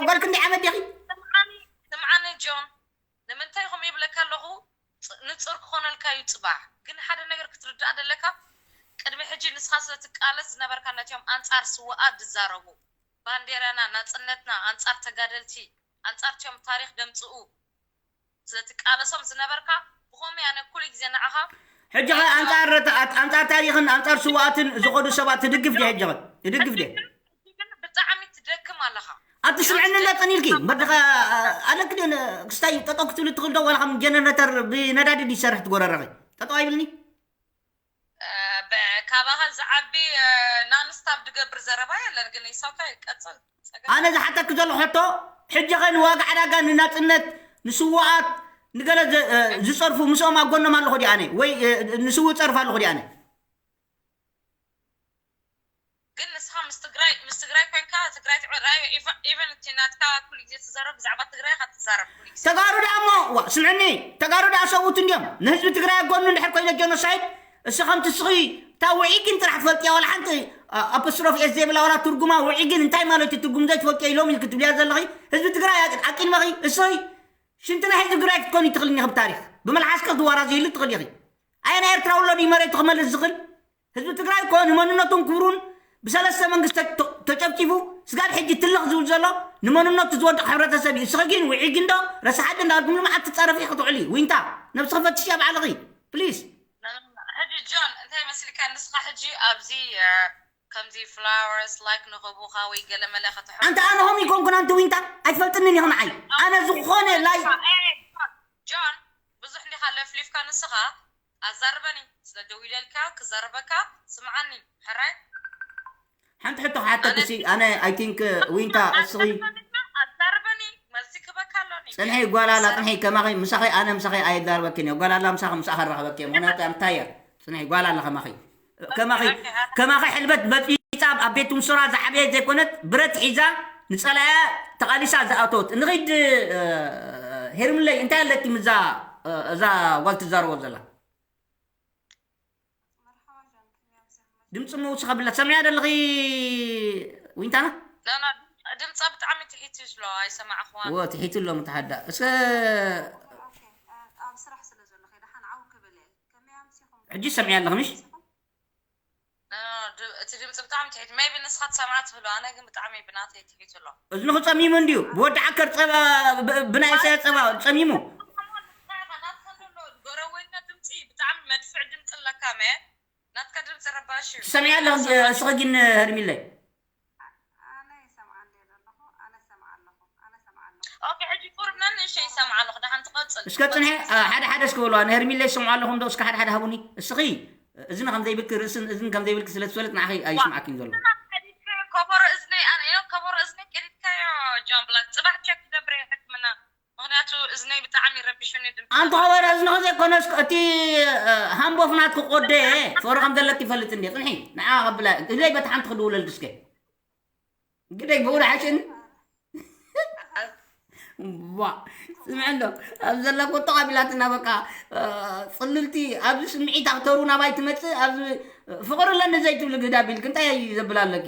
ጓል ክንደይ ዓመት ዲኺ? ስምዓኒ፣ ስምዓኒ ጆን፣ ንምንታይ ከምኡ ይብለካ ኣለኹ? ጽ-፣ ንጹር ክኾነልካ እዩ ጽባሕ። ግን ሓደ ነገር ክትርዳእ ደለካ፣ ቅድሚ ሕጂ ንስኻ ስለ ትቃለስ ዝነበርካ ነቲኦም ኣንጻር ስውኣት ዝዛረቡ፣ ባንዴራና፣ ናጽነትና፣ ኣንጻር ተጋደልቲ፣ ኣንጻር እቲኦም ታሪኽ ደምጽኡ ስለ ትቃለሶም ዝነበርካ፣ ብኸመይ ኣነ ኩሉ ግዜ ንዓኻ ሕጂ ኸ ኣንጻር ተ-፣ ኣት-፣ ኣንጻር ታሪኽን ኣንጻር ስውኣትን ዝኾዱ ሰባት ትድግፍ ድየ? ሕጂ ኸ ትድግፍ ድየ? ግን ብጣዕሚ ትደክም ኣለኻ። ኣቲ ስምዕኒ እንዳ ጽን ኢልኪ፣ በድኻ ኣለክ ድየ ን-፣ ክስታይ ጠጠው ክትብሊ ትኽእል ዶ? ዋላ ከም ጀነሬተር ብነዳዲ ድዩ ዝሰርሕ ትጎረረኺ? ጠጠው ኣይብልኒ? እ፣ በ-፣ ካባኻ ዝዓቢ፣ እ፣ ናንስታፕ ድገብር ዘረባ የለን፣ ግን ይሳካ ይቀጽል። ጸገም ኣነ ዝሓተክ ዘሎ ሕቶ፣ ሕጂ ኸ ንዋጋ ዕዳጋ፣ ንናጽነት፣ ንስውኣት፣ ንገለ ዘ-፣ እ፣ ዝጸርፉ ምስኦም ኣብ ጎኖም ኣለኹ ድየ ኣነ? ወይ፣ እ፣ ንስውእ ጸርፍ ኣለኹ ድየ ኣነ? ግን ንስኻ ምስ ትግራይ፣ ምስ ትግራይ ኮንካ ትግራይ ትዕወት። ራእዩ ኢቨ-፣ ኢቨን እቲ ናትካ ኩሉ ግዜ ትዛረብ ብዛዕባ ትግራይ ኢኻ ትዛረብ ኩሉ ግዜ። ተጋሩ ደኣ እሞ፣ ዋ፣ ስምዕኒ፣ ተጋሩ ደኣ ሰብኡት እንድዮም። ንህዝቢ ትግራይ ኣብ ጎኑ እንድሕር ኮይነ ጀኖሳይድ፣ እሱ ከምቲ እስኺ እታ ውዒጊን ጥራሕ ትፈልጥያ፣ ዋላ ሓንቲ፣ ኣ-፣ ኣፖስትሮፊ ኤስ ዘይብላ ዋላ ትርጉማ ውዒጊን እንታይ ማለት እዩ ትርጉም ዘይትፈልጥዮ ኢሎም ኢልኪ ትብልያ ዘለኺ። ህዝቢ ትግራይ ኣቅ-፣ ኣቂድመኺ፣ እስኺ ሽንቲ ናይ ህዝቢ ትግራይ ክትኮኒ ትኽእልኒ ኢኺ ብታሪኽ። ብመልሓስኪ ክትወራዘይሉ ትኽእሊ ኢኺ። ኣየናይ ኤርትራዊ ኣሎ ድዩ መሬቱ ክመልስ ዝኽእል? ህዝቢ ትግራይ እኮ ንመንነቱን ክብሩን ብሰለስተ መንግስቲ ተ-፣ ተጨፍጪፉ ስጋብ ሕጂ ትልኽ ዝብል ዘሎ ንመንነቱ ዝወድቕ ሕብረተሰብ እዩ። እስኺ ግን ውዒጊ እንዶ ረሳሓት እንዳልኩም ንመዓት ትጻረፊ ክትውዕሊ። ዊንታ፣ ነብስኺ ፈትሽያ ባዕልኺ፣ ፕሊዝ። ሕጂ ጆን፣ እንታይ መስልካ ንስኻ ሕጂ ኣብዚ፣ እ፣ ከምዚ ፍላወርስ ላይክ ንኽህቡኻ ወይ ገለ መለ ከተሕጉስ ኣንተ ኣነ ኸም ይኮንኩን ኣንቲ ዊንታ ኣይትፈልጥንን ኢኹም ዓይ። ኣነ ዝኾነ ላይ ኤ፣ ጆን፣ ብዙሕ እንዲኻ ለፍሊፍካ ንስኻ ኣዛርበኒ፣ ስለ ደው ኢለልካ ክዛረበካ ስምዓኒ፣ ሕራይ? ሓንቲ ሕቶ ክሓተክሲ፣ ኣነ፣ I think፣ ዊንታ፣ እስኺ ኣዛርበኒ፣ ኣዛርበኒ፣ መልሲ ክበካ ኣሎኒ። ጽንሒ፣ ጓል ኣላ፣ ጽንሒ፣ ከማኺ፣ ምሳኺ፣ ኣነ ምሳኺ ኣይዛረበክን እየ። ጓል ኣላ፣ ምሳኺ፣ ምሳኻ ክራኸበኪ እየ። ምኽንያቱ፣ I'm tired። ጽንሒ፣ ጓል ኣላ ከማኺ። ከማኺ፣ ኦኬ፣ ኦኬ። ከማኺ ሕልበት በጢጻ ኣብ ቤት ትምስራ ዝዓበየት ዘይኮነት፣ ብረት ሒዛ፣ ንጸላእያ ተቓሊሳ ዝኣተወት። ንኺድ፣ እ፣ ሄርምለይ፣ እንታይ ኣለኪ ምዛ፣ እ፣ እዛ ጓል ትዛረቦ ዘላ? ድምፂ ምውስኽ ኣብላ። ትሰምዕያ ደለኺ ዊንታና? ኖ፣ ኖ፣ ድምፃ ብጣዕሚ ትሒት እዩ ስለ ኣይሰማዕኽዋን። እዎ ትሒቱ ኣሎ ምትሓዳ እስከ ኣብ ስራሕ ስለ ዘለኹ ደሓን ዓው ክብል እየ። ከመይ ኣምሲኹም? ሕጂ ሰሚዐ ኣለኽ ምሽ? እቲ ድምፂ ብጣዕሚ ትሒት maybe ንስኻ ትሰምዓ ትህሉ፣ ኣነ ግን ብጣዕሚ ብናተይ ትሒት ኣሎ። እዝንኹ ጸሚሙ እንድዩ ብወዲ ዓከር ጸባ ብ- ብናይ ኢሳያስ ጸባ ጸሚሙ። ጎረቤትና ድምፂ ብጣዕሚ መድፍዕ ድምፂ ኣለካ መ ናትካ ድምፂ ረባሽ እዩ። ትሰሚዐ ኣለኽ እስኺ ግን ህርሚለይ? ኣነ ይሰምዓ እንደ ዘለኹ ኣነ ሰምዓ ኣለኹ ኣነ ሰምዓ ኣለኹ። ኦኬ ሕጂ ቁርብ ነንእሽተይ ይሰምዓ ኣለኹ። ደሓን ትቐፅል። እስከ ጽንሐ አ፣ ሓደ ሓደ እስከ በልዋ ንህርሚለይ ይሰምዑ ኣለኹም ዶ እስከ ሓደ ሓደ ሃቡኒ እስኺ። እዝኒ ከም ዘይብልኪ ርእስን እዝኒ ከም ዘይብልኪ ስለ ትፈልጥ ንዓኺ ኣይስምዓኪን ዘሎ። ከበሮ እዝነይ ኣነ ከበሮ እዝነይ ቀዲድካዮ ጆን ብላክ። ፅባሕ ቸክ ክገብር እየ ሕክምና ምክንያቱ እዝነይ ብጣዕሚ ረቢሹኒ ድምፂ። ኣንቲ ኸበረ እዝንኺ ዘይኮነስ እቲ እ፣ ሃምቦፍ ናትኪ ቆደየ ፍቕሪ ከም ዘለኪ ይፈልጥ እንዴ ጽንሒ ንዓ ከብላ እለይ በቲ ሓንቲ ክድውለልኪ እስከ ግደይ ብኡ ሓሽን ዋ ስምዐ እንዶ ኣብ ዘለኩ ጠቕ ኣቢላትና በቃ እ፣ ጽልልቲ ኣብዚ ስምዒት ኣክተሩ ናባይ ትመጽእ ኣብዚ ፍቕሪ ኣለኒ ዘይትብሊ ግዳ ቢልክ እንታይ ዘብል ኣለኪ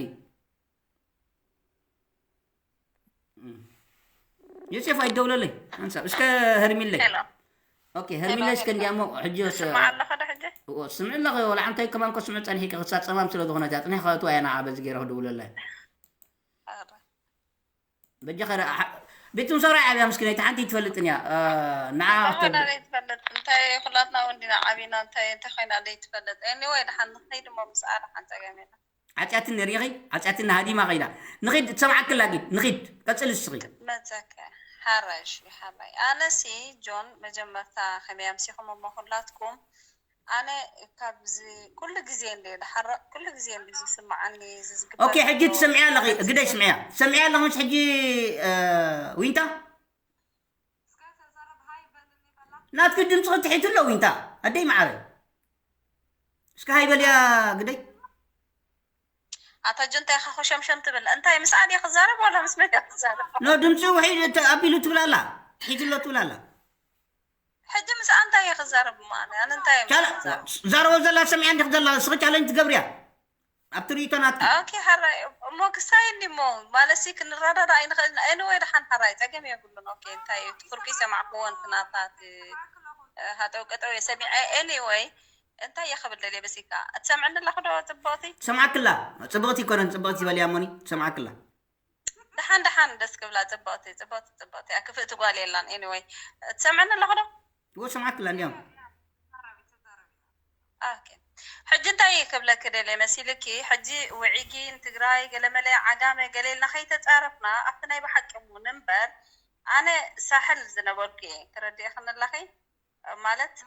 ዮሴፍ ኣይደውለለይ ሓንሳብ እስከ ሄርሚለይ ኦኬ ሄርሚለይ እስከ እንዲያሞ ሕጂ ስምዕ ኣለኸ ዶ ሕጂ ስምዕ ኣለኸ ወላ ሓንታይ ከማን ኮ ስምዕ ጸኒሕኪ ክሳ ጸማም ስለ ዝኾነት እያ ጽኒሕ ከእትዋ እያ ንዓ በዚ ገይረ ክድውለላ ኧረ በጃ ኸረ ቤት ምሰራ ዓብያ ምስኪነይቲ ሓንቲ ትፈልጥን እያ ንዓ ኮይና ዘይትፈልጥ እንታይ ኩላትና ወንዲና ዓቢና እንታይ እንታይ ኮይና ዘይትፈልጥ anyway ደሓን ንኸይድ እሞ ምስኣ ደሓን ጸገም የለን ዓፅያትኒ ሪኢኺ ዓፅያትኒ ሃዲማ ኸይዳ ንኺድ ትሰምዓክላ ጊድ ንኺድ ቀፅል እስኺ መፀከ ሓራይ እሺ ሓራይ ኣነሲ ጆን መጀመርታ ከመይ ኣምሲኹም እሞ ኩላትኩም ኣነ ካብዚ ኩሉ ግዜ እንደ ድሓረቕ ኩሉ ግዜ እንደ ዝስምዓኒ ዝዝግበ ኦኬ ሕጂ ትሰምዕያ ኣለኺ ግደይ ስምዕያ ትሰምዕያ ኣለኺ ምስ ሕጂ እ፣ ዊንታ ናትኪ ድምፂ ክትሒቱ ኣሎ ዊንታ ኣደይ መዓረ እስከ ሃይበልያ ግደይ ኣታ ጆን እንታይ ኢኻ ኮሸምሸም ትብል እንታይ ምስ ኣድየ ክዛረብ ዋላ ምስ መን እየ ክዛረብ ኖ ድምፂ ውሒድ እቲ ኣቢሉ ትብል ኣላ ትሒቱ ኣሎ ትብል ኣላ ሕጂ ምስ ኣንታይ እየ ክዛረብ እሞ ኣነ ኣነ እንታይ እየ ቻለ ክዛረብ ዛረቦ ዘላ ሰሚዓ እንዲክ ዘላ እስኺ ቻለንጅ ትገብርያ ኣብቲ ርእቶ ናትኪ ኦኬ ሓራይ እሞ ክሳይ እንዲ እሞ ማለሲ ክንረዳዳ ኣይንኽእልን anyway ደሓን ሓራይ ፀገም የብሉን ኦኬ እንታይ እዩ እቲ ፍርቂ ሰማዕክዎ እንትናታት ሃጠው ቀጠው እየ ሰሚዐ anyway እንታይ እየ ክብል ደልየ በሲካ እትሰምዕኒ ኣለኹ ዶ ፅብቕቲ ሰማዕክላ ፅብቕቲ ይኮነን ፅብቕቲ ዝበልያ ሞኒ ሰማዕክላ ደሓን ደሓን ደስ ክብላ ፅብቕቲ ፅብቕቲ ፅብቕቲ እያ ክፍእቲ ጓል የላን anyway ትሰምዕኒ ኣለኹ ዶ እዎ ሰማዕክላ እንዲያም ኦኬ ሕጂ እንታይ ክብለኪ ደልየ መሲልኪ ሕጂ ውዒጊ ንትግራይ ገለመለ ዓጋመ ገለ ኢልና ከይተፃረፍና ኣብቲ ናይ ብሓቂ እውን እምበር ኣነ ሳሕል ዝነበርኩ እየ ትረድእኽኒ ኣለኺ ማለት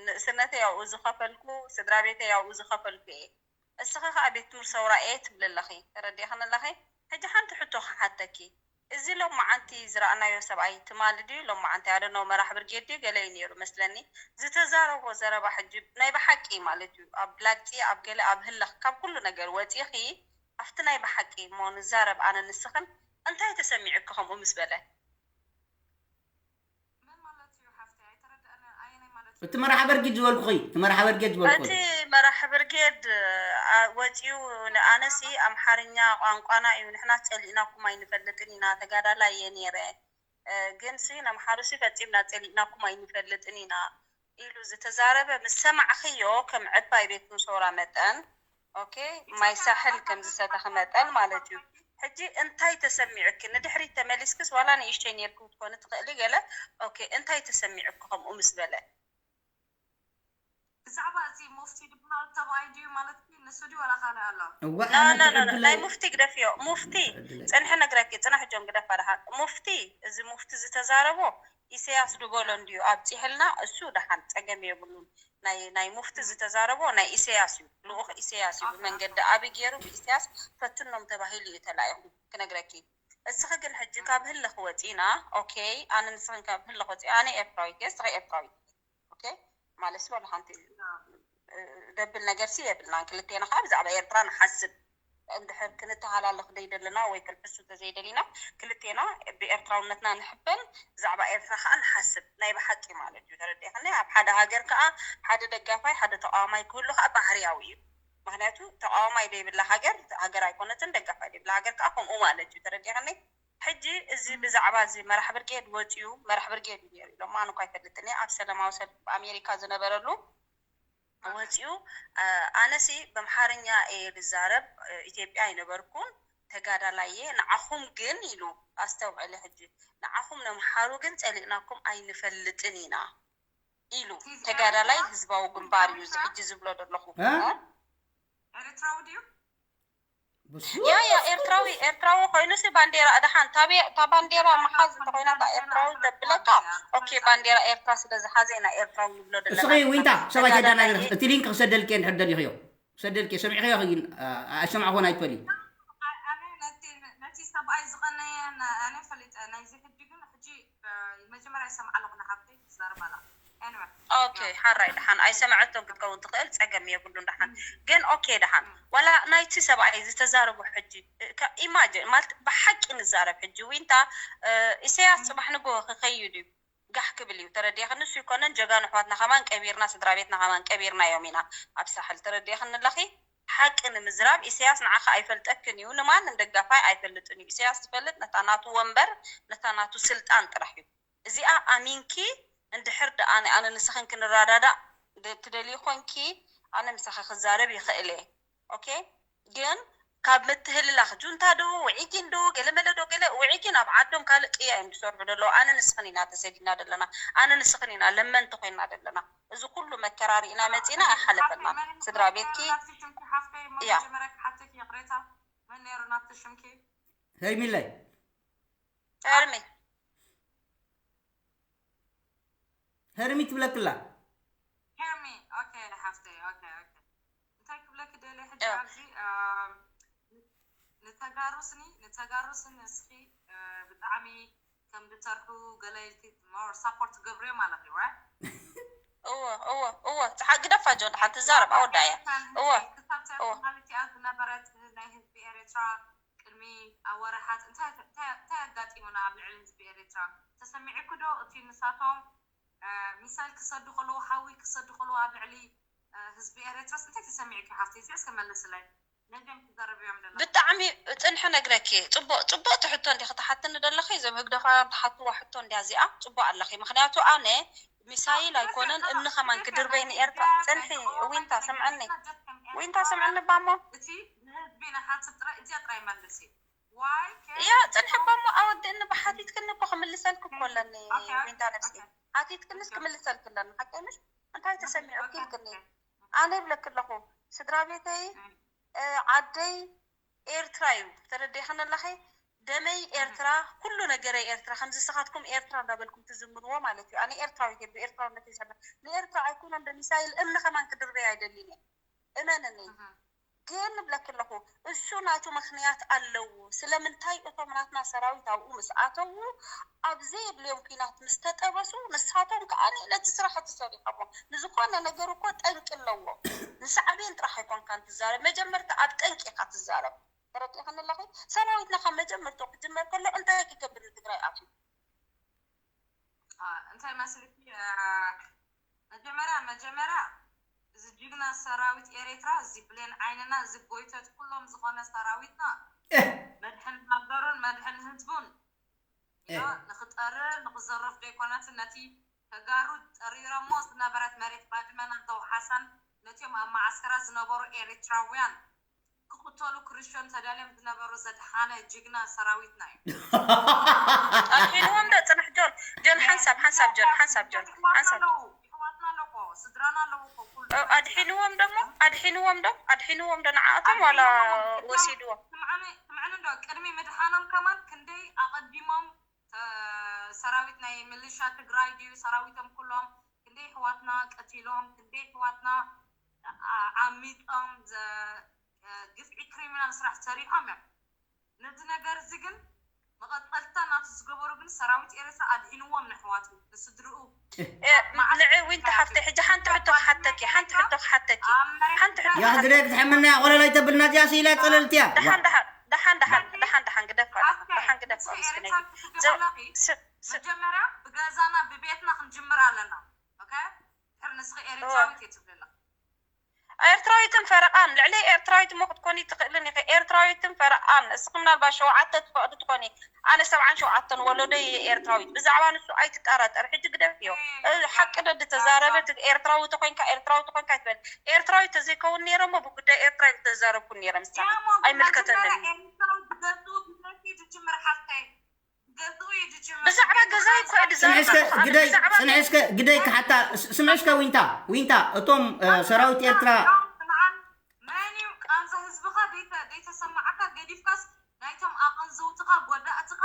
ንእስነተይ ኣብኡ ዝኸፈልኩ ስድራ ቤተይ ኣብኡ ዝኸፈልኩ እየ እስኺ ከዓ ቤት ትምህርቲ ሰውራ እየ ትብሊ ኣለኺ ተረዲእኽኒ ኣለኺ ሕጂ ሓንቲ ሕቶ ክሓተኪ እዚ ሎማዓንቲ ዝረኣናዮ ሰብኣይ ትማሊ ድዩ ሎማዓንቲ ኣደነው መራሕ ብርጌድ ድዩ ገለ እዩ ነይሩ መስለኒ ዝተዛረቦ ዘረባ ሕጂ ናይ ብሓቂ ማለት እዩ ኣብ ላግፂ ኣብ ገለ ኣብ ህለኽ ካብ ኩሉ ነገር ወፂኺ ኣብቲ ናይ ብሓቂ እሞ ንዛረብ ኣነ ንስኽን እንታይ ተሰሚዑኪ ከምኡ ምስ በለ ምን ማለት እዩ ሓፍተይ ኣይተረደአነ ኣየናይ ማለት እዩ እቲ መርሓ በርጊድ ዝበልኩኺ እቲ መርሓ በርጌድ ዝበልኩ እቲ መራሕ ብርጌድ አ- ወፂኡ ንኣነሲ ኣምሓርኛ ቋንቋና እዩ ንሕና ፀሊእናኩም ኣይንፈልጥን ኢና ተጋዳላይ እየ ነይረ እ፣ ግን ሲ ነምሓሩ ሲ ፈፂምና ፀሊእናኩም ኣይንፈልጥን ኢና ኢሉ ዝተዛረበ ምስ ሰማዕኽዮ ከም ዕባይ ቤት ምሶራ መጠን ኦኬ ማይ ሳሕል ከም ዝሰተኺ መጠን ማለት እዩ ሕጂ እንታይ ተሰሚዑኪ ንድሕሪት ተመሊስክስ ዋላ ንእሽተይ ነርኪ ክትኮኒ ትኽእሊ ገለ ኦኬ እንታይ ተሰሚዑኪ ከምኡ ምስ በለ ብዛዕባ እዚ ሙፍቲ ዝበሃል ሰብኣይ ድዩ ማለት ንሱ ድዩ ዋላ ካልእ ኣሎ እዋ ኖ ኣነ ኖ ኖ ትዕድለይ ናይ ሙፍቲ ግደፍዮ ሙፍቲ ትዕድለይ ፅንሒ ነግረኪ ፅናሕ ጆን ግደፋ ደሓን ሙፍቲ እዚ ሙፍቲ ዝተዛረቦ ኢሰያስ ድበሎ እንድዩ ኣብፂሕልና እሱ ደሓን ፀገም የብሉን ናይ ናይ ሙፍቲ ዝተዛረቦ ናይ ኢሰያስ እዩ ልኡኽ ኢሰያስ እዩ ብመንገዲ ኣቢ ገይሩ ብኢሰያስ ፈትኖም ተባሂሉ እዩ ተላኢኹ ክነግረኪ እስኺ ግን ሕጂ ካብ ህልኽ ወፂና ኦኬ ኣነ ንስኽን ካብ ህልኽ ወፂ ኣነ ኤርትራዊት እየ እስኺ ኤርትራዊት ኦኬ ማለት ስለ ሓንቲ ደብል ነገር ሲ የብልናን ክልቴና ከዓ ብዛዕባ ኤርትራ ንሓስብ እንድሕር ክንተሃላለኽ ዘይደለና ወይ ክንሕሱ ተዘይደሊና ክልቴና ብኤርትራውነትና ንሕበን ብዛዕባ ኤርትራ ከዓ ንሓስብ ናይ ብሓቂ ማለት እዩ ተረዲእክኒ ኣብ ሓደ ሃገር ከዓ ሓደ ደጋፋይ ሓደ ተቃዋማይ ክህሉ ከዓ ባህርያዊ እዩ ምክንያቱ ተቃዋማይ ዘይብላ ሃገር ሃገር ኣይኮነትን፣ ደጋፋይ ዘይብላ ሃገር ከዓ ከምኡ ማለት እዩ። ተረዲእክኒ? ሕጂ እዚ ብዛዕባ እዚ መራሕ ብርጌድ ወፂኡ፣ መራሕ ብርጌድ እዩ ነይሩ ኢሎም፣ ኣነ እኳ ኣይፈልጥን እየ። ኣብ ሰላማዊ ሰልፊ ኣሜሪካ ዝነበረሉ ወፂኡ፣ ኣነሲ በምሓርኛ እየ ዝዛረብ፣ ኢትዮጵያ ኣይነበርኩን፣ ተጋዳላይ እየ፣ ንዓኹም ግን ኢሉ። ኣስተውዕሊ ሕጂ፣ ንዓኹም ነምሓሩ ግን ፀሊእናኩም ኣይንፈልጥን ኢና ኢሉ። ተጋዳላይ ህዝባዊ ግንባር እዩ እዚ ሕጂ ዝብሎ ዘለኹ። ኤርትራዊ ድዩ? ያ ያ ኤርትራዊ ኤርትራዊ ኮይኑሲ ባንዴራ ደሓን ታቤ- እታ ባንዴራ መሓዝ እንተኮይና እታ ኤርትራዊ ተብለካ። ኦኬ፣ ባንዴራ ኤርትራ ስለ ዝሓዘ ኢና ኤርትራዊ ንብሎ ዘለና። እስኺ ዊንታ ሰባይ ተጋዳላይ ተዳናገር እየ። እቲ ሊንክ ክሰደልኪ እንድሕር ደሊኽዮ ክሰደልኪ ሰሚዕኽዮ ግን ኣይሰማዕኹን ኣይትበሊ። ኣነ ነቲ ነቲ ሰብኣይ ዝቐነየ ኣነ ፈሊጠ ናይዚ ሕጂ ግን ሕጂ መጀመርያ ይሰምዓ ኣለኹ ንሓፍተይ ትዛረብ ኣላ። Anyway. ኦኬ ሓራይ ደሓን ኣይሰማዐቶን ክትከውን ትኽእል ጸገም የብሉን ደሓን ግን ኦኬ ደሓን ዋላ ናይቲ ሰብኣይ ዝተዛረቦ ሕጂ ኢማጅን ማለት ብሓቂ ንዛረብ ሕጂ ዊንታ ኢሳያስ ጽባሕ ንጎ ክኸይድ እዩ ጋሕ ክብል እዩ ተረዲእኽኒ እሱ ይኮነን ጀጋኑ ኣሕዋትና ከማን ቀቢርና ስድራ ቤትና ከማን ቀቢርናዮም ኢና ኣብ ሳሕል ተረዲእኽኒ ኣለኺ ሓቂ ንምዝራብ ኢሳያስ ንዓኻ ኣይፈልጠክን እዩ ንማንም ደጋፋይ ኣይፈልጥን እዩ ኢሳያስ ዝፈልጥ ነታ ናቱ ወንበር ነታ ናቱ ስልጣን ጥራሕ እዩ እዚኣ ኣሚንኪ እንድሕር ደኣ ኣነ ኣነ ንስኽን ክንረዳዳእ ድ- ትደልዪ ኮንኪ ኣነ ምሳኺ ክዛረብ ይኽእል እየ ኦኬ ግን ካብ ምትህልላኽ ጁንታ ዶ ውዒጊን ዶ ገለመለ ዶ ገለ ውዒጊን ኣብ ዓዶም ካልእ ቅያ እዮም ዝሰርሑ ዘለዉ ኣነ ንስኽን ኢና ተሰዲድና ዘለና ኣነ ንስኽን ኢና ለመንቲ ኮይና ዘለና እዚ ኩሉ መከራ ርኢና መፂና ኣይሓለፈና ስድራ ቤትኪ ሽምኪ ሓፍተይ እሞ ያ። መጀመርያ ክሓተኪ ይቕሬታ መን ነይሩ ናብቲ ሽምኪ ሄርሚለይ ሄርሚ ሄርሚ ትብለክላ ሄርሚ ኦኬ ሓፍተይ ኦኬ ኦኬ እንታይ ክብለኪ ደልየ ሕጂ ኣብዚ ንተጋሩስኒ ንተጋሩስን እስኺ ብጣዕሚ ከም ዝሰርሑ ገለ ኢልኪ more support ትገብርዮ ማለት እዩ right እወ እወ እወ ግደፋ ጆን ሓንቲ ዛረብ ኣወዳያ እወ ክሳብ ትማሊ እቲኣ ዝነበረት ናይ ህዝቢ ኤርትራ ቅድሚ ኣወርሓት እንታይ ኣጋጢሙና ኣብ ልዕሊ ህዝቢ ኤርትራ ተሰሚዕኩ ዶ እቲ ንሳቶም ሚሳይል ክሰዱ ከለዉ ሓዊ ክሰዱ ከለዉ ኣብ ልዕሊ ህዝቢ ኤርትራስ እንታይ ተሰሚዕኪ ሓፍቲ እዚ እስከ መልስለይ ነዚኦም ትዛረብዮም ዘለኹ ብጣዕሚ ፅንሒ ነግረኪ ፅቡቅ ፅቡቅ ትሕቶ እንዲ ክትሓትኒ ደለኺ እዞም ህግደፋውያን ትሓትዋ ሕቶ እንዲያ እዚኣ ፅቡቅ ኣለኺ ምክንያቱ ኣነ ሚሳይል ኣይኮነን እምኒ ከማን ክድርበይ ንኤርትራ ፅንሒ ዊንታ ስምዐኒ ዊንታ ስምዐኒ ባሞ እቲ ንህዝቢ ንሓስብ ጥራይ እዚኣ ጥራይ መልሲ ያ ፅንሒ ባሞ ኣወድእኒ ብሓቲትክኒ እኮ ክምልሰልክ እኮ ኣለኒ ዊንታ ነብሲ ሓቲትክንስ ክምልሰልክ ኣለኒ ሓቀይ ምሽ እንታይ ተሰሚዑ ኪልክኒ ኣነ ይብለክ ኣለኹ ስድራ ቤተይ ዓደይ ኤርትራ እዩ ተረዲእኽኒ ኣለኺ ደመይ ኤርትራ ኩሉ ነገረይ ኤርትራ ከምዚ ስኻትኩም ኤርትራ እንዳበልኩም ትዝምርዎ ማለት እዩ ኣነ ኤርትራዊት እየ ብኤርትራውነት ይሰላ ንኤርትራ ኣይኮነን በሚሳይል እምኒ ከማን ክድርበይ ኣይደልን እየ እመንኒ ግን ንብለኪ ኣለኹ እሱ ናቱ ምኽንያት ኣለዎ ስለምንታይ እቶም ናትና ሰራዊት ኣብኡ ምስ ኣተዉ ኣብ ዘየድልዮም ኲናት ምስ ተጠበሱ ንሳቶም ከዓ ነቲ ስራሕ እቲ ሰሪሖሞ ንዝኾነ ነገር እኮ ጠንቂ ኣለዎ ንሳዕቤን ጥራሕ ኣይኮንካን ትዛረብ መጀመርታ ኣብ ጠንቂ ኢኻ ትዛረብ ተረዲእኽኒ ኣለኺ ሰራዊትና ካብ መጀመርትኡ ክጅመር ከሎ እንታይ ክገብር ንትግራይ ኣትዩ እንታይ መስልኪ መጀመርያ መጀመርያ እዚ ጅግና ሰራዊት ኤሬትራ እዚ ብሌን ዓይንና እዚ ጎይተት ኩሎም ዝኾነ ሰራዊትና መድሕን ሃገሩን መድሕን ህዝቡን ንኽጠርር ንኽዘረፍ ዘይኮነትን ነቲ ተጋሩ ጠሪሮሞ ዝነበረት መሬት ባድመና ተውሓሳን ነቲኦም ኣብ መዓስከራት ዝነበሩ ኤሪትራውያን ክቕተሉ ክርሸኑ ተዳልዮም ዝነበሩ ዘድሓነ ጅግና ሰራዊትና እዩ። ኣድሒንዎም ዶ ፅንሕ ጆን ጆን ሓንሳብ ሓንሳብ ጆን ሓንሳብ ጆን ሓንሳብ ይሕዋትና ኣለዎ ስድራና ኣለዎ እኮ ኩሉ ኣድሒንዎም ዶሞ ኣድሒንዎም ዶ ኣድሒንዎም ዶ ንዓኣቶም ዋላ ወሲድዎም ስምዕኒ ዶ ቅድሚ ምድሓኖም ከማን ክንደይ ኣቐዲሞም ሰራዊት ናይ ምልሻ ትግራይ ድዩ ሰራዊቶም ኩሎም ክንደይ ኣሕዋትና ቀቲሎም ክንደይ ኣሕዋትና ዓሚፆም ግፍዒ ክሪሚናል ስራሕ ሰሪሖም እዮም ነዚ ነገር እዚ ግን መቐፀልታ ናቱ ዝገበሩ ግን ሰራዊት ኤርትራ ኣድሒንዎም ንኣሕዋቱ ንስድርኡ ንዕ ዊንታ ሓፍተይ ሕጂ ሓንቲ ሕቶ ክሓተኪ ሓንቲ ሕቶ ክሓተኪ ሓንቲ ሕቶ ያህድረግ ዝሕምና ቆለላይ ተብልና እዚኣ ስኢላ ፀለልትያ ደሓን ደሓን ደሓን ደሓን ደሓን ደሓን ግደፋ ደሓን ግደፋ መጀመርያ ብገዛና ብቤትና ክንጅምር ኣለና ድሕር ንስኺ ኤርትራዊት እየ ትብልላ ኤርትራዊትን ፈረቃ ልዕሊ ኤርትራዊት እሞ ክትኮኒ ትኽእልን ኢኺ። ኤርትራዊትን ፈርኣን እስኺ ምናልባት ሸውዓተ ትፈቕዲ ትኾኒ። ኣነ ሰብዓን ሸውዓተን ወለዶ እየ ኤርትራዊት። ብዛዕባ ንሱ ኣይትጠራጠር። ሕጂ ግደፍዮ። እ፣ ሓቂ ዶ ድተዛረበ ት-፣ ኤርትራዊ ተኾይንካ፣ ኤርትራዊ ተኾይንካ ኣይትበል። ኤርትራዊ ተዘይከውን ነይረ እሞ ብጉዳይ ኤርትራ ተዛረብኩ ነይረ ምሳኻ። ኣይምልከተንን። ብዛዕባ ገዛይ እኮ እየ ድዛረብ ስምዒ እስከ ዘለኹ። ኣነ ግደይ፣ ብዛዕባ ስምዒ እስከ ግደይ ክሓታ፣ ስ-፣ ስምዒ እስከ ዊንታ፣ ዊንታ፣ እቶም፣ እ፣ ሰራዊት ኤርትራ መን እዩ ቃንዛ ህዝብኻ ደይተ-፣ ደይተሰማዓካ ገዲፍካስ ናይቶም ኣቐንዘውትኻ ጎዳእትኻ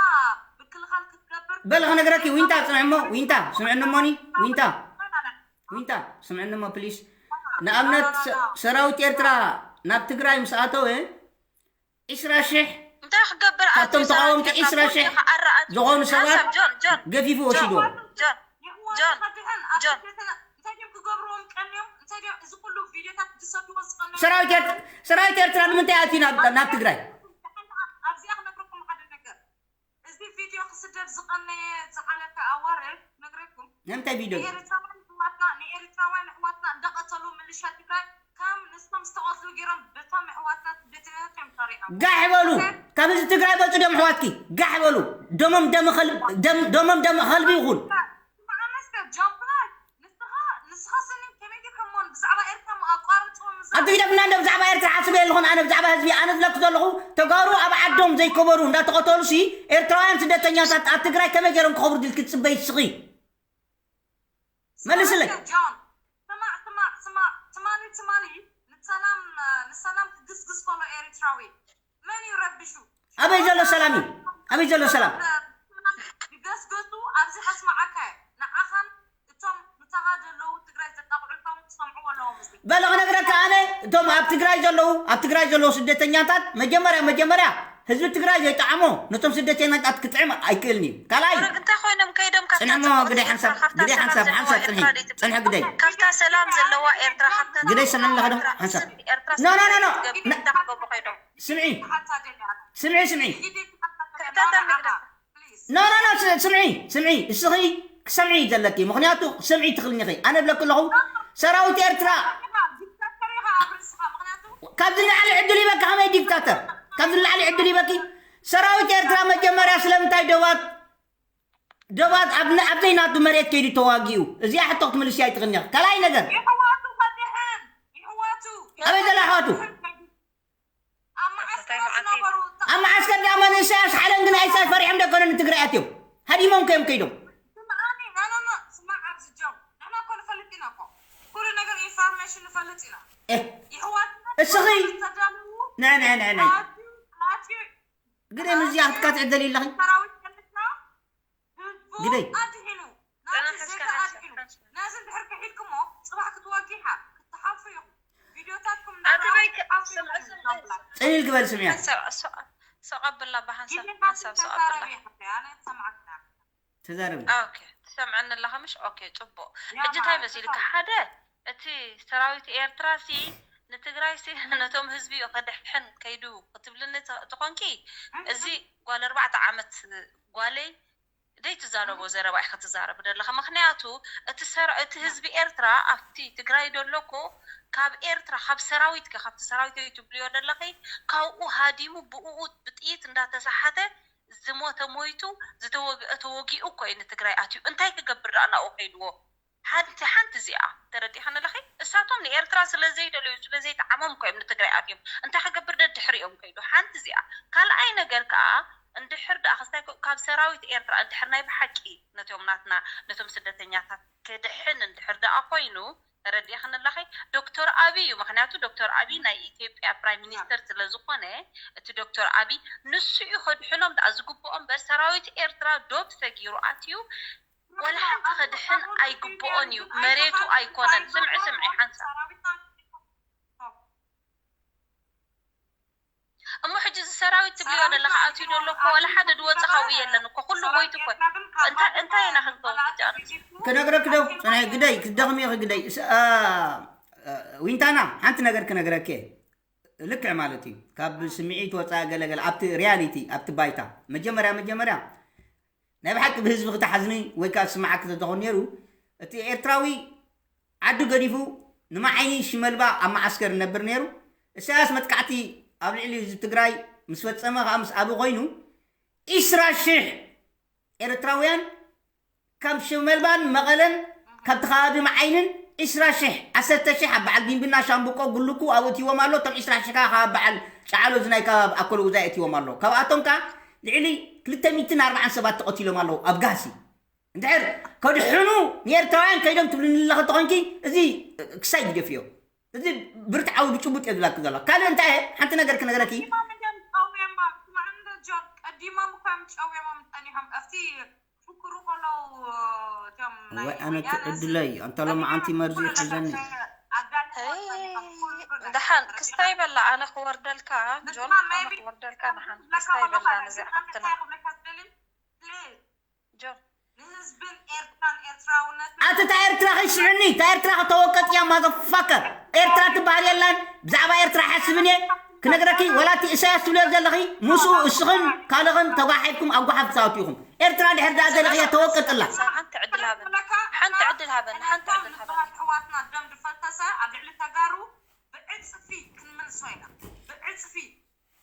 ምክልኻል ክትገብር በል ክነግረኪ፣ ዊንታ፣ ጽንዒ እሞ፣ ዊንታ፣ ስምዕኒ እሞኒ፣ ዊንታ፣ ዊንታ፣ ስምዕኒ እሞ፣ ፕሊስ። ንኣብነት፣ ሰ-፣ ሰራዊት ኤርትራ ናብ ትግራይ ምስ ኣተወ፣ ዒስራ ሽሕ እንታይ ክገብር ኣትዩ ካብቶም ሰራዊት ተቃወምቲ ኤርትራ ዒስራ ሽሕ ኮንካ ኣረኣት-፣ ዝኾኑ ሰባት ሓንሳብ ጆን፣ ጆን፣ ገፊፉ ጆን፣ ወሲድዎም። ጆን፣ ጆን፣ ጆን። እንታይ ድዮም ክገብርዎም ቀንዮም? እንታይ ድዮም እዚ ኩሉ ቪድዮታት ዝሰድዎ ዝቀነዩ? ሰራዊት ኤርትራ፣ ሰራዊት ኤርትራ ንምንታይ ኣትዩ ናብ፣ ናብ ትግራይ? ኣብዚኣ ክነግረኩም ሓደ ነገር። እዚ ቪድዮ ክስደድ ዝቀነየ ዝሓለፈ ኣዋርሕ ክነግረኩም። ናይ ምንታይ ቪድዮ? ንኤርትራውያን ኣሕዋትና፣ ንኤርትራውያን ኣሕዋትና እንዳቀተሉ ምልሻ ትግራይ ከም ንሶም ዝተቀትሉ ገይሮም በቶም ኣሕዋትና ስደተኛታት እዮም ሰሪዖም። ጋሕ በሉ። ካብ ህዝቢ ትግራይ በልጹ ድዮም ኣሕዋትኪ? ጋሕ በሉ። ደሞም ደም ኸል-፣ ደም-፣ ደሞም ደም ከልቢ ይኹን። ስማዕ መስከ ጆን ፕላን፣ ንስኻ፣ ንስኻ ስኒ ከመይ ጌርካ እሞ ብዛዕባ ኤርትራ እሞ ኣቋርጽዎ ምዛረብ? ኣቲ ግደፍና እንዶ ብዛዕባ ኤርትራ ሓስበ የለኹን። ኣነ ብዛዕባ ህዝቢ፣ ኣነ ዝብለኪ ዘለኹ ተጋሩ ኣብ ዓዶም ዘይከበሩ እንዳተቐተሉ ሲ ኤርትራውያን ስደተኛታት ኣብ ትግራይ ከመይ ገይሮም ክኸብሩ ድልኪ ትጽበይ እስኺ? መልስለይ። ጆን፣ ስማዕ፣ ስማዕ፣ ስማዕ፣ ትማሊ፣ ትማሊ ንሰላም፣ ንሰላም ክግስግስ ከሎ ኤርትራዊ መን እዩ ረቢሹ? ኣበይ ዘሎ ሰላም እዩ? ኣበይ ዘሎ ሰላም? ዝገስገሱ ኣብዚ ከስማዓካ እየ። ንዓኻን እቶም ምሳኻ ዘለዉ ትግራይ ዘጣቕዑልካ እውን ክሰምዕዎ ኣለዎም እዚ። በለ ክነግረካ ኣነ፣ እቶም ኣብ ትግራይ ዘለዉ፣ ኣብ ትግራይ ዘለዉ ስደተኛታት መጀመርያ፣ መጀመርያ ህዝቢ ትግራይ ዘይጠዓሞ ነቶም ስደተኛታት ክጥዕም ኣይክእልን እዩ። ካልኣይ፣ እንታይ ኮይኖም ከይዶም ካብታ ጽንሕ እሞ ጽብቕቲ ግዳይ ኤርትራ ሓንሳብ፣ ካብታ ግዳይ ሰላም ሓንሳብ፣ ዘለዋ ሓንሳብ ጽንሒ፣ ኤርትራ ደይትብል? ጽንሒ ግዳይ። ካብታ ሰላም ዘለዋ ኤርትራ፣ ካብታ ግዳይ ሰላም ዘለዋ ለኸዶ ኤርትራ፣ ሓንሳብ። ስም ኤርትራ ኖ፣ ኖ፣ ኖ፣ ኖ። ስደት ገቡ ኮይዶም። ስምዒ። ስምዒ፣ ስምዒ። ትሕተተኒ ግዳ። ኖ፣ ኖ፣ ኖ፣ ስ-፣ ስምዒ፣ ስምዒ። እስኺ ክሰምዒ እዩ ዘለኪ። ምኽንያቱ ክሰምዒ ትኽእልኒ ኢኺ። ኣነ እብለኪ ኣለኹ፣ ሰራዊት ኤርትራ። ካብዚ ንላዕሊ ዕድል ይበኪ፣ ከመይ ዲክታተር? ካብዚ ንላዕሊ ዕድል ይበኪ። ሰራዊት ኤርትራ መጀመርያ ስለምንታይ ደባት፣ ደባት ኣብ ን-፣ ኣብ ዘይናቱ መሬት ከይዱ ተዋጊኡ? እዚኣ ሕቶ ክትምልሲ ኣይትኽእልኒ ኢኺ። ካልኣይ ነገር፣ ይሕዋቱ ፈቲሐን፣ ይሕዋቱ። ኣበይ ዘላ ኣሕዋቱ? ኣብ መዓስከር ዝነበሩ ኣብ መዓስከር ደኣ መን ኢሳያስ ሓለንግን ኣይሳይ ፈሪሖም ደኮነ ንትግራይ ኣትዮም ሃዲሞም ከዮም ከይዶም። ስምዓኒ፣ ኖ፣ ኖ፣ ኖ፣ ስማዕ፣ ኣብዚ ጆን፣ ንሕና እኮ ንፈልጥ ኢና እኮ። ኩሉ ነገር ኢንፎርሜሽን ንፈልጥ ኢና። ኤህ፣ ይሕዋትና እስኺ ዝተዳለዉ ናይ፣ ናይ፣ ናይ፣ ናይ። ኣትዩ፣ ኣትዩ፣ ግደ ምዚያ ክትካትዕ ደሊ ኣለኺ። ሰራዊት ኤርትራ ህዝቡ ግደይ። ኣድሒኑ፣ ናቲ ጽናሕ እስከ ዜጋ ሓንሳብ፣ ኣድሒኑ። ሓንሳብ። ነዚ እንድሕር ክሒድኩሞ፣ ጽባሕ ክትወግሑ ኢኻ፣ ክትሓፍሩ ኢኹም። ቪድዮታትኩም ኣቲ በይ እናረኣኹም ክትሓፍሩ ስምዒ ኢኹም። ስምዒ። ጽን ኢልኪ በል ስምዒ። ሓንሳብ፣ ሶ-፣ ሶ ቀብላ ብሓንሳብ፣ ጊዜ ሓንሳብ ሶ ቀብላ። ተዛረቢ ኢኻ፣ ኣነ ሰማዕኩና። ተዛረቢ። ኦኬ፣ ትሰምዐኒ ኣለኻ ምሽ? ኦኬ፣ ጽቡቕ። ያ፣ ሕጂ እንታይ መሲልካ? ተዛረቢ። ሓደ፣ እቲ ሰራዊት ኤርትራ ሲ ንትግራይ ሲ ነቶም ህዝቢ እዩ ከድሕን ከይዱ ክትብልኒ ተ-፣ ተኾንኪ፣ እህ። እዚ ጓል ኣርባዕተ ዓመት ጓለይ ደይትዛረቦ ዘረባ ኢኺ ትዛረቢ ዘለኺ። ምኽንያቱ እቲ ሰራ-፣ እቲ ህዝቢ ኤርትራ ኣብቲ ትግራይ ዘሎ እኮ ካብ ኤርትራ፣ ካብ ሰራዊት ከ፣ ካብቲ ሰራዊት እዩ ትብልዮ ዘለኺ፣ ካብኡ ሃዲሙ ብእኡ ብጥይት እንዳተሳሓተ ዝሞተ ሞይቱ፣ ዝተወግአ ተወጊኡ እኮ እዩ ንትግራይ ኣትዩ። እንታይ ክገብር ደኣ ናብኡ ከይድዎ? ሓንቲ፣ ሓንቲ እዚኣ ተረዲእኽኒ ኣለኺ? እሳቶም ንኤርትራ ስለ ዘይደለዩ፣ ስለ ዘይጠዓሞም እኮ እዮም ንትግራይ ኣትዮም። እንታይ ክገብር ደድሕሪኦም ከይዱ? ሓንቲ እዚኣ። ካልኣይ ነገር ከኣ፣ እንድሕር ደኣ ክስታይ ኮ-፣ ካብ ሰራዊት ኤርትራ እንድሕር ናይ ብሓቂ ነቶም ናትና፣ ነቶም ስደተኛታት ክድሕን እንድሕር ደኣ ኮይኑ፣ ተረዲእኽኒ ኣለኺ? ዶክተር ኣቢ እዩ። ምኽንያቱ ዶክተር ኣቢ ናይ ኢትዮጵያ ፕራይም ሚኒስተር ስለ ዝኾነ፣ እቲ ዶክተር ኣቢ ንሱ እዩ ከድሕኖም ደኣ ዝግብኦ እምበር፣ ሰራዊት ኤርትራ ዶብ ሰጊሩ ኣትዩ፣ ወላ ሓንቲ ከድሕን ኣይግብኦን እዩ። መሬቱ ኣይኮነን። ስምዒ፣ ስምዒ ሓንሳብ። እሞ ሕጂ እዚ ሰራዊት ትብልዮ ዘለኻ ኣትዩ ዶ ኣሎ እኮ? ወላ ሓደ ዝወጸ ካብኡ የለን እኮ። ኩሉ ሞይቱ እኮ። እንታይ፣ እንታይ ኢና ክንከውን ሕጂ ኣነ? ክነግረኪ ዶ? ጽንሒ ግደይ፣ ክትደኽሚ ኢኺ ግደይ። ስ-፣ ኣ፣ ዊንታና፣ ሓንቲ ነገር ክነግረኪ እየ። ልክዕ ማለት እዩ። ካብ ስምዒት ወጻኢ ገለገለ ኣብቲ ሪያሊቲ፣ ኣብቲ ባይታ። መጀመርያ፣ መጀመርያ ናይ ብሓቂ ብህዝቢ ክትሓዝኒ ወይ ከኣ ዝስምዓኪ ተተኾን ነይሩ፣ እቲ ኤርትራዊ ዓዱ ገዲፉ ንመዓይኒ ሽመልባ ኣብ መዓስከር ይነብር ነይሩ። እሳያስ መጥቃዕቲ ኣብ ልዕሊ ህዝቢ ትግራይ ምስ ፈጸመ፣ ከዓ ምስ ኣቢ ኮይኑ፣ ዒስራ ሽሕ ኤርትራውያን ካብ ሽመልባን መቐለን፣ ካብቲ ከባቢ መዓይንን፣ ዒስራ ሽሕ፣ ዓሰርተ ሽሕ ኣብ በዓል ቢንቢና፣ ሻምብቆ፣ ጉልኩ ኣብኡ እትይዎም ኣሎ። እቶም ዒስራ ሽሕ ከዓ ካብ በዓል ጨዓሎ፣ እዚ ናይ ከባቢ ኣኮሎ ጉዛይ እትይዎም ኣሎ። ካብኣቶም ከዓ ልዕሊ ክልተ ሚእትን ኣርባዓን ሰባት ተቐቲሎም ኣለዉ ኣብ ጋሲ። እንድሕር ከድሕኑ ንኤርትራውያን ከይዶም ትብልኒ ኣለኺ እንተኾይንኪ፣ እዚ ክሳይ ግደፍዮ። እዚ ብርትዓዊ ብጭቡጥ እየ ዝብላኪ ዘለኹ። ካልእ እንታይ እየ? ሓንቲ ነገር ክነግረኪ። ቀዲሞም እዮም ጸዊዖም፣ ስማዕ እንዶ ጆን፣ ቀዲሞም እኮ እዮም ጸዊዖም ጸኒሖም። ኣብቲ ክፍክሩ ከለዉ፣ እቶም ናይ ወይ ኣነ ወያነ ትዕድለይ፣ ኣንታ ሎማዓንቲ መርዚ ሒዘኒ። ኣጋልቦ ጸኒሖም። ክፍክሩ ደሓን ከለዉ ክስታይ በላ፣ ኣነ ክወርደልካ፣ ጆን፣ ንስኻ ኣነ maybe ክወርደልካ፣ ደሓን ክብለካ ክስታይ ከለኻ በላ፣ ነዚ ንስኻ ሓፍትና። እንታይ ክብለካ ዝደሊ? ፕሊዝ። ጆን። ንህዝብን ኤርትራን ኤርትራውነትን ኣቲ እታ ኤርትራ ከይስምዕኒ፣ እታ ኤርትራ ከተወቀጥ እያ፣ ማዘፋከር። ኤርትራ ትበሃል የላን። ብዛዕባ ኤርትራ ሓስብን እየ ክነግረኪ። ወላ እቲ ኢሳያስ ትብልዮ ዘለኺ፣ ምስኡ እስኽን ካልኽን ተጓሒፍኩም ኣብ ጓሓፍ ትሳወቱ ኢኹም። ኤርትራ ድሕር ደኣ ደሊኽያ፣ ተወቀጥላ። ሓንቲ ዕድል ሃበኒ። ሓንቲ ዕድል ሃበኒ። ሓንቲ ዕድል ሃበኒ። ኣሕዋትና ደም ዝፈሰሰ ኣብ ልዕሊ ተጋሩ ብዕጽፊ ክንምልሶ ኢና። ብዕጽፊ፣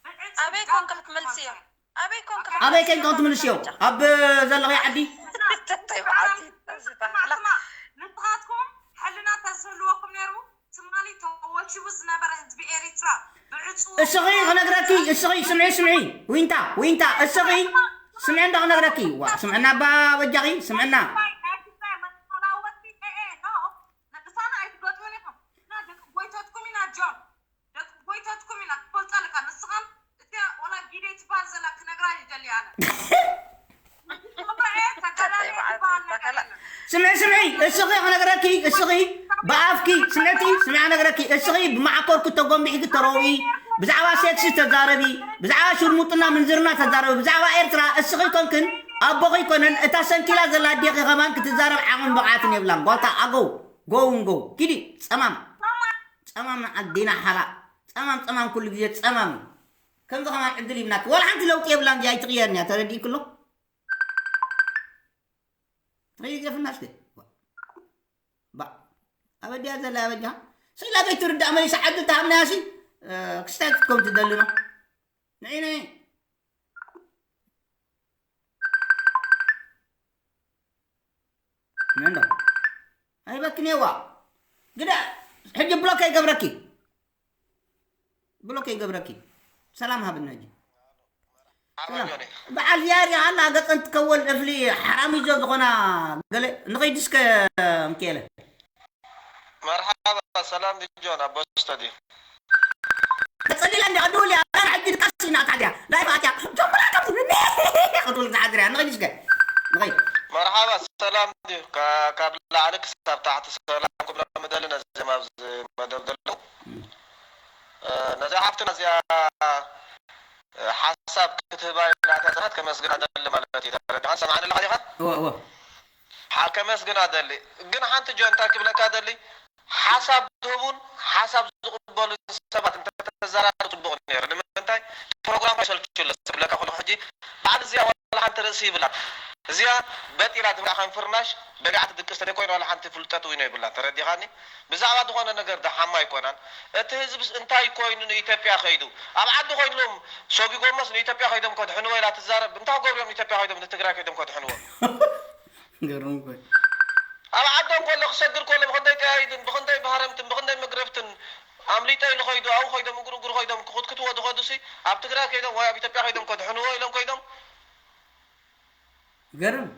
ብዕጽፊ ኣበይ ኮንካ ክትምልስዮ? ኣበይ ኮንካ ኣበይ ኮንካ ክትምልስዮ? ኣብ ዘለኺ ዓዲ? ተይ፣ በዓልቲ፣ እዚ ባህላ። ስማ፣ ንስኻትኩም ሕልና ተዝህልወኩም ነይሩ፣ ትማሊ ተወኪቡ ዝነበረ ህዝቢ ኤሪትራ ብዕጹ እስኺ ክነግረኪ፣ እስኺ ስምዒ፣ ስምዒ። ዊንታ፣ ዊንታ፣ እስኺ ስምዒ እንዶ ክነግረኪ። ዋ፣ ስምዕና ባ በጃኺ፣ ስምዕና። ናይ ትግራይ መተሓላለወቲ ኤ ኤ ኖ፣ ንቅሳና ኣይትገጥሙን ኢኹም። እና ደቂ ጎይተትኩም ኢና ጆን። ደቂ ጎይተትኩም ኢና፣ ክፈልጦ ኣለካ። ንስኻን እቲኣ ወላ ጊደይ ትበሃል ዘላ ክነግራ ይደሊ ኣነ። ተጋዳላይ ዝበሃል ነገር የለን። ስምዒ፣ ስምዒ፣ እስኺ ክነግረኪ፣ እስኺ ብኣፍኪ፣ ስምዕቲ፣ ስምዒ ክነግረኪ፣ እስኺ ብማዕኮርኪ ተጎንቢሕኪ ተረዊ፣ ብዛዕባ ሴክሲ ተዛረቢ፣ ብዛዕባ ሽርሙጥና ምንዝርና ተዛረቢ፣ ብዛዕባ ኤርትራ እስኺ ኮንክን ኣቦኺ ኮነን እታ ሰንኪላ ዘላ ኣዴኺ ከማን ክትዛረብ ዓቕምን ብቕዓትን የብላን። ጓልታ ኣገው፣ ጎው ንጎው፣ ኪዲ፣ ጸማም፣ ጸማም ንዓዲና ሓራ፣ ጸማም፣ ጸማም ኩሉ ግዜ ጸማም እዩ። ከምዚ ከማን ዕድል ይብናኪ። ዋላ ሓንቲ ለውጢ የብላን፣ እዚኣ ኣይትቕየርን እያ፣ ተረዲእኪ ኣሎ? ትቕየር ገፍናሽ ከ? ባ-፣ ኣበዲያ ዘላ ኣበዲያ። ስኢላ ዘይትርዳእ መሊሳ ዓዲ ተሃብናያ ሲ፣ እ፣ ክስታይ ክትከውን ትደሊ ነው። ንዒ፣ ንዒ። ንዕንዶ። ኣይበክን የዋ። ግዳ፣ ሕጂ ብሎክ ኣይገብረኪ። ብሎክ ኣይገብረኪ። ሰላም ሃብና ሕጂ። ሰላም። በዓል ያሪ ኣላ ገጸን ትከወል እፍሊ ሓራሚዞ ዝኾና ገለ ንኸይድ እስከ ምክኤለ። መርሓባ፣ ሰላም ድዩ ጆን፣ ኣቦ ስተዲ? ቀጽሊላ እንዲ ቅድውል እያ፣ ኣነ ሕጂ ድቃስ ኢና ታዲያ። ላይፍ ኣትያ፣ ጀምራ ከምዚ፣ ቅድውል ዝሓድር እያ፣ ንኸይድ እስከ፣ ንኸይድ። መርሓባ፣ ሰላም ድዩ? ካ-፣ ካብ ላዕሊ ክሳብ ታሕቲ ሰላም ክብሎም እደሊ፣ ነዚ ኣብዚ መደብ ዘለዉ። እም። እ፣ ነዚኣ ሓፍትና እዚኣ፣ እ፣ ሓሳብ ክትህባ ኢላ እታ ጽናት ከመስግና እደሊ ማለት እዩ። ተረዲኻን ሰማዕኒ ኣለኻ ዲኻን? እወ፣ እወ። ሓ-፣ ከመስግና እደሊ። ግን ሓንቲ ጆን እንታይ ክብለካ እደሊ፣ ሓሳብ ዝህቡን ሓሳብ ዝቕበሉን ሰባት እንተተዘራረቡ ጽቡቕ ነይሩ። ንምንታይ? ፕሮግራም ይሰልችሎ ዝብለካ ኩሉ ሕጂ በዓል እዚኣ ዋላ ሓንቲ ርእሲ ይብላን። እዚኣ በጢላ ትብላዕ ከም ፍርናሽ በሊዓ ትድቅስ ተዘይኮይኑ ዋላ ሓንቲ ፍልጠት እውን የብላን። ተረዲኻኒ? ብዛዕባ ዝኾነ ነገር ደሓማ ኣይኮናን። እቲ ህዝብስ እንታይ ኮይኑ ንኢትዮጵያ ከይዱ? ኣብ ዓዲ ኮይኖም ሰጒጎሞስ ንኢትዮጵያ ከይዶም ከድሕንዎ ኢላ ትዛረብ። እንታይ ክገብሩ እዮም ንኢትዮጵያ ከይዶም ንትግራይ ከይዶም ከድሕንዎ? ገርም እኮ እዩ። ኣብ ዓዶም ከሎ ክሰግር ከሎ ብኽንደይ ጠያይትን ብኽንደይ ባህረምትን ብኽንደይ መግረፍትን ኣምሊጠ ኢሉ ከይዱ፣ ኣብኡ ከይዶም እግሩ እግሩ ከይዶም ክኹትክትዎ ዝኸዱሲ ኣብ ትግራይ ከይዶም ወይ ኣብ ኢትዮጵያ ከይዶም ከድሕንዎ ኢሎም ከይዶም። ገርም።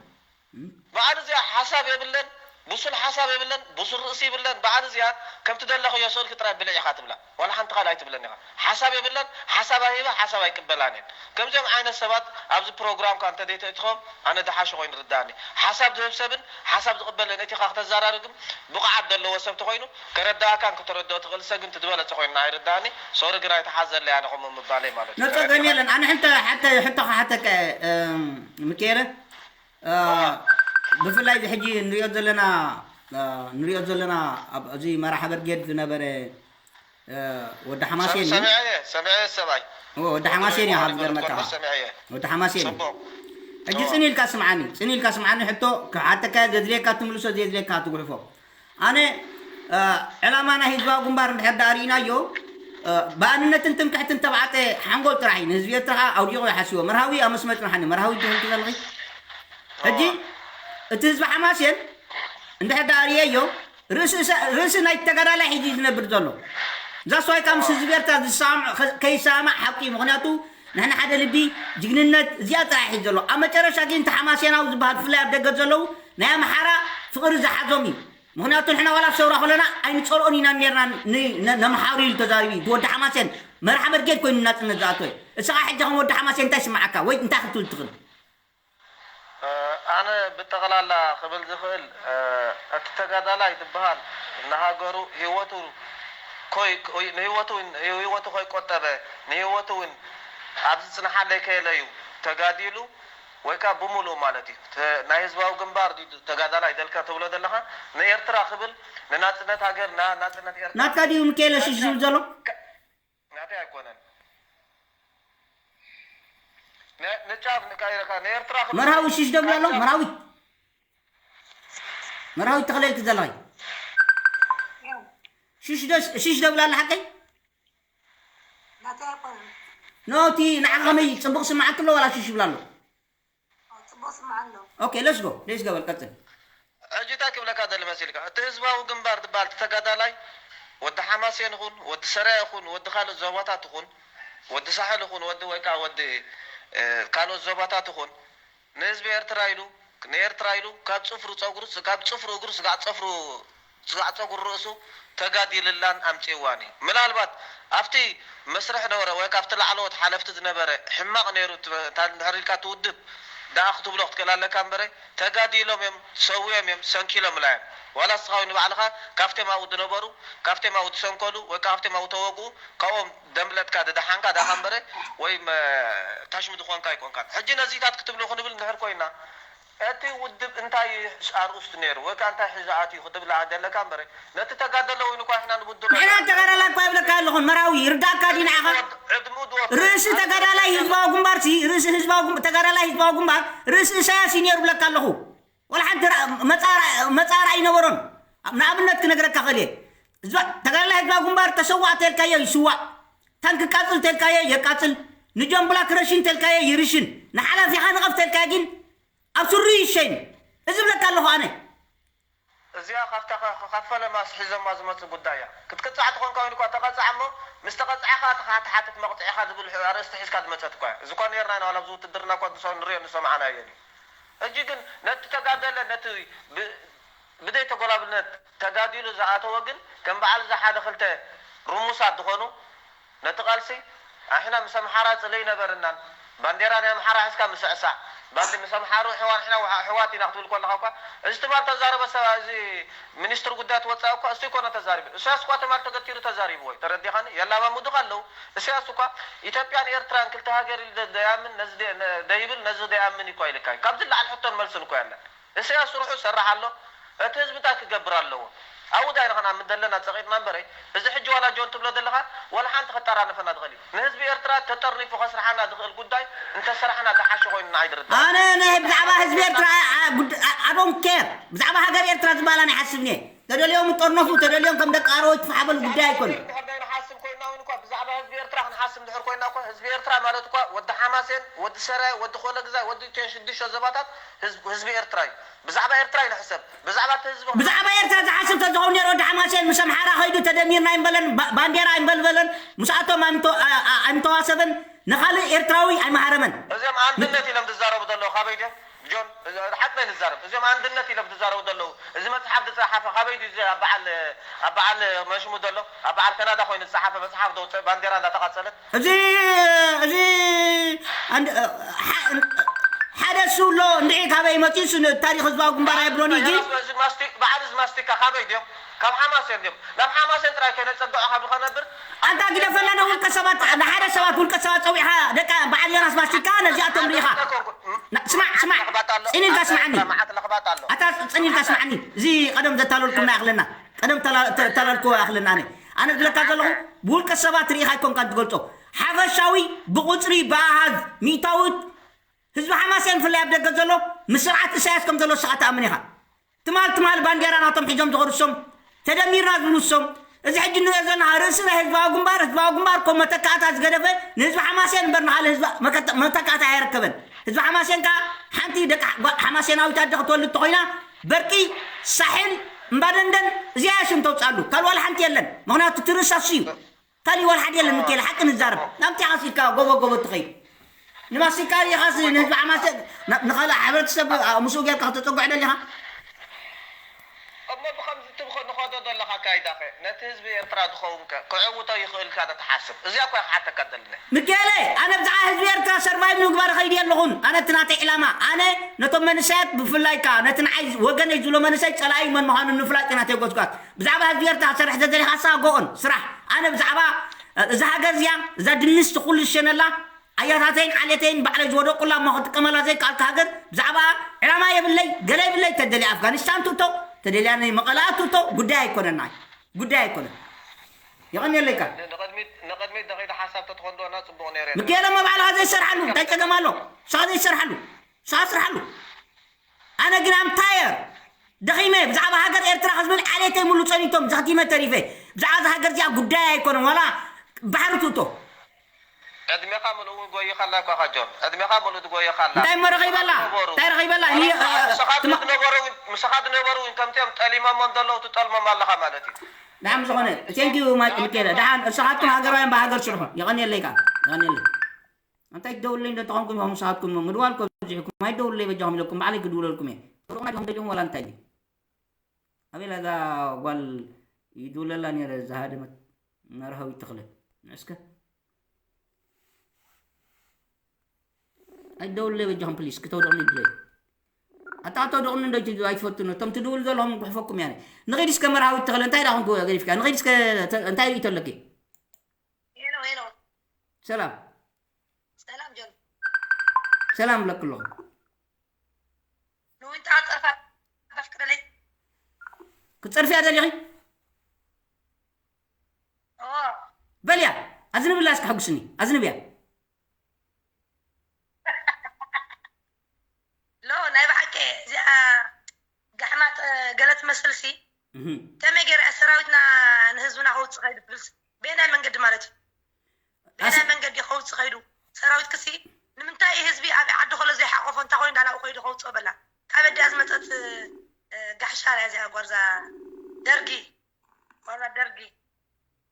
እም። በዓል እዚኣ ሓሳብ የብለን፣ ብሱል ሓሳብ የብለን፣ ብሱል ርእሲ ይብለን። በዓል እዚኣ ከምቲ ዘለኽዮ ስእልኪ ጥራይ ብልዕ ኢኻ ትብላ። ዋላ ሓንቲ ካልእ ኣይትብለን ኢኻ። ሓሳብ የብለን፣ ሓሳብ ኣይህባ፣ ሓሳብ ኣይቅበላን እየን። ከምዚኦም ዓይነት ሰባት ኣብዚ ፕሮግራምካ እንተ ዘይተእትኾም ኣነ ዝሓሸ ኮይኑ ይርድኣኒ። ሓሳብ ዝህብ ሰብን ሓሳብ ዝቕበልን እቲ ኢኻ ክተዘራርግም ብቕዓት ዘለዎ ሰብ ተኾይኑ ከረድኣካን ክተረድኦ ትኽእል ሰብ ግን እቲ ዝበለጸ ኮይኑ ንዓይ ይርድኣኒ። ሶሪ ግን ኣይትሓዘለይ ኣነ ከምኡ ምባለይ ማለት እዩ። ነጸገም ተረዲኻ? የለን። ኣነ ሕንተ-፣ ሕተ-፣ ሕቶ ክሓተካ እየ፣ እም፣ ምክኤለ። እ፣ ብፍላይ እዚ ሕጂ ንሪኦ ዘለና፣ እ፣ ንሪኦ ዘለና ኣብ እዚ መራሒ ብርጌድ ዝነበረ፣ እ፣ ወዲ ሓማሴን እዩ። ሰሚዐ እየ፣ ሰሚዐ እየ ሰብኣይ። እወ፣ ወዲ ሓማሴን እዩ፣ ካብ ዝገርመካ። ሰሚዐ እየ። ወዲ ሓማሴን እዩ። ጽቡቕ። ሕጂ እወ። ጽን ኢልካ ስምዓኒ፣ ጽን ኢልካ ስምዓኒ፣ ሕቶ ክሓተካ ዘድልየካ ትምልሶ፣ ዘየድልየካ ትጉሕፎ። ኣነ፣ እ፣ ዕላማ ናይ ህዝባዊ ግንባር እንድሕር ደኣ ርኢናዮ፣ ብኣንነትን ትምክሕትን ተባዕተ ሓንጎል ጥራሕ እዩ። ንህዝቢ ኤርትራ ከዓ ኣውዲቑ ይሓስቦ። መርሃዊ ኣብ መስመር ጽንሓኒ። መርሃዊ ትብል ዘለኺ ሕጂ እቲ ህዝቢ ሓማሴን እንድሕር ደኣ ርእየዮ ርእሲ ናይ ተጋዳላይ ሕጂ እዩ ዝነብር ዘሎ። ዛስዋይ ካብ ምስ ህዝቢ ኤርትራ ዝሰማምዕ ከይሰማማዕ ሓቂ እዩ። ምክንያቱ ንሕና ሓደ ልቢ ጅግንነት እዚኣ ጥራሕ እዩ ዘሎ። ኣብ መጨረሻ ግን እቲ ሓማሴናዊ ዝበሃል ብፍላይ ኣብ ደገ ዘለዉ ናይ ኣምሓራ ፍቕሪ ዝሓዞም እዩ። ምክንያቱ ንሕና ዋላ ኣብ ሰውራ ከለና ኣይንጸልኦን ኢና ነርና። ነምሓሩ ኢሉ ተዛሪቡ እቲ ወዲ ሓማሴን መርሓ በርጌድ ኮይኑ ናጽነት ዝኣተወ። እስኻ ሕጂ ከም ወዲ ሓማሴን እንታይ ስምዓካ ወይ እንታይ ክትብል ትኽእል? ኣነ ብጠቕላላ ክብል ዝኽእል እቲ ተጋዳላይ ዝበሃል ንሃገሩ ህይወቱ ንህይወቱ እውን ህይወቱ ከይቆጠበ ንህይወቱ እውን ኣብ ዝፅንሓለይ ከየለ እዩ ተጋዲሉ ወይ ከዓ ብምሉእ ማለት እዩ ናይ ህዝባዊ ግንባር ተጋዳላይ ደልካ ትብሎ ዘለካ ንኤርትራ ክብል ንናፅነት ሃገርና ናፅነት ኤርትራ ናትካ ድዩ ምክኤለ ሽሽ ዝብል ዘሎ ናተይ ኣይኮነን ንጫፍ ንቃይረካ ንኤርትራ ክብል መርሃዊ ሽሽ ደብላ ኣሎ መርሃዊት መርሃዊት ተኽለልኪ ዘለኺ ሽሽ ደስ ሽሽ ደብላ ኣላ ሓቀይ ናተይ ኣይኮነን ኖቲ ንዓ ከመይ ጽቡቕ ስምዓት ኣሎ ዋላ ሽሽ ይብላ ኣሎ ኦኬ let's go let's go በል ቀጽል። ሕጂ እንታይ ክብለካ ደሊ መሲልካ እቲ ህዝባዊ ግንባር ዝበሃል ተጋዳላይ ወዲ ሓማሴን ይኹን ወዲ ሰራየ ይኹን ወዲ ካልእ ዞባታት ይኹን ወዲ ሳሕል ይኹን ወዲ ወይ ከዓ ወዲ ካልኦት ዞባታት ይኹን ንህዝቢ ኤርትራ ኢሉ ንኤርትራ ኢሉ ካብ ፅፍሩ ፀጉሩ ካብ ፅፍሩ እግሩ ስጋዕ ፀፍሩ ስጋዕ ፀጉሪ ርእሱ ተጋዲልላን ኣምፅእዋን እዩ። ምናልባት ኣብቲ መስርሕ ነበረ ወይ ካብቲ ላዕለዎት ሓለፍቲ ዝነበረ ሕማቕ ነይሩ እንድሕር ኢልካ እቲ ውድብ ደኣ ክትብሎ ክትክእል ኣለካ እምበረ ተጋዲሎም እዮም ሰዊኦም እዮም ሰንኪሎም ላዮም ዋላ እስኻ ንባዕልኻ ካብቶም ኣብኡ ዝነበሩ ካብቶም ኣብኡ ዝሰንከሉ ወይ ካብቶም ኣብኡ ተወግኡ ካብኦም ደምለጥካ ድደሓንካ ዳኻ እምበረ ወይ ታሽሚ ዝኾንካ ኣይኮንካን። ሕጂ ነዚታት ክትብሎ ክንብል እንድሕር ኮይና እቲ ውድብ እንታይ ኣርእስቱ ነይሩ ወይ ከዓ እንታይ ሒዙ ኣትዩ ክትብል ደለካ እምበር ነቲ ተጋደለ እውን እኳ ንሕና ንብድሎ ንሕና ተጋዳላይ እኳ ይብለካ ኣለኹ መራዊ ይርዳእካ ድዩ ንዓኻ ዕድሙ ድወ ርእሲ ተጋዳላይ ህዝባዊ ግንባር ሲ ርእሲ ህዝባዊ ግንባር ተጋዳላይ ህዝባዊ ግንባር ርእሲ እሳያስ እዩ ነይሩ ብለካ ኣለኹ ወላ ሓንቲ መፃራ መፃራ ኣይነበሮን ንኣብነት ክነግረካ ኸልየ ተጋዳላይ ህዝባዊ ግንባር ተሰዋእ ተልካዮ ይስዋእ ታንክ ቃፅል ተልካዮ የቃፅል ንጆን ብላክ ረሽን ተልካዮ ይርሽን ንሓላፊኻ ንቐፍ ተልካዮ ግን ኣብ ስሩ ይሸይን እዚ ብለካ ኣለኹ ኣነ እዚኣ ካብታ ካብ ፈለማ ኣስሒዞማ ዝመፁ ጉዳይ እያ ክትቅፃዕ ትኾን ከይኑ እኳ ተቐፃዕ እሞ ምስ ተቐፃዕኻ እትኻ ትሓትት መቕፅዒኻ ዝብል ኣርእስቲ ሒዝካ ዝመፀት እኳ እያ እዚ እኳ ነርና ኢና ዋላ ኣብዚ ውትድርና እኳ ንሰው ንሪኦ ንሰማዕናዮ እዩ ሕጂ ግን ነቲ ተጋደለ ነቲ ብደይ ተጎላብነት ተጋዲሉ ዝኣተወ ግን ከም በዓል እዛ ሓደ ክልተ ርሙሳት ዝኾኑ ነቲ ቃልሲ ኣሕና ምስ ኣምሓራ ጽልኢ ነበርናን ባንዴራ ናይ ኣምሓራ ሒዝካ ምስዕሳዕ ባንዲ ምስ ኣምሓሩ ሕዋ ንሕና ኣሕዋት ኢና ክትብል ከለኻ እኳ እዚ ትማል ተዛረበ ሰባ እዚ ሚኒስትር ጉዳያት ወፃኢ እኳ እሱ ይኮነ ተዛሪቡ እሳያስ እኳ ትማል ተገቲሩ ተዛሪብዎ እዩ ተረዲኻኒ የላማሙዱኻ ኣለዉ እሳያስ እኳ ኢትዮጵያን ኤርትራን ክልተ ሃገር ኢሉ ደያምን ነዚ ደይብል ነዚ ደያምን እኳ ኢልካ እዩ ካብዚ ላዕሊ ሕቶን መልስን እኳ የለን እሰያስ ስርሑ ዝሰርሕ ኣሎ እቲ ህዝቢ እንታይ ክገብር ኣለዎ ኣብኡ ዳይና ክንኣምን ዘለና ፀቒጥና እምበረይ እዚ ሕጂ ዋላ ጆን ትብሎ ዘለኻ ዋላ ሓንቲ ከጠራንፈና ትኽእል እዩ ንህዝቢ ኤርትራ ተጠርኒፉ ከስርሓና ዝኽእል ጉዳይ እንተሰራሕና ዝሓሸ ኮይኑ ንዓይ ድርዳ ኣነ ንህ ብዛዕባ ህዝቢ ኤርትራ ኣዶን ኬር ብዛዕባ ሃገር ኤርትራ ዝበሃል ኣይሓስብን እየ ተደልዮም ይጠርነፉ ተደልዮም ከም ደቂ ኣረወ ይትፋሓበሉ ጉዳይ ኣይኮነ እንድሕር ደይንሓስብ ኮይና እውን እኳ ብዛዕባ ህዝቢ ኤርትራ ክንሓስብ እንድሕር ኮይና እኳ ህዝቢ ኤርትራ ማለት እኳ ወዲ ሓማሴን ወዲ ሰራየ ወዲ ኮለ ግዛይ ወዲ ቴን ሽዱሽተ ዞባታት ህዝቢ ኤርትራ እዩ ብዛዕባ ኤርትራ እዩ ንሕሰብ ብዛዕባ እቲ ህዝቢ ብዛዕባ ኤርትራ ዝሓስብ ተዝኸውን ነይሩ ወዲ ሓማሴን ምስ ኣምሓራ ከይዱ ተደሚርና ኣይምበለን ባንዴራ ኣይምበልበለን ምስኣቶም ኣይምተዋሰበን ንኻልእ ኤርትራዊ ኣይመሃረመን እዚኦም ኣንድነት ኢሎም ዝዛረቡ ዘለዉ ካበይ ድዮም ጆን ሓቅና ንዛረብ እዚኦም ኣንድነት ኢሎም ዝዛረቡ ዘለዉ እዚ መፅሓፍ ዝፀሓፈ ካበይ ድዩ እዚ ኣብ በዓል ኣብ በዓል መሽሙ ዘሎ ኣብ በዓል ከናዳ ኮይኑ ዝፀሓፈ መፅሓፍ ዘውፅእ ባንዴራ እንዳተቃፀለት እዚ እዚ ሓደ እሱ ኣሎ እንድዒ ካበይ መፂኡ እሱ ታሪክ ህዝባዊ ግንባር ኣይብሎን እዩ በዓል እዚ ማስቲካ ካበይ ድዮም ካብ ሓማሴን ድዮም ናብ ሓማሴን ጥራይ ከይነፀግዖ ካብ ንኸነብር ኣንታ ግደፈና ዶ ውልቀ ሰባት ንሓደ ሰባት ውልቀ ሰባት ፀዊዕኻ ደቂ በዓል ዮናስ ማስቲካ ነዚኣቶም ርኢኻ ስማዕ ስማዕ ፅን ኢልካ ስማዓኒ ኣታ ፅን ኢልካ ስማዓኒ እዚ ቀደም ዘታለልኩና ይኽለና ቀደም ተላልኩ ይኽለና ኣነ ኣነ ዝብለካ ዘለኹ ብውልቀ ሰባት ርኢኻ ኣይኮንካ ትገልፆ ሓፈሻዊ ብቁፅሪ ብኣሃዝ ሚእታዊት ህዝቢ ሓማሴን ብፍላይ ኣብ ደገ ዘሎ ምስ ስርዓት እሳያስ ከም ዘሎ ንስኻ ትኣምን ኢኻ ትማል ትማል ባንዴራ ናቶም ሒዞም ዝኸዱ እሶም ተደሚርና ዝብሉ እሶም እዚ ሕጂ ንሪኦ ዘለና ርእሲ ናይ ህዝባዊ ግንባር፣ ህዝባዊ ግንባር ከም መተካእታ ዝገደፈ ንህዝቢ ሓማሴን እምበር ንኻልእ ህዝቢ መከተ-፣ መተካእታ ኣይረከበን። ህዝቢ ሓማሴን ከኣ ሓንቲ ደቂ ሓ-፣ ጓ-፣ ሓማሴናዊት ኣደ ክትወልድ ተኾይና በርቂ፣ ሳሕል፣ እምባደንደን እዚኣ እያ ሽም ተውፅኣሉ። ካልእ ዋላ ሓንቲ የለን። ምኽንያቱ እቲ ርእሲ ኣሱ እዩ። ካልእ ዋላ ሓደ የለን። ምክኤል ሓቂ ንዛረብ። ናብቲ ሓሲልካ ጎቦ ጎቦ ትኸይድ። ንማስቲካ ኢኻስ ንህዝቢ ሓማሴን ና-፣ ንኻልእ ሕብረተሰብ፣ ኣ፣ ምስኡ ጌርካ ክተጸግዖ ደሊኻ? እሞ ብኸምዚ ትብኸ-፣ ንኸዶ ዘለኻ ኣካይዳኸ ነቲ ህዝቢ ኤርትራ ዝኸውን ከ ክዕውቶ ይኽእል ኢልካ ዶ ትሓስብ? እዚኣ እኮ እየ ክሓተካ ደልነ። ምክኤለ፣ ኣነ ብዛዕባ ህዝቢ ኤርትራ ሰርቫይቭ ንምግባር እኸይድ የለኹን። ኣነ እቲ ናተይ ዕላማ፣ ኣነ ነቶም መንእሰያት ብፍላይ ከኣ ነቲ ንዓይ ወገነይ ዝብሎ መንእሰይ ጸላኢ መን ምዃኑ ንምፍላጥ እዩ ናተይ ጎስጓስ። ብዛዕባ ህዝቢ ኤርትራ ክሰርሕ ተደሊኻ ንስኻ ጎኦን ስራሕ። ኣነ ብዛዕባ፣ እ፣ እዛ ሃገር እዚኣ፣ እዛ ድንስ ኩሉ ዝሸነላ፣ ኣያታተይን ዓሌተይን ባዕለይ ዝወደቁላ እሞ ክጥቀመላ ዘይከኣልኩ ሃገር ብዛዕባ ዕላማ የብለይ፣ ገለ የብለይ። ተደልያ ኣፍጋኒስታን ትእቶ፣ ተደልያ ናይ መቐለ ትእቶ፣ ጉዳይ ኣይኮነን፣ ናይ ጉዳይ ኣይኮነን። የቐንየለይ ቃል። ን-፣ ንቕድሚት፣ ንቕድሚት ደኺሉ ሓሳብ ተትኾን ዶ እና ጽቡቕ ነይሩ። ምክኤለ እሞ ባዕልኻ ዘይሰርሓሉ እንታይ ጸገም ኣሎ? ንስኻ ዘይሰርሓሉ፣ ንስኻ ስርሓሉ። ኣነ ግን ኣም ታየር ደኺመ። ብዛዕባ ሃገር ኤርትራ ክዝብል ዓሌተይ ሙሉ ጸኒቶም ዘኽቲመ ተሪፈ። ብዛዕባ እዛ ሃገር እዚኣ ጉዳይ ኣይኮነን፣ ዋላ ባሕሪ ትእቶ። ዕድሜኻ ምሉእ እውን ጎይኻ ኣላ እኳ ኸጆን። ዕድሜኻ ምሉእ ትጎይኻ ኣላ። እንታይ እሞ ረኺበላ? ምሳኻ ዝነበሩ፣ እንታይ ረኺበላ? እኒ-፣ እ፣ ምሳኻ ትማ- ዝነበሩ እውን፣ ምሳኻ ዝነበሩ እውን ከምቲኦም ጠሊሞሞም ዘለዉ ትጠልሞም ኣለኻ ማለት እዩ። ደሓን ዝኾነ፣ ቴንክ ዩ ማይ ሚካኤለ። ደሓን እርሳኻትኩም ሃገራውያን ብሃገር ስርሑ። የቐንየለይ ቃል። የቐንየለይ። እንታይ ትደውልለይ እንዶ ተኾንኩም ኢኹም ንስኻትኩም ምድዋል እኮ ኣብዚሕኩም። ኣይትደውልለይ በጃኹም ኢለኩም ባዕለይ ክድውለልኩም እየ። ቁሩብ ናትኩም ደሊኹም ዋላ እንታይ ድዩ? ኣቤላ እዛ ጓል ይድውለላ ነይረ ዝሃደመት መርሃዊት ተኽለ። ንዕስከ። ኣይትደውልለይ በጃኹም ፕሊስ፣ ክተውድቕኒ ይድለዩ። ኣታ ክተውድቕኒ እንዶ ኣይትፈቱን፣ እቶም ትድውሉ ዘለኹም ጉሕፈኩም ያኔ። ንኺድ እስከ መርሃዊት ተኽለ፣ እንታይ ደኣ ኮንኩ ገዲፍካ? ንኺድ እስከ ተ-፣ እንታይ ርእይቶ ኣለኪ? ሄሎ፣ ሄሎ። ሰላም። ሰላም ጆን። ሰላም ብለኪ ኣለኹ። ንዊንታ ጸርፋ ኣፍቅደለይ። ክትጸርፍያ ደሊኺ? ኦ። በልያ፣ ኣዝንብላ እስኪ ሓጉስኒ፣ ኣዝንብያ። ሎ፣ ናይ ብሓቂ እዚኣ ጋሕማጥ፣ እ፣ ገለ ትመስልሲ። እህ። ከመይ ገይራ እያ ሰራዊትና ንህዝብና ከውጽእ ከይዱ ትብልሲ? በየናይ መንገዲ ማለት እዩ? በየናይ ኣስ- መንገዲ ከውጽእ ከይዱ? ሰራዊት ክሲ ንምንታይ ህዝቢ ኣብ ዓዲ ከሎ ዘይሓቆፎ እንታይ ኮይኑ ዳላኡ ከይዱ ከውጽኦ በላ? ካብ ኣዲኣ ዝመጸት፣ እ፣ ጋሕሻር እያ እዚኣ ጓርዛ ደርጊ። ጓርዛ ደርጊ።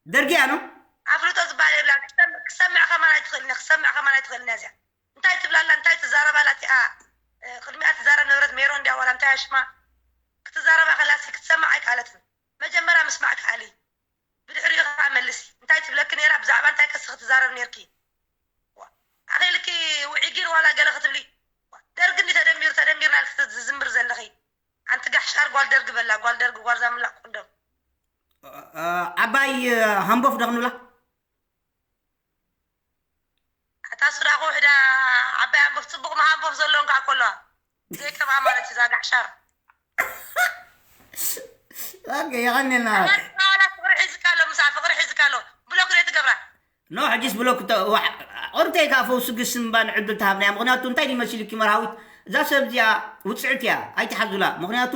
ደርጊ እያ ነው? ኣፍልጦ ዝበሃል የብላን። ክሰም-፣ ክሰምዕ ከማን ኣይትኽእልን እያ፣ ክሰምዕ ከማን ኣይትኽእልን እያ እዚኣ። እንታይ ትብላላ፣ እንታይ ትዛረባላ እቲኣ፣ እ፣ ቅድሚኣ ትዛረብ ነበረት ሜሮን እንድያ ዋላ እንታይ እያ ሽማ? ክትዛረባ ከላሲ ክትሰምዕ ኣይከኣለትን። መጀመርያ ምስማዕ ከኣሊ። ብድሕሪኡ ኸዓ መልሲ። እንታይ ትብለኪ ነይራ? ብዛዕባ እንታይ ከሲ ክትዛረብ ነይርኪ? ዋ፣ ኣኺልኪ ውዒጊን ዋላ ገለ ክትብሊ? ዋ፣ ደርጊ እንዲ ተደሚሩ፣ ተደሚርና ኢልኪ ትዝምሪ ዘለኺ። ኣንቲ ጋሕሻር ጓል ደርጊ በላ፣ ጓል ደርጊ፣ ጓል ዛምላቕ ቅንዶም። እ፣ እ፣ ዓባይ፣ እ፣ ሃምቦፍ ዶ ክንብላ? ኣታ ሱዳኹ ውሕዳ ዓባይ ሃምቦፍ፣ ጽቡቕ መሃንቦፍ ዘለዎም ከኣ እኮ ኣለዋ። ዘይከምኣ ማለት እዩ፣ እዛ ጋሕሻር። ኦኬ፣ የቐንየልና። ኣላ ፍቕሪ ሒዝካ ኣሎ፣ ምሳ ፍቕሪ ሒዝካ ኣሎ። ብሎክ ዘይትገብራ። ኖ፣ ሕጂስ ብሎክ ተ-፣ ዋ-፣ ቁርተይ ከኣ ፈውሲ ግስም እባ ንዕድል ተሃብናያ። ምኽንያቱ እንታይ ድዩ መሲልኪ መርሃዊት? እዛ ሰብ እዚኣ ውጽዕቲ እያ፣ ኣይትሓዙላ። ምኽንያቱ፣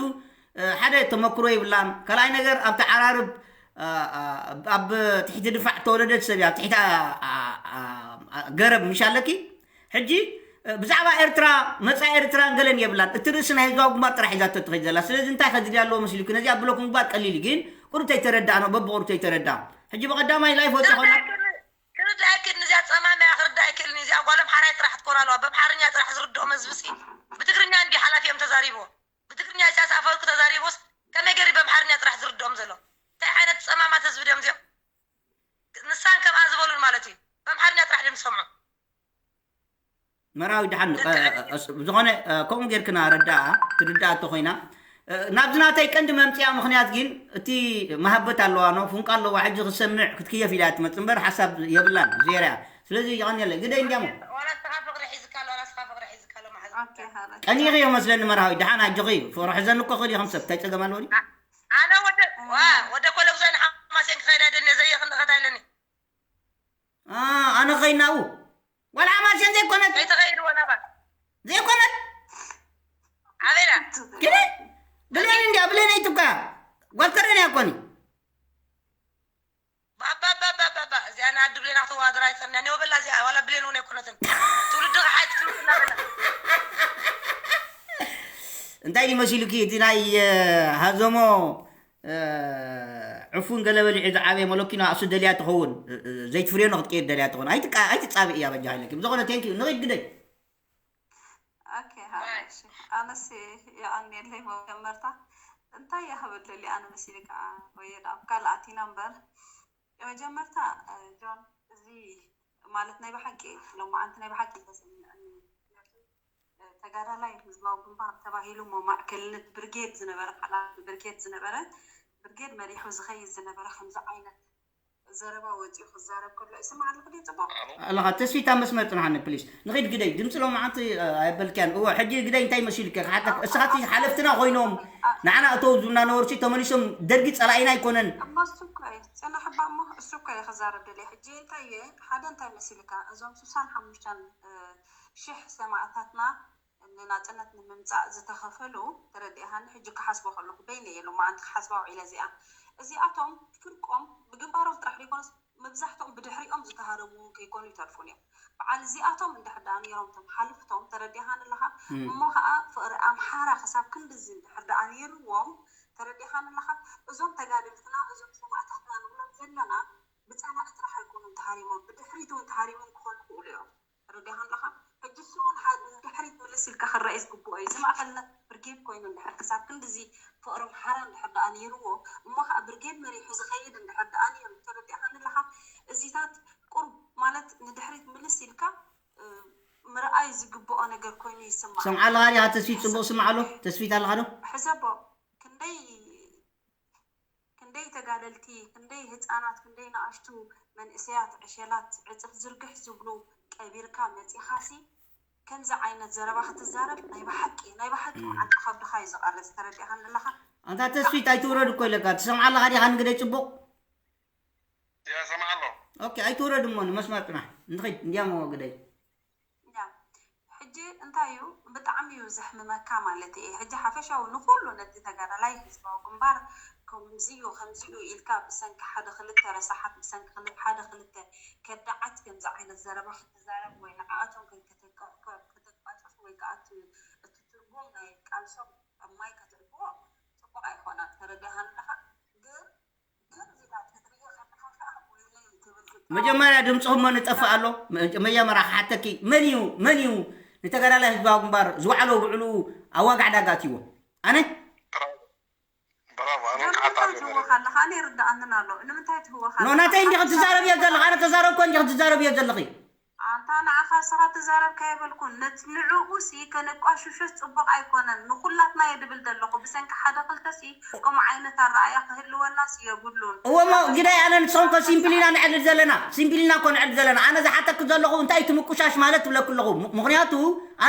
እ፣ ሓደ ተመክሮ የብላን። ካልኣይ ነገር ኣብቲ ዓራርብ፣ እ፣ እ፣ ኣብ ትሕቲ ድፋዕ ተወለደት ሰብ እያ፣ ኣብ ትሕቲ፣ እ፣ እ፣ እ፣ ገረብ ምሽ ኣለኪ። ሕጂ፣ እ፣ ብዛዕባ ኤርትራ፣ መጻኢ ኤርትራን ገለን የብላን። እቲ ርእሲ ናይ ህዝባዊ ግንባር ጥራሕ ሒዛቶ ትኸይድ ዘላ። ስለዚ እንታይ ከድልያ ኣለዎ መሲልኪ? ነዚኣ ብሎክ ምግባር ቀሊል እዩ፣ ግን ቁሩብ ተይተረዳእኖ፣ በብቑሩብ ተይተረዳእ። ሕጂ ብቐዳማይ ላይፍ ወጺኣ ኮይና ክርዳእ ኣይክእልን፣ ክርዳእ ኣይክእልን፣ እዚኣ ጸማም እያ፣ ክርዳእ ኣይክእልን። እዚኣ ጓል ኣምሓራይ ጥራሕ ትኮን ኣለዋ። በኣምሓርኛ ጥራሕ ዝርድኦም ህዝቢ ሲ ብትግርኛ እንዲ ሓላፊኦም ተዛሪቦ። ብትግርኛ ኢሳያስ ኣፈወርቂ ተዛሪቦስ ከመይ ገይሩ በኣምሓርኛ ጥራሕ ዝርድኦም ዘሎ? እንታይ ዓይነት ጸማማት ህዝቢ ድዮም እዚኦም? ንሳን ከምኣ ዝበሉን ማለት እዩ። በኣምሓርኛ ጥራሕ ድዮም ዝሰምዑ። መራዊ ደሓን፣ እ፣ እ፣ እ፣ ብዝኾነ፣ እ፣ ከምኡ ጌርክና ረዳኣ፣ ትርዳኣ እንተኾይና፣ እ፣ ናብዚ ናተይ ቀንዲ መምጽያ ምኽንያት ግን እቲ መሃበት ኣለዋ፣ ኖ፣ ፉንቃ ኣለዋ፣ ሕጂ ክትሰምዕ ክትክየፍ ኢላ እያ ትመጽእ እምበር ሓሳብ የብላን፣ ዜሮ እያ። ስለዚ የቐንየለይ፣ ግደይ እንዲያሞ። ዋላ ንስኻ ፍቕሪ ሒዝካ ኣሎ፣ ዋላ ንስኻ ፍቕሪ ሒዝካ ኣሎ፣ መሓዛ። ኦኬ፣ ሓራይ። ቀኒኺ መስለኒ መርሃዊ፣ ደሓን ኣጆኺ፣ ፍቕሪ ሕዘኒ እኮ ክእል እዩ ከም ሰብ፣ እንታይ ጸገም ኣለዎ ድዩ? ኣ-፣ ኣነ ወደ፣ ዋ፣ ወደ ኮለጉዛይ ንሓማሴን ክኸይድ ኣይደልን እየ፣ ዘየኽንኸት ኣይለኒ። ኣ፣ ኣነ ኸይናኡ። ዋላ ሓማሴን ዘይኮነት። ከይትኸይድ ወናባ። ዘይኮነት። ኣቤላ። ግን ብሌን እንዲያ፣ ብሌን ኣይትብካ። ጓል ከረን እያ ኮኒ። ኣና ድብሌና ተዋድራ ይፈና ኔ ወበላ እዚኣ ዋላ ብሌን እውን ኣይኮነትን። ትውልዲ ሓይት ትውልድና በላ። እንታይ ድዩ መሲሉኪ እቲ ናይ ሃዞሞ ዕፉን ገለ በሊዑ ዝዓበየ መለኪኖ ኣሱ ደልያ ትኸውን። ዘይትፍርዮ ንክትቀይር ደልያ ትኸውን። ኣይትጻብእ እያ በጃ ሃይለኪ ብዝኾነ ቴንኪዩ ንኺድ ግደይ። ኦኬ፣ ሃ፣ እሺ። ኣነስ የቐንየለይ መጀመርታ እንታይ እየ ክብል ደልየ ኣነ መሲሊ ከዓ ወይ ኣብ ካልእ ኣቲና እምበር መጀመርታ ጆን እዚ ማለት ናይ ብሓቂ ሎማዓንቲ ናይ ብሓቂ ተሰሚዐኒ። ምክንያቱ ተጋዳላይ ህዝባዊ ግንባር ተባሂሉ እሞ ማእከልነት ብርጌድ ዝነበረ ሓላፊ ብርጌድ ዝነበረ ብርጌድ መሪሑ ዝኸይድ ዝነበረ ከምዚ ዓይነት ዘረባ ወፂኡ ክዛረብ ከሎ ይስማዕ ኣለኹ ድዩ ፅቡቅ? ኣለኻ ተስፊት ኣብ መስመር ፅንሓኒ ፕሊስ ንኺድ ግደይ ድምፂ ሎማዓንቲ ኣየበልክያን እወ ሕጂ ግደይ እንታይ መሲልከ ክሓተክ እስኻቲ ሓለፍትና ኮይኖም ንዓና እተው ዝብና ነበሩ ተመሊሶም ደርጊ ፀላኢና ኣይኮነን እሞ እሱ እኮ እዩ ፅንሕ እባ እሞ እሱ እኮ እዩ ክዛረብ ደልየ ሕጂ እንታይ እየ ሓደ እንታይ መሲልካ እዞም ስሳን ሓሙሽተን ሽሕ ሰማእታትና ንናፅነት ንምምፃእ ዝተኸፈሉ ተረዲእሃኒ ሕጂ ክሓስቦ ከለኹ በይነ እየ ሎማዓንቲ ክሓስባ ውዒለ እዚኣ እዚኣቶም ፍርቆም ብግንባሮም ጥራሕ ዘይኮነስ መብዛሕትኦም ብድሕሪኦም ዝተሃረሙ እውን ከይኮኑ ይተርፉን እዮም በዓል እዚኣቶም እንድሕር ደኣ ነይሮም ቶም ሓልፍቶም ተረዲእሃኒ ኣለኻ እሞ ከዓ ፍቕሪ ኣምሓራ ክሳብ ክንድዚ እንድሕር ደኣ ነይርዎም ተረዲእሃኒ ኣለኻ እዞም ተጋደልትና እዞም ሰማእታትና ንብሎም ዘለና ብፀላኢ ጥራሕ ኣይኮኑን ተሃሪሞም ብድሕሪት እውን ተሃሪሞም ክኾኑ ይኽእሉ እዮም ተረዲእኻ ኣለኻ? ሕጂ እሱ እውን ሓደ ንድሕሪት ምልስ ኢልካ ክረኣይ ዝግብኦ እዩ። እዚ ማእኸልነት ብርጌድ ኮይኑ እንድሕር ክሳብ ክንድዚ ፍቕሪ ኣምሓራ እንድሕር ደኣ ነይርዎ እሞ ከዓ ብርጌድ መሪሑ ዝኸይድ እንድሕር ደኣ ነይሩ ተረዲእኻኒ ኣለኻ? እዚታት ቁሩብ ማለት ንድሕሪት ምልስ ኢልካ ምርኣይ ዝግብኦ ነገር ኮይኑ ይስማዕ። ሰምዓ ኣለኻ ዲኻ ተስፊት ፅቡቕ ስማዕ ኣሎ ተስፊት ኣለኻ ዶ? ሕዘቦ ክንደይ ክንደይ ተጋደልቲ፣ ክንደይ ህፃናት፣ ክንደይ ንኣሽቱ መንእሰያት ዕሸላት ዕፅፍ ዝርግሕ ዝብሉ ቀቢርካ መፂኻሲ ከምዚ ዓይነት ዘረባ ክትዛረብ ናይ ብሓቂ ናይ ብሓቂ መዓንጣ ከብድኻ እዩ ዝቐርፅ ተረዲእኻኒ ኣለኻ። ኣንታ ተስፊት ኣይትውረድ እኮ ኢለካ ትሰምዓ ኣለኻ ዲኻ ንግደይ ፅቡቕ? እያ ሰምዓ ኣሎ። ኦኬ ኣይትውረድ እሞ ንመስመር ፅናሕ ንኽድ እንዲያሞ ግደይ። ሕጂ እንታይ እዩ ብጣዕሚ እዩ ዘሕምመካ ማለት እየ። ሕጂ ሓፈሻዊ ንኹሉ ነቲ ተጋዳላይ ህዝባዊ ግንባር ከምዚ እዩ ከምዚ እዩ ኢልካ ብሰንኪ ሓደ ክልተ ረሳሓት ብሰንኪ ክል- ሓደ ክልተ ከዳዓት ከምዚ ዓይነት ዘረባ ክትዛረብ ወይ ንዓኣቶም ከይተተቀ- ከ- ከተቃጭፍ ወይ ከዓ እቲ እቲ ትርጉም ናይ ቃልሶም ኣብ ማይ ከተእትዎ ፅቡቕ ኣይኮነን። ተረዲእሃኒ ኣለኻ? ግን መጀመርያ ድምፅኹም መን ይጠፍእ ኣሎ? መጀመርያ ክሓተኪ መን እዩ መን እዩ ንተጋዳላይ ህዝባዊ ግንባር ዝወዓሎ ውዕሉ ኣብ ዋጋ ዕዳጋ ኣትይዎ? ኣነ? ኖ ናተይ እንዲኺ ትዛረብዮ ዘለኺ ኣነ ተዛረብኮ እንዲኺ ትዛረብዮ ዘለኺ ኣንታ ንዓኻ ንስኻ ትዛረብ ከየበልኩን ነቲ ንዕኡ ሲ ከነቋሽሾስ ጽቡቕ ኣይኮነን ንኹላትና እየ ድብል ዘለኹ ብሰንኪ ሓደ ክልተ ሲ ከምኡ ዓይነት ኣረኣእያ ክህልወና ሲ የብሉን እወ እሞ ግዳይ ኣነ ንስኹም ኮ ሲምፕል ኢና ነዕልል ዘለና ሲምፕል ኢና እኮ ነዕልል ዘለና ኣነ ዝሓተኪ ዘለኹ እንታይ እቲ ምቁሻሽ ማለት ትብለኪ ኣለኹ ምኽንያቱ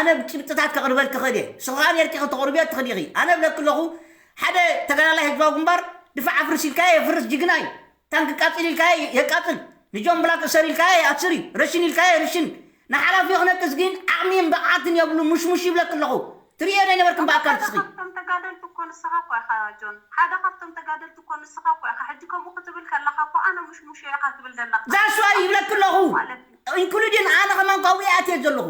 ኣነ ጭብጥታት ከቕርበልኪ ክእል እየ ንስኺ ከኣ ኔርኪ ከተቕርብዮ ትኽእሊ ኢኺ ኣነ እብለኪ ኣለኹ ሓደ ተጋዳላይ ህዝባዊ ግንባር ድፋዕ ኣፍርስ ኢልካዮ የፍርስ ጅግና እዩ ታንኪ ቃፅል ኢልካዮ የቃፅል ንጆን ብላክ እሰር ኢልካዮ ይኣስር እዩ ረሽን ኢልካዮ ይርሽን ንሓላፊኡ ክነቅስ ግን ዓቕሚን ብቕዓትን የብሉን ሙሽሙሽ ይብለኪ ኣለኹ ትርእዮ ዶ ኣይነበርክን ብኣካል ንስኺ ካብቶም ተጋደልቲ እኮ ንስኻ እኮ ኢኻ ጆን ሓደ ካብቶም ተጋደልቲ እኮ ንስኻ እኮ ኢኻ ሕጂ ከምኡ ክትብል ከለኻ እኮ ኣነ ሙሽሙሽ እየ ኢኻ ትብል ዘለኻ that's why ይብለኪ ኣለኹ ማለት እዩ including ኣነ ከማን ካብኡ እየ ኣትየ ዘለኹ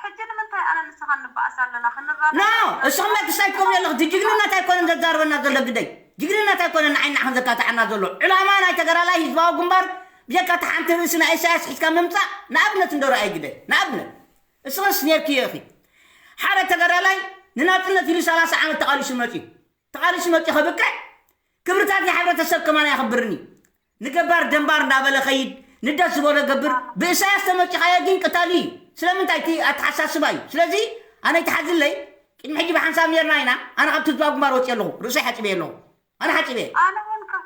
ሕጂ ንምንታይ ኣነ ንስኻ ንበኣስ ኣለና ክንራዳ no እስኽመ ክሳይ ትኮም ዘለኽ እቲ ጅግንነት ኣይኮነን ዘዛርበና ዘሎ ግደይ ጅግንነት ኣይኮነን ንዓይ ንዓኽን ዘካትዓና ዘሎ ዕላማ ናይ ተገራላይ ህዝባዊ ግንባር ብጀካ እቲ ሓንቲ ርእሲ ናይ ኢሳያስ ሒዝካ ምምፃእ ንኣብነት እንዶ ረኣይ ግደይ ንኣብነት እስኽስ ኔርክዮ ኢኺ ሓደ ተገራላይ ንናፅነት ኢሉ ሰላሳ ዓመት ተቃሊሱ መፅዩ ተቃሊሱ መፅዩ ከብቅዕ ክብርታት ናይ ሕብረተሰብ ከማን ኣየኽብርን እዩ ንገባር ደንባር እንዳበለ ኸይድ ንደስ ዝበሎ ገብር ብእሳያስ ተመፂኻዮ ግን ቅታሊ እዩ ስለምንታይ እቲ ኣተሓሳስባ እዩ ስለዚ ኣነ ይትሓዝለይ ቅድሚ ሕጂ ብሓንሳብ ነርና ኢና ኣነ ካብቲ ህዝባዊ ግንባር ወፅየ ኣለኹ ርእሰይ ሓፂበ ኣለኹ ኣነ ሓፂበ ኣነ እውን ካብ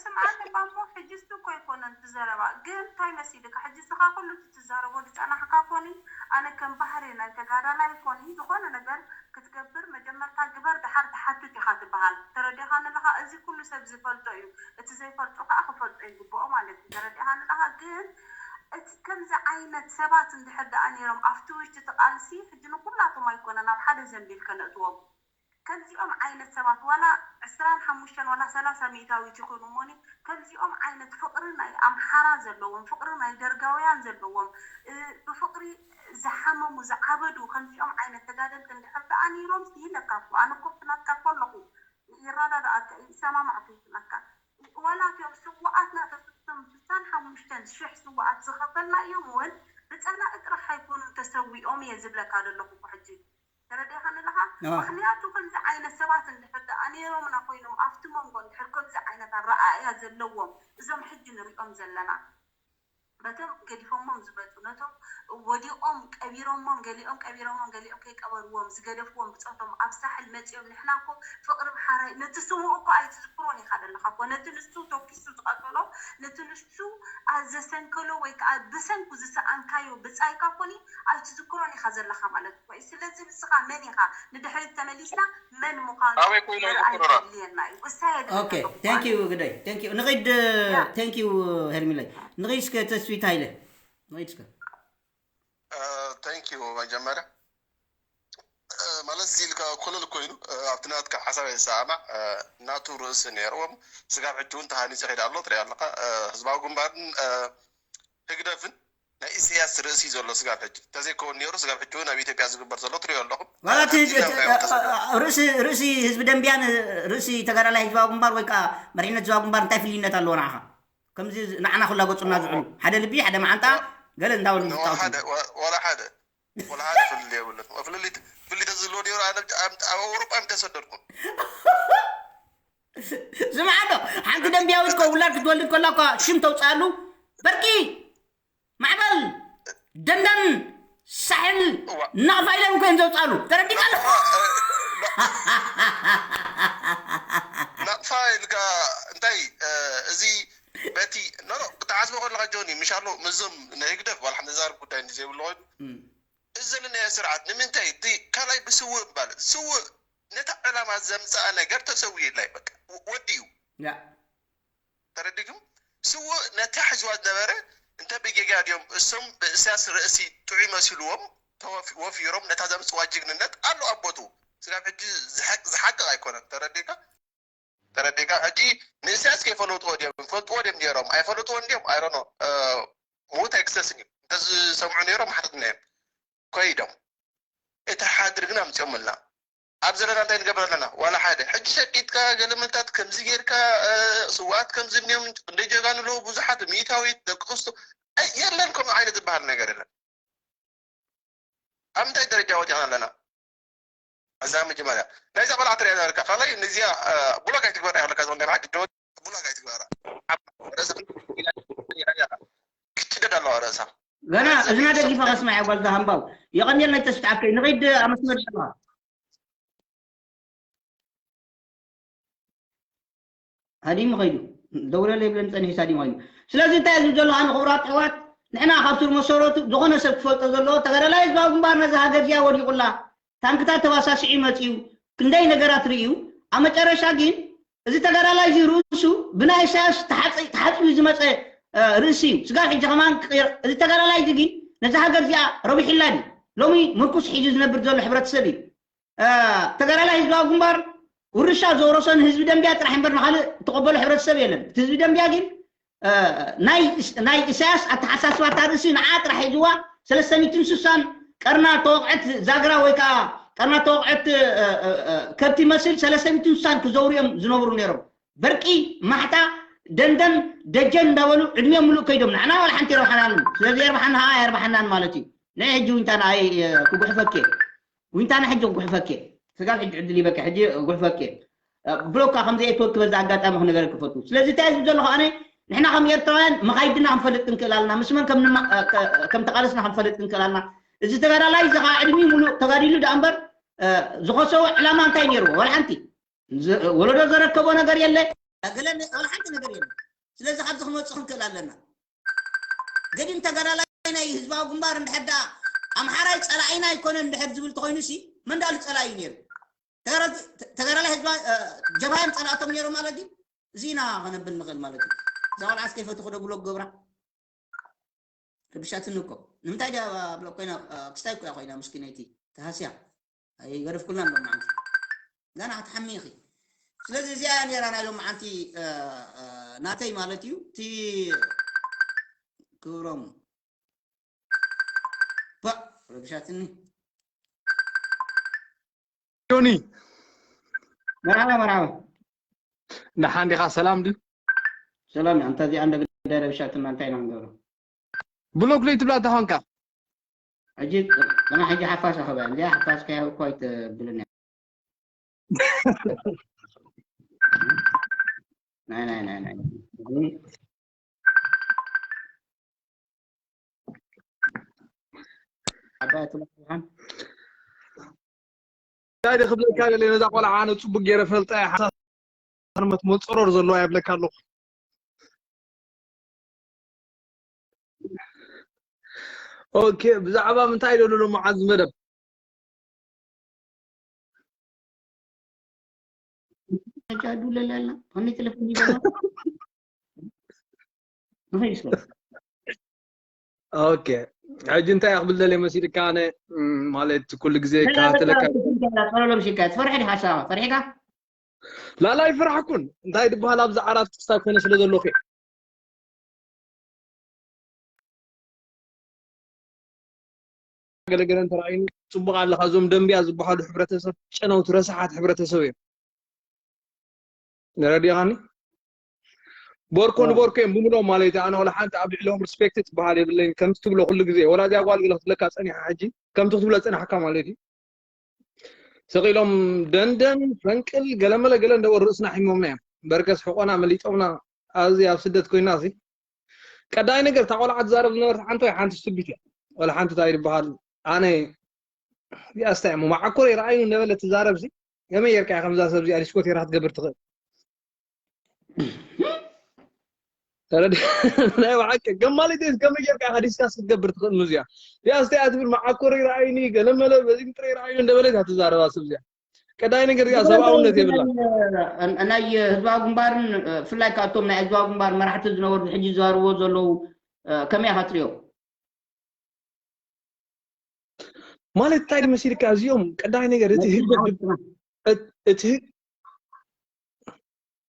ስምዓኒ ባሞ ሕጂ እሱ እኮ ኣይኮነን እቲ ዘረባ ግን እንታይ መሲልካ ሕጂ እስኻ ኩሉ እቲ ትዛረቦ ዝፀናሕካ ኮኒ ኣነ ከም ባህሪ ናይ ተጋዳላይ ኮኒ ዝኾነ ነገር ክትገብር መጀመርታ ግበር ደሓር ትሓትት ኢኻ ትበሃል ተረዲኻኒ ኣለኻ እዚ ኩሉ ሰብ ዝፈልጦ እዩ እቲ ዘይፈልጦ ከዓ ክፈልጦ ይግብኦ ማለት እዩ ተረዲኻኒ ኣለኻ ግን እቲ ከምዚ ዓይነት ሰባት እንድሕር ደኣ ነይሮም ኣብቲ ውሽጢ እቲ ቃልሲ ሕጂ ንኩላቶም ኣይኮነን ኣብ ሓደ ዘንቢል ከነእትዎም ከምዚኦም ዓይነት ሰባት ዋላ ዕስራን ሓሙሽተን ዋላ ሰላሳ ሚእታዊት ይኹኑ እሞኒ፣ ከምዚኦም ዓይነት ፍቕሪ ናይ ኣምሓራ ዘለዎም፣ ፍቕሪ ናይ ደርጋውያን ዘለዎም፣ እ፣ ብፍቕሪ ዝሓመሙ ዝዓበዱ ከምዚኦም ዓይነት ተጋደልቲ እንድሕር ደኣ ነይሮም ይለካ እኮ። ኣነ እኮ ብትናትካ እኮ ኣለኹ፣ ይረዳዳኣካ እዩ፣ ይሰማማዕኩ እዩ ብትናትካ። ዋላ እቶም ስውኣትና ተሰቶም ስሳን ሓሙሽተን ሽሕ ስውኣት ዝኸፈልናዮም እውን ብጸላኢ ጥራሕ ኣይኮኑን ተሰዊኦም እየ ዝብለካ ዘለኹ እኮ ሕጂ። ተረዲእኻኒ ኣለኻ? ምኽንያቱ ከምዚ ዓይነት ሰባት እንድሕር ደኣ ነይሮምና ኮይኖም ኣብቲ መንጎ እንድሕር ከምዚ ዓይነት ኣረኣእያ ዘለዎም እዞም ሕጂ ንሪኦም ዘለና በቶም ገዲፎሞም ዝመፁ ነቶም ወዲቖም ቀቢሮሞም ገሊኦም ቀቢሮሞም ገሊኦም ከይቀበርዎም ዝገደፍዎም ብፆቶም ኣብ ሳሕል መፂኦም ንሕና እኮ ፍቕሪ ብሓራይ ነቲ ስውእ እኮ ኣይትዝክሮን ኢኻ ዘለኻ እኮ ነቲ ንሱ ተኪሱ ዝቐተሎ ነቲ ንሱ ዘሰንከሎ ወይ ከዓ ብሰንኩ ዝሰኣንካዮ ብፃይካ ኮኒ ኣይትዝክሮን ኢኻ ዘለኻ ማለት እኮ እዩ። ስለዚ ንስኻ መን ኢኻ ንድሕሪት ተመሊስና መን ምዃኑ ኣበይ ኮይኖም ምርኣይ ዝኽርራ? ዘድልየና እዩ። እሳየ ኦኬ፣ ደለካ thank you ግደይ፣ thank you ንኺድ፣ thank you ሄርሚለይ። ንኺድ እስከ ተስፊት ሃይለ፣ ንኺድ እስከ። Thank you መጀመርያ ማለት እዚ ኢልካ ኮለል ኮይኑ ኣብቲ ናትካ ሓሳብ የሰማማዕ ናቱ ርእሲ ነይርዎም ስጋብ ሕጂ እውን ተሃኒፁ ይኸይድ ኣሎ ትሪኦ ኣለካ። ህዝባዊ ግንባርን ህግደፍን ናይ ኢሳያስ ርእሲ ዘሎ ስጋብ ሕጂ እንተዘይከውን ነይሩ ስጋብ ሕጂ እውን ኣብ ኢትዮጵያ ዝግበር ዘሎ ትሪኦ ኣለኹም። ዋላ እቲ ኣቢልና እቲ- እናዮ ተሰዶ ርእሲ ርእሲ ህዝቢ ደንቢያን ርእሲ ተጋዳላይ ህዝባዊ ግንባር ወይ ከዓ መሪሕነት ህዝባዊ ግንባር እንታይ ፍልይነት ኣለዎ ንዓኻ? ከምዚ ንዓና ኩላ ገፁና ዝዕሉ ሓደ ልቢ ሓደ መዓንጣ ገለ እንዳበሉ ወላ ዝፃወቱ ሓደ ወ- ወላ ሓደ ወላ ሓደ ፍልልይ የብሉን። ፍልልይ ፍልልይ ተዝህልዎ ነይሩ ኣነ ኣብ ኣብ ኣውሮጳ ምተሰደድኩ። ስምዓ ዶ ሓንቲ ደንቢያዊት ኮ ውላድ ክትወልድ ከላ እኳ ሽም ተውፅኣሉ በርቂ ማዕበል ደንደን ሳሕል ናቕፋ ኢሎም እኮ እዮም ዘውፅኣሉ ተረዲካ ኣሎ ናቕፋ ኢልካ እንታይ እዚ በቲ ኖኖ ክትሓስቦ ከለካ ጆኒ ምሻሎ ምዞም ናይ ህግደፍ ዋላ ሓንቲ ዛርብ ጉዳይ እንዲ ዘይብሉ ኮይኑ እዚ ዘለናዮ ስርዓት ንምንታይ እቲ ካልኣይ ብስውእ ምባል ስውእ ነታ ዕላማ ዘምፀኣ ነገር ተሰዊኡ የላይ በቃ ወዲኡ ተረዲግም ስውእ ነታ ሒዝዋ ዝነበረ እንተ ብጌጋ ድዮም እሶም ብእስያስ ርእሲ ጥዑይ መሲልዎም ተወፊሮም ነታ ዘምፅዋ ጅግንነት ኣሎ ኣብ ቦትኡ ስጋብ ሕጂ ዝሓቅቕ ኣይኮነን ተረዲካ ተረዲካ ሕጂ ንእስያስ ከይፈለጥዎ ድዮም ይፈልጥዎ ድዮም ነይሮም ኣይፈለጥዎ እንዲዮም ኣይሮኖ ምውት ኣይክሰስን እዩ እንተዝሰምዑ ነይሮም ሓተትና እዮም ከይዶም እቲ ሓድሪ ግን ኣምፅኦምልና ኣብ ዘለና እንታይ ንገብር ኣለና ዋላ ሓደ ሕጂ ሸቂጥካ ገለመልታት ከምዚ ጌርካ ስውኣት ከምዚ እኒኦም እንደ ጀጋኑ ኣለዉ ብዙሓት ሚእታዊት ደቂ ክስቶ የለን ከምኡ ዓይነት ዝበሃል ነገር የለን ኣብ ምንታይ ደረጃ ወዲቕና ኣለና እዛ መጀመርያ ናይዛ ቆልዓ ትሪያ ነበርካ ካልኣይ ነዚያ ብሎክ ኣይትግበራ ያለካ ዝኮነ ዓዲ ዶ ብሎክ ኣይትግበራ ክትሽደድ ኣለዋ ርእሳ ገና እዝና ደጊፋ ከስማዕ እያ ጓል ዝሃምባው የቐንየልና ይተስፍዓከይ ንኸይድ ኣብ መስመር ዘለዋ ሃዲሙ ከይዱ ደውለለይ ብለን ፀኒሑ ሃዲሙ ከይዱ ስለዚ እንታይ ዝብል ዘለካ ንክቡራት ኣሕዋት ንሕና ካብ ስር መሰረቱ ዝኾነ ሰብ ክፈልጦ ዘለዎ ተጋዳላይ ህዝባዊ ግንባር ነዛ ሃገር እዚኣ ወዲቑላ ታንክታት ተባሳሲዑ መፂኡ ክንደይ ነገራት ርእዩ ኣብ መጨረሻ ግን እዚ ተጋዳላይ እዚ ርእሱ ብናይ ኢሳያስ ተሓፂቡ ዝመፀ ርእሲ እዩ ስጋብ ሕጂ ከማን ክቅየር እዚ ተጋዳላይ እዚ ግን ነዚ ሃገር እዚኣ ረቢሒላ ድዩ ሎሚ ምርኩስ ሒዙ ዝነብር ዘሎ ሕብረተሰብ እዩ ተጋዳላይ ህዝባዊ ግንባር ውርሻ ዘውረሶ ንህዝቢ ደንቢያ ጥራሕ እምበር ንካልእ እተቐበሎ ሕብረተሰብ የለን እቲ ህዝቢ ደንቢያ ግን ናይ ኢሳያስ ኣተሓሳስባ እታ ርእሲ ንዓ ጥራሕ ሒዝዋ ሰለስተ ሚእትን ስሳን ቀርና ተወቕዐት ዛግራ ወይ ከዓ ቀርና ተወቕዐት ከብቲ መስል ሰለስተ ሚእትን ስሳን ክዘውሩ እዮም ዝነብሩ ነይሮም በርቂ ማሕታ ደንደን ደጀን እንዳበሉ ዕድሚኦም ምሉእ ከይዶም ንዓና ዋላ ሓንቲ የርባሓናን ስለዚ የርባሓና ኸዓ የርባሓናን ማለት እዩ ንዒ ሕጂ ዊንታና ክጉሕፈኪ ዊንታና ሕጂ ክጉሕፈኪ ስጋብ ሕጂ ዕድል ይበካ ሕጂ ጉሕፈኪ ብሎካ ከም ዘየትወክ በዛ ኣጋጣሚ ክነገረክ ክፈቱ ስለዚ እንታይ ዝብል ዘለኹ ኣነ ንሕና ከም ኤርትራውያን መኻይድና ክንፈልጥ ክንክእል ኣለና ምስ መን ከም ተቃለስና ክንፈልጥ ክንክእል ኣለና እዚ ተጋዳላይ እዚ ከዓ ዕድሚ ሙሉእ ተጋዲሉ ደኣ እምበር ዝኸሰቦ ዕላማ እንታይ ነይርዎ ወላ ሓንቲ ወለዶ ዘረከቦ ነገር የለ ገለ ወላ ሓንቲ ነገር የለ ስለዚ ካብዚ ክመፅእ ክንክእል ኣለና ገዲም ተጋዳላይ ናይ ህዝባዊ ግንባር እንድሕር ደኣ ኣምሓራይ ፀላኢና ኣይኮነን እንድሕር ዝብል ተኮይኑ ሲ መን ደኣሉ ፀላኢ እዩ ነይሩ ተጋዳላይ ህዝባ ጀብሃ እዮም ፀላእቶም ነይሮም ማለት ድዩ እዚና ከነብል ንኽእል ማለት እዩ እዛ ቆልዓስ ከይፈትኹ ዶ ብሎ ገብራ ረብሻትኒ እኮ ንምንታይ ድያ ብሎ ኮይና ክስታይ እኮ ኮይና ምስኪነይቲ ተሃስያ ኣይገደፍኩላን ሎማዓንቲ ገና ክትሓሚ ኢኺ። ስለዚ እዚኣ እያ ነይራ ናይ ሎምዓንቲ፣ እ፣ እ፣ ናተይ ማለት እዩ። እቲ ክብሮም ፓ ረብሻትኒ። ዮኒ መርሓባ፣ መርሓባ። ደሓን ዲኻ? ሰላም ድዩ? ሰላም፣ ኣንታ እዚኣ እንደ ግዳይ ረብሻትና እንታይ ኢና ክንገብሮ? ብሎክ ለይትብላ ተኾንካ ሕጂ፣ ቅድሚ ሕጂ ሓፋስ ኣኸባ፣ እንዚኣ ሓፋስ ከያ እኮ ኣይትብልን እያ። ናይ፣ ናይ፣ ናይ፣ ናይ። ዓባይ ትለቅሓን እንታይ ደ ክብለካ ደለ ነዛ ቆልዓ ኣነ ጽቡቅ ገይረ ፈልጠ ሓሳብ መጽሮር ዘለዋ የብለካ ኣለኹ። ኦኬ፣ ብዛዕባ ምንታይ ደሎ ሎማዓዝ መደብ? ጃዱ ለለላ ከመይ ቴሌፎን ይበላ ንኸይስ ኦኬ፣ ሕጂ እንታይ ክብል ደለ መሲልካ? ኣነ ም፣ ማለት ኩሉ ግዜ ካተለካ ጸለሎም ሽካ ትፈርሕ ዲኻ? ሳባ ፈሪሕካ? ላላ ኣይፈራሕኩን። እንታይ ድበሃል ኣብዚ ዓራት ክስታይ ኮነ ስለ ዘለኹ ገለገለ እንተረኣዩኒ ጽቡቕ ኣለኻ። እዞም ደንብያ ዝበሃሉ ሕብረተሰብ ጨነውቲ ረሳሓት ሕብረተሰብ እዮም። ንረዲኻኒ ቦርኮ ንቦርኮ እዮም ብምሎም ማለት እዩ። ኣነ ወላ ሓንቲ ኣብ ልዕሊኦም ሪስፔክት ትበሃል የብለይን። ከምቲ ትብሎ ኩሉ ግዜ ወላ እዚኣ ጓል ገለ ክትብለካ ጸኒሓ ሕጂ ከምቲ ክትብሎ ጸኒሓካ ማለት እዩ። ሰቂሎም ደንደን ፈንቅል ገለመለ ገለ እንደበሉ ርእስና ሒሞምና እዮም። በርከስ ሕቆና መሊጦምና ኣብዚ ኣብ ስደት ኮይና እዚ ቀዳይ ነገር እታ ቆልዓ ትዛረብ ዝነበረት ሓንቲ ወይ ሓንቲ ስቱቢት እያ። ወላ ሓንቲ እንታይ ዝበሃል ኣነ ያስታይ ሞ ማዓኮር ይረኣዩ እንደበለ ትዛረብ ሲ ከመይ ጌርካ ከምዛ ሰብ እዚኣ ዲስኮቴራ ክትገብር ትኽእል? ተረድ ናይ ብሓቂ ገማሊት ከመይ ጌርካ ኢኻ ዲስካስ ክትገብር ትኽእል? ንዚኣ ያስታይ ኣትብል ማዓኮር ይረኣዩኒ ገለመለ በዚ ምጥረ ይረኣዩኒ እንደበለ እያ ትዛረባ ሰብ እዚኣ። ቀዳይ ነገር እዚኣ ሰብኣውነት የብላ። ናይ ህዝባዊ ግንባርን ብፍላይ ካብቶም ናይ ህዝባዊ ግንባር መራሕቲ ዝነበሩ ሕጂ ዝዛረብዎ ዘለዉ ከመይ ኢኻ ትሪኦ? ማለት እንታይ ድመሲልካ እዚኦም ቀዳይ ነገር እቲ ህግደፍ እቲ ህግ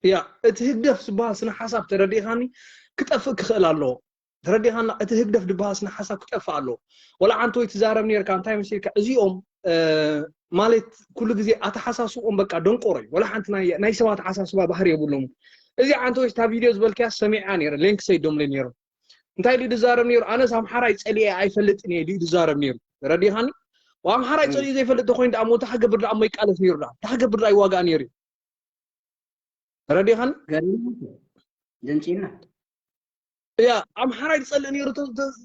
ያ እቲ ህግደፍ ዝበሃል ስነ ሓሳብ ተረዲእካኒ ክጠፍእ ክኽእል ኣለዎ። ተረዲኻና እቲ ህግደፍ ዝበሃል ስነ ሓሳብ ክጠፍእ ኣለዎ። ወላ ዓንተ ወይ ትዛረብ ነርካ እንታይ መሲልካ እዚኦም ማለት ኩሉ ግዜ ኣተሓሳስብኦም በቃ ደንቆሮ እዩ። ወላ ሓንቲ ናይ ናይ ሰብ ኣተሓሳስባ ባህሪ የብሎም። እዚ ዓንተ ወይ እታ ቪድዮ ዝበልክያ ሰሚዓ ነይረ ሌንክ ሰይዶምለ ነይሮም እንታይ ኢሉ ዝዛረብ ነይሩ? ኣነስ ኣምሓራይ ጸሊኤ ኣይፈልጥን እየ ኢሉ ዝዛረብ ነይሩ። ተረዲኻኒ? ኣምሓራይ ጸሊኡ ዘይፈልጥ ተኮይኑ ደኣ እሞ እንታይ ክገብር ደኣ እሞ ይቃለስ ነይሩ ደኣ? እንታይ ክገብር ደኣ ይዋጋእ ነይሩ? ተረዲኻኒ? ገሪሙ ደንጺና ያ ኣምሓራይ ዝጸልእ ነይሩ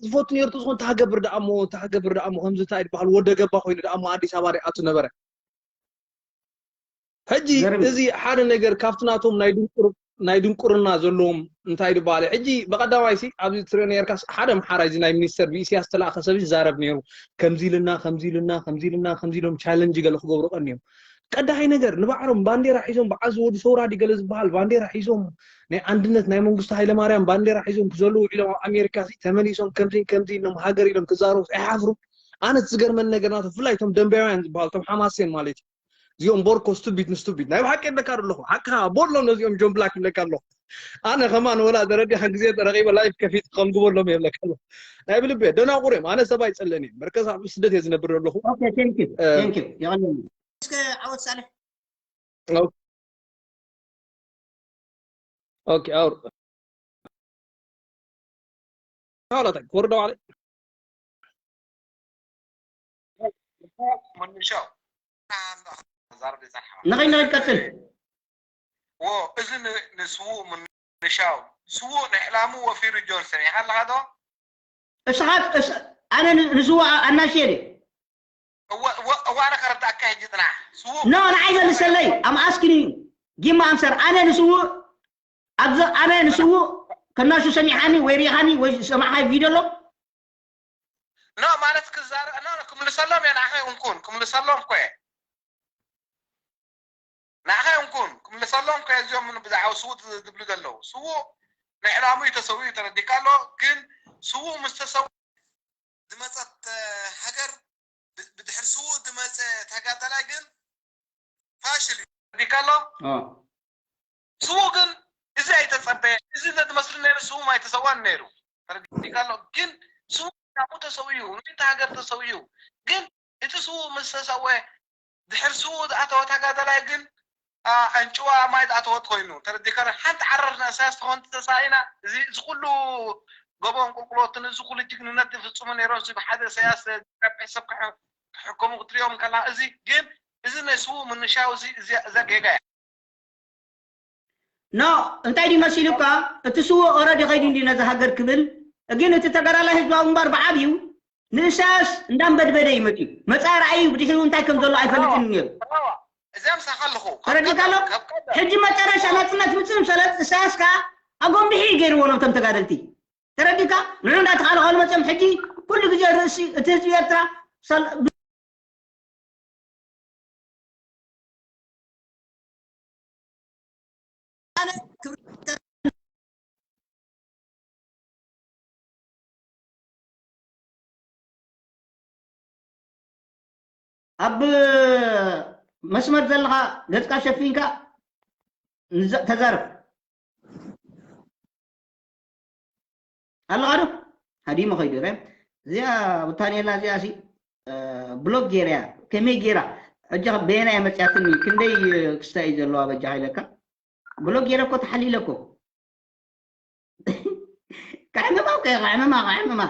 ዝፈቱ ነይሩ ተዝኾን እንታይ ክገብር ደኣ እሞ እንታይ ክገብር ደኣ እሞ ከምዚ እንታይ ዝበሃል ወደ ገባ ኮይኑ ደኣ እሞ ኣዲስ ኣበባ ደኣ ኣቱ ነበረ። ሕጂ እዚ ሓደ ነገር ካብቲ ናቶም ናይ ድንቁር ናይ ድንቁርና ዘለዎም እንታይ ድበሃል ሕጂ ብቀዳማይ ሲ ኣብዚ ትሪኦ ነርካስ ሓደ ኣምሓራ እዚ ናይ ሚኒስተር ብኢስያስ ተላእኸ ሰብ ይዛረብ ነይሩ ከምዚ ኢልና ከምዚ ኢልና ከምዚ ኢልና ከምዚ ኢሎም ቻለንጅ ገለ ክገብሩ ቀኒዮም ቀዳይ ነገር ንባዕሎም ባንዴራ ሒዞም በዓል ዝወዱ ሰውራ ድዩ ገለ ዝበሃል ባንዴራ ሒዞም ናይ ኣንድነት ናይ መንግስቱ ሃይለማርያም ባንዴራ ሒዞም ክዘሉ ውዒሎም ኣብ ኣሜሪካ ሲ ተመሊሶም ከምዚ ከምዚ ኢሎም ሃገር ኢሎም ክዛረቡ ኣይሓፍሩ ኣነት ዝገርመን ነገር ናቶ ብፍላይ እቶም ደንበያውያን ዝበሃሉ እቶም ሓማሴን ማለት እዩ እዚኦም ቦርኮ ስቱቢድ ንስቱቢድ ናይ ብሓቂ ይብለካ ኣለኹ ሓቅኻ ቦሎ ነዚኦም ጆን ብላክ ይብለካ ኣለኹ ኣነ ከማን ወላ ተረዲኻ ግዜ ረቂበ ላይፍ ከፊት ከም ግበሎም የብለካ ኣለኹ ናይ ብልቤ ደናቁር እዮም ኣነ ሰብ ኣይጸልእን እየ በርከስ ኣብ ስደት እየ ዝነብር ኣለኹ ኦኬ ቴንክ ዩ ቴንክ ዩ ይቐለኒ እስከ ዓወት ሳልሕ ኦኬ ኣውር ሐዋላታይ ክወርዶ ባዕለ ምንሻው ዛረብ ይጸንሓ ንኸይድ ንኸይድ ቀጽል ዎ እዚ ንስዉእ ምንሻው ስዉእ ንዕላሙ ወፊሩ ጆን ሰሚዕካ ኣለኻ ዶ እስኻ ኣነ ንስዉእ ኣናሽየ ድየ እዋነ ከረዳእካ ሕጂ ጽናሕ ስዉእ ኖ ንዓይ መልሰለይ ኣም ኣስኪኒ ጊማ ኣንሰር ኣነ ንስዉእ ኣብዚ ኣነ ንስዉእ ከናሹ ሰሚዓኒ ወይ ሪኢኻኒ ወይ ዝሰማዕካይ ቪድዮ ኣሎ ኖ ማለት ክዛረብ ኖ ክምልሰሎም እየ ንዓኻ ይኹንኩን ክምልሰሎም እኮ እየ ንዓኻ ይኹንኩን ክምልሰሎም እኮ እየ እዚኦም ብዛዕባ ስዉእ ዝብሉ ዘለዉ ስዉእ ንዕላሙ እዩ ተሰዊኡ ተረዲካ ኣሎ ግን ስዉእ ምስ ተሰው ዝመፀት ሃገር ብድሕሪ ስዉእ ዝመፀ ተጋዳላይ ግን ፋሽል እዩ ተረዲካ ኣሎ። ስዉ ግን እዚ ኣይተጸበየ፣ እዚ እንተትመስል ነይሩ ስዉ ኣይተሰዋን ነይሩ። ተረዲካ ኣሎ። ግን ስዉ ናብኡ ተሰውዩ፣ ንእታ ሃገር ተሰውዩ። ግን እቲ ስዉ ምስ ተሰወ፣ ድሕር ስዉ ዝኣተወ ተጋዳላይ ግን ኣንጭዋ ማይ ዝኣተወት ኮይኑ ተረዲካ። ሓንቲ ዓረር ንእሳያስ ትኾን ተሳኢና። እዚ እዚ ኩሉ ጎቦን ቁልቁሎትን፣ እዚ ኩሉ ጅግንነት ዝፍጽሙ ነይሮም፣ እዚ ብሓደ እሳያስ ሰብ ክሕከሙ ክትሪኦም ከላ፣ እዚ ግን እዚ ናይ ስዉ ምንሻው፣ እዚ እዚኣ እዛ ጌጋ እያ። ኖ እንታይ ድዩ መሲሉካ? እቲ ስዉእ ኦረዲ ኸይዱ እንዲ ነዚ ሃገር ክብል። ግን እቲ ተጋዳላይ ህዝባዊ ግንባር ብዓብዩ ንእሳያስ እንዳንበድበደ እዩ መፅዩ። መፃኢ ራእዩ ብድሕሪኡ እንታይ ከም ዘሎ ኣይፈልጥን እዩ ነይሩ። እዚኣ ምሳኻ ኣለኹ። ተረዲካ ኣሎ። ሕጂ መጨረሻ ናፅነት ምፅእ ምሰለት እሳያስ ከዓ ኣጎንቢሑ እዩ ገይርዎ ነብቶም ተጋደልቲ። ተረዲካ? ንዑ እንዳተኻለኸሉ መፅኦም። ሕጂ ኩሉ ግዜ ርእሲ እቲ ህዝቢ ኤርትራ ኣብ መስመር ዘለኻ ገጽካ ሸፊንካ ተዛረብ። ኣለኻ ዶ? ሃዲሞ ኸይዱ። እዚኣ ብታንየላ እዚኣ ሲ ብሎክ ጌርያ ከመይ ጌራ ሕጂ በየናይ መፅያትኒ ክንደይ ክስታይ እዩ ዘለዋ በጃ ኢለካ። ብሎክ ጌረ እኮ ተሓሊለ እኮ። ከዕምማ እኮ እየ፣ ከዕምማ፣ ከዕምማ።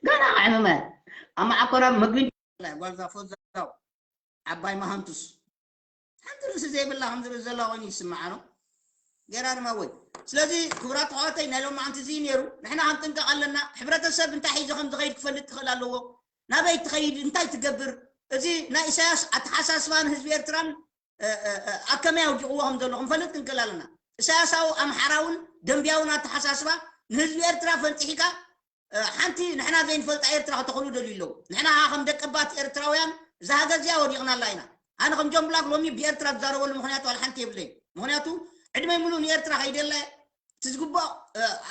ገና ከዕምማ እየ። ኣብ መዓኮራ መግቢ ጓልዛ ፎዛው ዓባይ መሃንቱስ ሓንቲ ርእሲ ዘይብላ ከም ዝርኢ ዘላ ኮይኑ ይስምዓ ነው። ገራርማ ወይ ስለዚ ክቡራት ኣሕዋተይ ናይ ሎማዓንቲ እዚ ነይሩ። ንሕና ክንጥንቀቕ ኣለና። ሕብረተሰብ እንታይ ሒዙ ከም ዝኸይድ ክፈልጥ ክኽእል ኣለዎ። ናበይ ትኸይድ፣ እንታይ ትገብር፣ እዚ ናይ ኢሳያስ ኣተሓሳስባ ንህዝቢ ኤርትራን ኣከመይ ኣውዲቕዎ ከም ዘሎ ክንፈልጥ ክንክእል ኣለና። እሳያሳዊ ኣምሓራውን ደንቢያውን ኣተሓሳስባ ንህዝቢ ኤርትራ ፈንጢሒካ ሓንቲ ንሕና ዘይንፈልጣ ኤርትራ ከተኽእሉ ደልዩ ኣለዉ። ንሕና ከዓ ከም ደቀባት ኤርትራውያን እዛ ሃገር እዚኣ ወዲቕናላ ኢና። ኣነ ከም ጆን ብላክ ሎሚ ብኤርትራ ዝዛረበሉ ምኽንያት ዋላ ሓንቲ የብለይ። ምኽንያቱ ዕድመይ ሙሉእ ንኤርትራ ከይደለ እቲ ዝግብኦ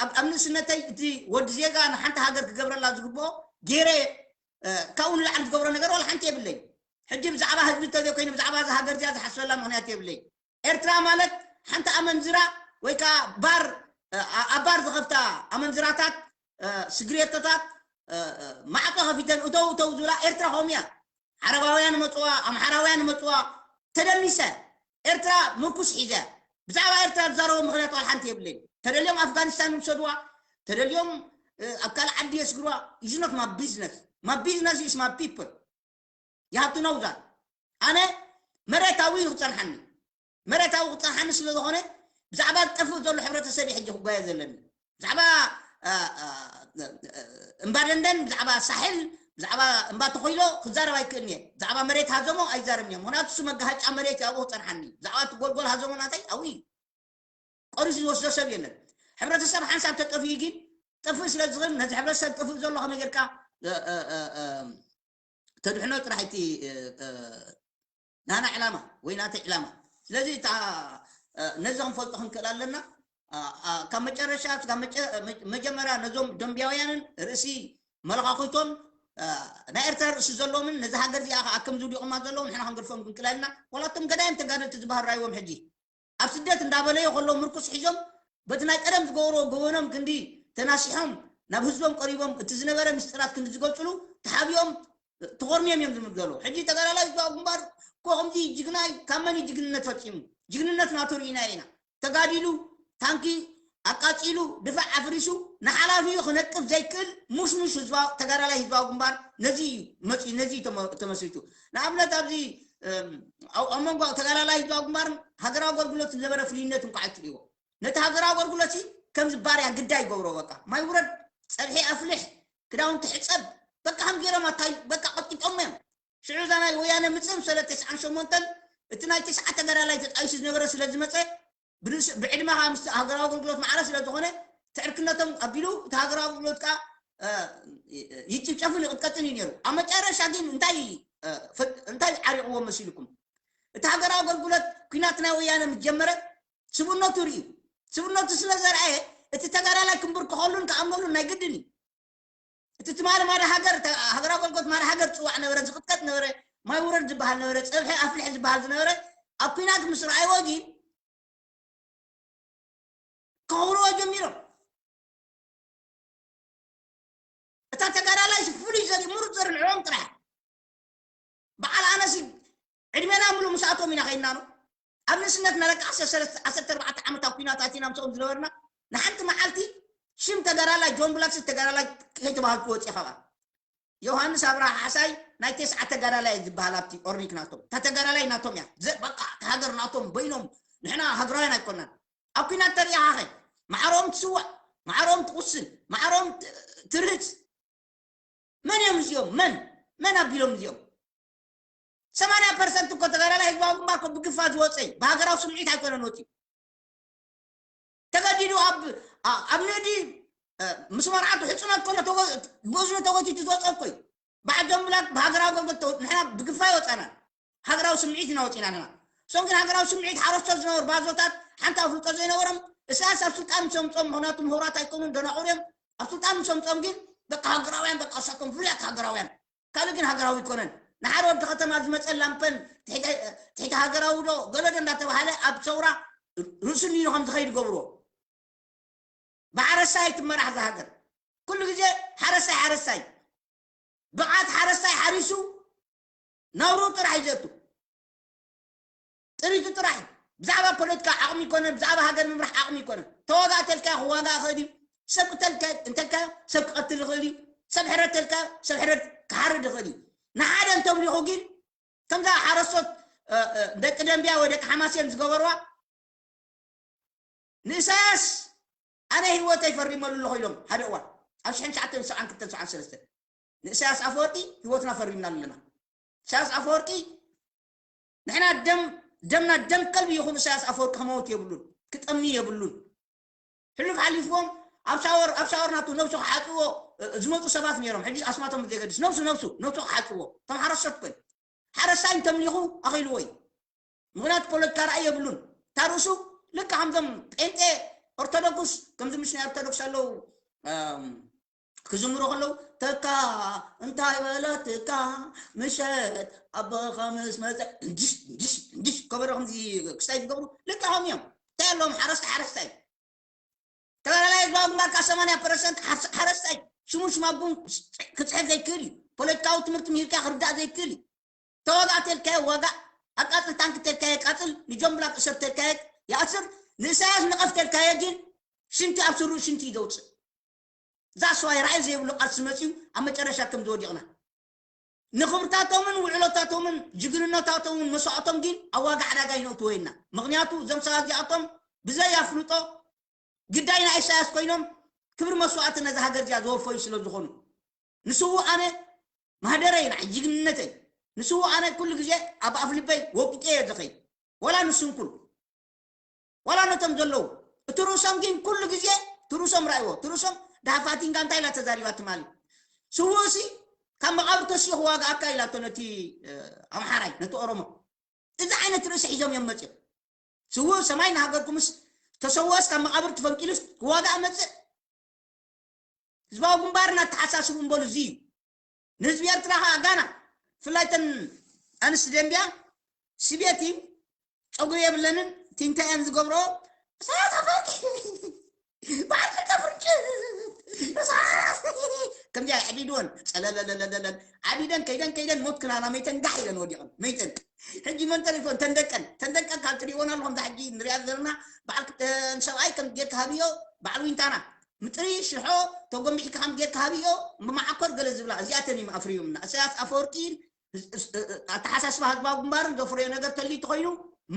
ኣብ ንእስነተይ እቲ ወዲ ዜጋ ንሓንቲ ሃገር ክገብረላ ዝግብኦ ገይረ ካብኡ ንላዕሊ ዝገብሮ ነገር ዋላ ሓንቲ የብለይ። ሕጂ ብዛዕባ ህዝቢ እንተዘይኮይኑ ብዛዕባ እዛ ሃገር እዚኣ ዝሓስበላ ምኽንያት የብለይ። ኤርትራ ማለት ሓንቲ ኣመንዝራ ወይ ከዓ ባር ኣብ ባር ዝኸፍታ ኣመንዝራታት ስግሬቶታት ማዕፆ ከፊተን እተው እተው ዝብላ ኤርትራ ከምኡ እያ። ዓረባውያን መፅዋ፣ ኣምሓራውያን መፅዋ፣ ተደሚሰ። ኤርትራ ምርኩስ ሒዘ። ብዛዕባ ኤርትራ ዝዛረቦ ምኽንያት ዋላ ሓንቲ የብለይን። ተደልዮም ኣፍጋኒስታን ይውሰድዋ፣ ተደልዮም ኣብ ካልእ ዓዲ የስግርዋ። Is not my business. My business is my people. You have to know that. ኣነ መሬታዊ እዩ ክፀንሓኒ። መሬታዊ ክፀንሓኒ ስለ ዝኾነ ብዛዕባ ዝጠፍእ ዘሎ ሕብረተሰብ እዩ ሕጂ ክጓየ ዘለኒ። ብዛዕባ እምባ ደንደን፣ ብዛዕባ ሳሕል፣ ብዛዕባ እምባ ተኾይሎ ክዛረብ ኣይክእልን እየ። ብዛዕባ መሬት ሃዘሞ ኣይዛረብን እየ። ምኽንያቱ እሱ መጋሃጫ መሬት እዩ ኣብኡ ክፀንሓኒ። ብዛዕባ እቲ ጎልጎል ሃዘሞ ናተይ ኣብኡ እዩ። ቆሪሱ ዝወስዶ ሰብ የለን። ሕብረተሰብ ሓንሳብ ተጠፍኡ ግን ጠፍእ ስለ ዝኽእል ነዚ ሕብረተሰብ ጠፍእ ዘሎ ከመይ ጌርካ ተድሕኖ ጥራሕ እቲ ናና ዕላማ ወይ ናተይ ዕላማ። ስለዚ እታ ነዚ ክንፈልጦ ክንክእል ኣለና። ካብ መጨረሻ መጀመርያ ነዞም ደንቢያውያንን ርእሲ መለኻኹቶን ናይ ኤርትራ ርእሲ ዘለዎምን ነዚ ሃገር እዚኣ ከዓ ከም ዝውዲቑማ ዘለዎም ንሕና ክንገድፎም ክንክእል ኣለና። ዋላ እቶም ገዳይም ተጋደልቲ ዝበሃሉ ራይዎም ሕጂ ኣብ ስደት እንዳበለዮ ከሎ ምርኩስ ሒዞም በቲ ናይ ቀደም ዝገብርዎ ገበኖም ክንዲ ተናሲሖም ናብ ህዝቦም ቀሪቦም እቲ ዝነበረ ምስጢራት ክንዲ ዝገልፅሉ ተሓቢኦም ተኾርምዮም እዮም ዝምሉ ዘለዉ። ሕጂ ተጋዳላይ ህዝባዊ ግንባር እኮ ከምዚ ጅግና እዩ። ካብ መን እዩ ጅግንነት ፈፂሙ? ጅግንነት ናቱ ርኢና ኢና። ተጋዲሉ ታንኪ ኣቃፂሉ ድፋዕ ኣፍሪሱ ንሓላፊኡ ክነቅፍ ዘይክእል ሙሽሙሽ ህዝባዊ ተጋዳላይ ህዝባዊ ግንባር ነዚ እዩ መፂኡ፣ ነዚ እዩ ተመ- ተመስሪቱ። ንኣብነት ኣብዚ እም፣ ኣብ ኣብ መንጎ ተጋዳላይ ህዝባዊ ግንባርን ሃገራዊ ኣገልግሎት ዝነበረ ፍልይነት እንኳ ኣይትርእይዎ። ነቲ ሃገራዊ ኣገልግሎት ሲ ከምዚ ባርያ ግዳይ ይገብሮ። በቃ ማይ ውረድ፣ ፀብሒ ኣፍልሕ፣ ክዳውንቲ ሕፀብ፣ በቃ ከም ገይሮም ኣታይ በቃ ቀጥቂጦም እዮም። ሽዑ እዛ ናይ ወያነ ምፅእ ምሰለ ተስዓን ሸሞንተን እቲ ናይ ተስዓ ተጋዳላይ ተጣይሱ ዝነበረ ስለ ዝመፀ ብርእስ- ብዕድመ ከዓ ምስ ሃገራዊ ኣገልግሎት ማዕረ ስለ ዝኾነ ትዕርክነቶም ኣቢሉ እቲ ሃገራዊ ኣገልግሎት ከዓ እ፣ ይጭፍጨፍን ይቕጥቀጥን እዩ ነይሩ። ኣብ መጨረሻ ግን እንታይ እ፣ ፈ- እንታይ ዓሪቕዎ መሲልኩም? እቲ ሃገራዊ ኣገልግሎት ኲናት ናይ ወያነ ምስ ጀመረ ስብእነቱ ርእዩ። ስብእነቱ ስለ ዘርኣየ እቲ ተጋዳላይ ክንብርከኸሉን ክኣምነሉን ናይ ግድን እዩ። እቲ ትማሊ ማዳ ሃገር ተ- ሃገራዊ ኣገልግሎት ማዳ ሃገር ዝፅዋዕ ነበረ፣ ዝቕጥቀጥ ነበረ፣ ማይ ውረድ ዝበሃል ነበረ፣ ፀብሒ ኣፍልሕ ዝበሃል ዝነበረ ኣብ ኲናት ምስ ረኣይዎ ግን ክኸብርዎ ጀሚሮም። እታ ተጋዳላይ ፍሉይ ዘርኢ ምሩፅ ዘርኢ ንዕኦም ጥራሕ በዓል ኣነሲ ዕድሜና ምሉ ምስኣቶም ኢና ከይድና ነው ኣብ ንእስነት ነረቃ ዓሰርተ ኣርባዕተ ዓመት ኣብ ኲናት ኣቲና ምስኦም ዝነበርና ንሓንቲ መዓልቲ ሽም ተጋዳላይ ጆን ብላክስ ተጋዳላይ ከይተባሃልኩ ወፂ ካብኣ ዮሃንስ ኣብርሃ ሓሳይ ናይ ተስዓ ተጋዳላይ ዝበሃል ኣብቲ ኦርኒክ ናቶም እታ ተጋዳላይ ናቶም እያ በቃ እታ ሃገር ናቶም በይኖም ንሕና ሃገራውያን ኣይኮናን ኣብ ኲናት ተሪኢኻ ኸ ማዕሮም ትስዋእ ማዕሮም ትቁስል ማዕሮም ትርህፅ መን እዮም እዚኦም መን መን ኣቢሎም እዚኦም ሰማንያ ፐርሰንት እኮ ተጋዳላይ ህዝባዊ ግንባር እኮ ብግፋ ዝወፀ እዩ ብሃገራዊ ስምዒት ኣይኮነን ወፂኡ ተገዲዱ ኣብ ኣብ ንእዲ ምስ መርዓቱ ሕፁናት ኮነ ብእዝኑ ተጎቲቱ ዝወፀ እኮ እዩ በዓል ጆን ብላክ ብሃገራዊ ኣገልግሎት ንሕና ብግፋ ይወፃና ሃገራዊ ስምዒት ኢና ወፂና ንሕና እሶም ግን ሃገራዊ ስምዒት ሓረስቶት ዝነበሩ ባዞታት ሓንቲ ኣፍልጦ ዘይነበሮም እሳያስ ኣብ ስልጣን ምስ ኣምፅኦም ምክንያቱ ምሁራት ኣይኮኑን ደናቑር እዮም ኣብ ስልጣን ምስ ኣምፅኦም ግን በቃ ሃገራውያን በቃ እሳቶም ፍሉያት ሃገራውያን ካልእ ግን ሃገራዊ ኣይኮነን ንሓደ ወዲ ከተማ ዝመፀ ላምፐን ትሕቲ ሃገራዊ ዶ ገለዶ እንዳተባሃለ ኣብ ሰውራ ርእሱ ንኢሉ ከም ዝኸይድ ገብርዎ ብሓረስታይ ኣይትመራሕ እዛ ሃገር ኩሉ ግዜ ሓረስታይ ሓረስታይ ብቕዓት ሓረስታይ ሓሪሱ ናብርኡ ጥራሕ እዩ ዘእቱ ጥሪቱ ጥራሕ እዩ ብዛዕባ ፖለቲካ ዓቕሚ ይኮነ ብዛዕባ ሃገር ምምራሕ ዓቕሚ ይኮነ ተዋጋእ ተልካ ክዋጋእ ይኽእል እዩ ሰብ ቅተል እንተልካ ሰብ ክቐትል ይኽእል እዩ ሰብ ሕረድ ተልካ ሰብ ሕረድ ክሓርድ ይኽእል እዩ ንሓደ እንተምሊኹ ግን ከምዛ ሓረስቶት ደቂ ደንብያ ወይ ደቂ ሓማሴን ዝገበርዋ ንእሳያስ ኣነ ህይወተይ ፈሪመሉ ኣለኹ ኢሎም ሓደ እዋን ኣብ ሽሕን ትሽዓተን ሰብዓን ክልተን ሰብዓን ሰለስተን ንእሳያስ ኣፈወርቂ ህይወትና ፈሪምና ኣለና እሳያስ ኣፈወርቂ ንሕና ደም ደምና ደም ከልቢ ይኹን እሳያስ ኣፈወርቂ ክመውት የብሉን ክጠሚ የብሉን ሕሉፍ ሓሊፍዎም ኣብ ሻወር ኣብ ሻወር ናቱ ነብሱ ክሓፅዎ ዝመፁ ሰባት ነይሮም ሕጂ ኣስማቶም ዘይገድስ ነብሱ ነብሱ ነብሱ ክሓፅዎ እቶም ሓረሰት ኮይ ሓረሳይ እንተምሊኹ ኣኺልዎ እዩ ምኽንያቱ ፖለቲካ ራእይ የብሉን እታ ርእሱ ልካ ከምዞም ጴንጤ ኦርቶዶክስ ከምዚ ምስ ናይ ኦርቶዶክስ ኣለዉ ክዝምሩ ከለዉ ተካ እንታይ በለትካ ምሸት ኣቦኻ ምስ መፀ እንድሽ እንድሽ እንድሽ ከበሮ ከምዚ ክስታይ ዝገብሩ ልካ ኸም እዮም እንታይ ኣለዎም ሓረስታይ ሓረስታይ ተጋዳላይ ህዝባዊ ግንባር ካብ ሰማንያ ፐርሰንት ሓረስታይ ሽሙን ሽማጉን ክፅሕፍ ዘይክእል እዩ ፖለቲካዊ ትምህርቲ ምሂርካ ክርዳእ ዘይክእል እዩ ተዋጋእ ተልካዮ ዋጋእ ኣቃፅል ታንክ ተልካዮ ቃፅል ንጆን ብላክ እሰር ተልካዮ ይኣስር ንእሳያስ ንቐፍ ተልካዮ ግን ሽንቲ ኣብ ስሩ ሽንቲ እዩ ዘውፅእ ዛስዋይ ራእይ ዘይብሉ ቃልሲ መፅዩ ኣብ መጨረሻ ከም ዝወዲቕና ንኽብርታቶምን ውዕሎታቶምን ጅግንነታቶምን መስዋእቶም ግን ኣብ ዋጋ ዕዳጋ ይነእትዎ ኢና ምኽንያቱ እዞም ሰባት እዚኣቶም ብዘይ ኣፍልጦ ግዳይ ናይ ኢሳያስ ኮይኖም ክብሪ መስዋእቲ ነዚ ሃገር እዚኣ ዝወፈዩ ስለ ዝኾኑ ንስውእ ኣነ ማህደረይ ንዓይ ጅግንነተይ ንስውእ ኣነ ኩሉ ግዜ ኣብ ኣፍ ልበይ ወቂጠ እየ ዝኸይድ ወላ ንስንኩል ዋላ ነቶም ዘለዉ እቲ ርእሶም ግን ኩሉ ግዜ እቲ ርእሶም ራእይዎ እቲ ርእሶም ድሃፋቲንጋ እንታይ ኢላ ተዛሪባ ትማሊ ስውእሲ ካብ መቃብር ተስዮ ክዋግኣካ ኢላቶ ነቲ ኣምሓራይ ነቲ ኦሮሞ እዚ ዓይነት ርእሲ ሒዞም እዮም መፅኦም ስውእ ሰማይ ንሃገርኩምስ ተሰወስ ካብ መቃብር ትፈንቂሉስ ክዋጋእ መፅእ ህዝባዊ ግንባርን ኣተሓሳስቡ እምበሉ እዚ እዩ ንህዝቢ ኤርትራ ከዓ ጋና ብፍላይ ተን ኣንስቲ ደንብያ ስቤት እዩ ፀጉሪ የብለንን ቲንታ እየን ዝገብሮ እሳያስ ኣፈወርቂ በዓል ክልተ ፍርቂ እሳያስ ከምዚኣ ኣዕቢድወን ፀለለለለለለን ዓቢደን ከይደን ከይደን ሞት ክናና መይተን ጋሕ ኢለን ወዲቐን መይተን ሕጂ መን ተሪፎ እተን ደቀን እተን ደቀን ካብ ትሪእወን ኣለኹም እዛ ሕጂ ንሪኣ ዘለና በዓል ሰብኣይ ከም ጌርካ ሃብዮ በዓል ዊንታና ምጥሪ ሽሖ ተጎሚዕካ ከም ጌርካ ሃብዮ ብመዓኮር ገለ ዝብላ እዚኣተን እዮም ኣፍርዮምና እሳያስ ኣፈወርቂ ኣተሓሳስባ ህዝባዊ ግንባርን ዘፍረዮ ነገር ተልዩ ተኮይኑ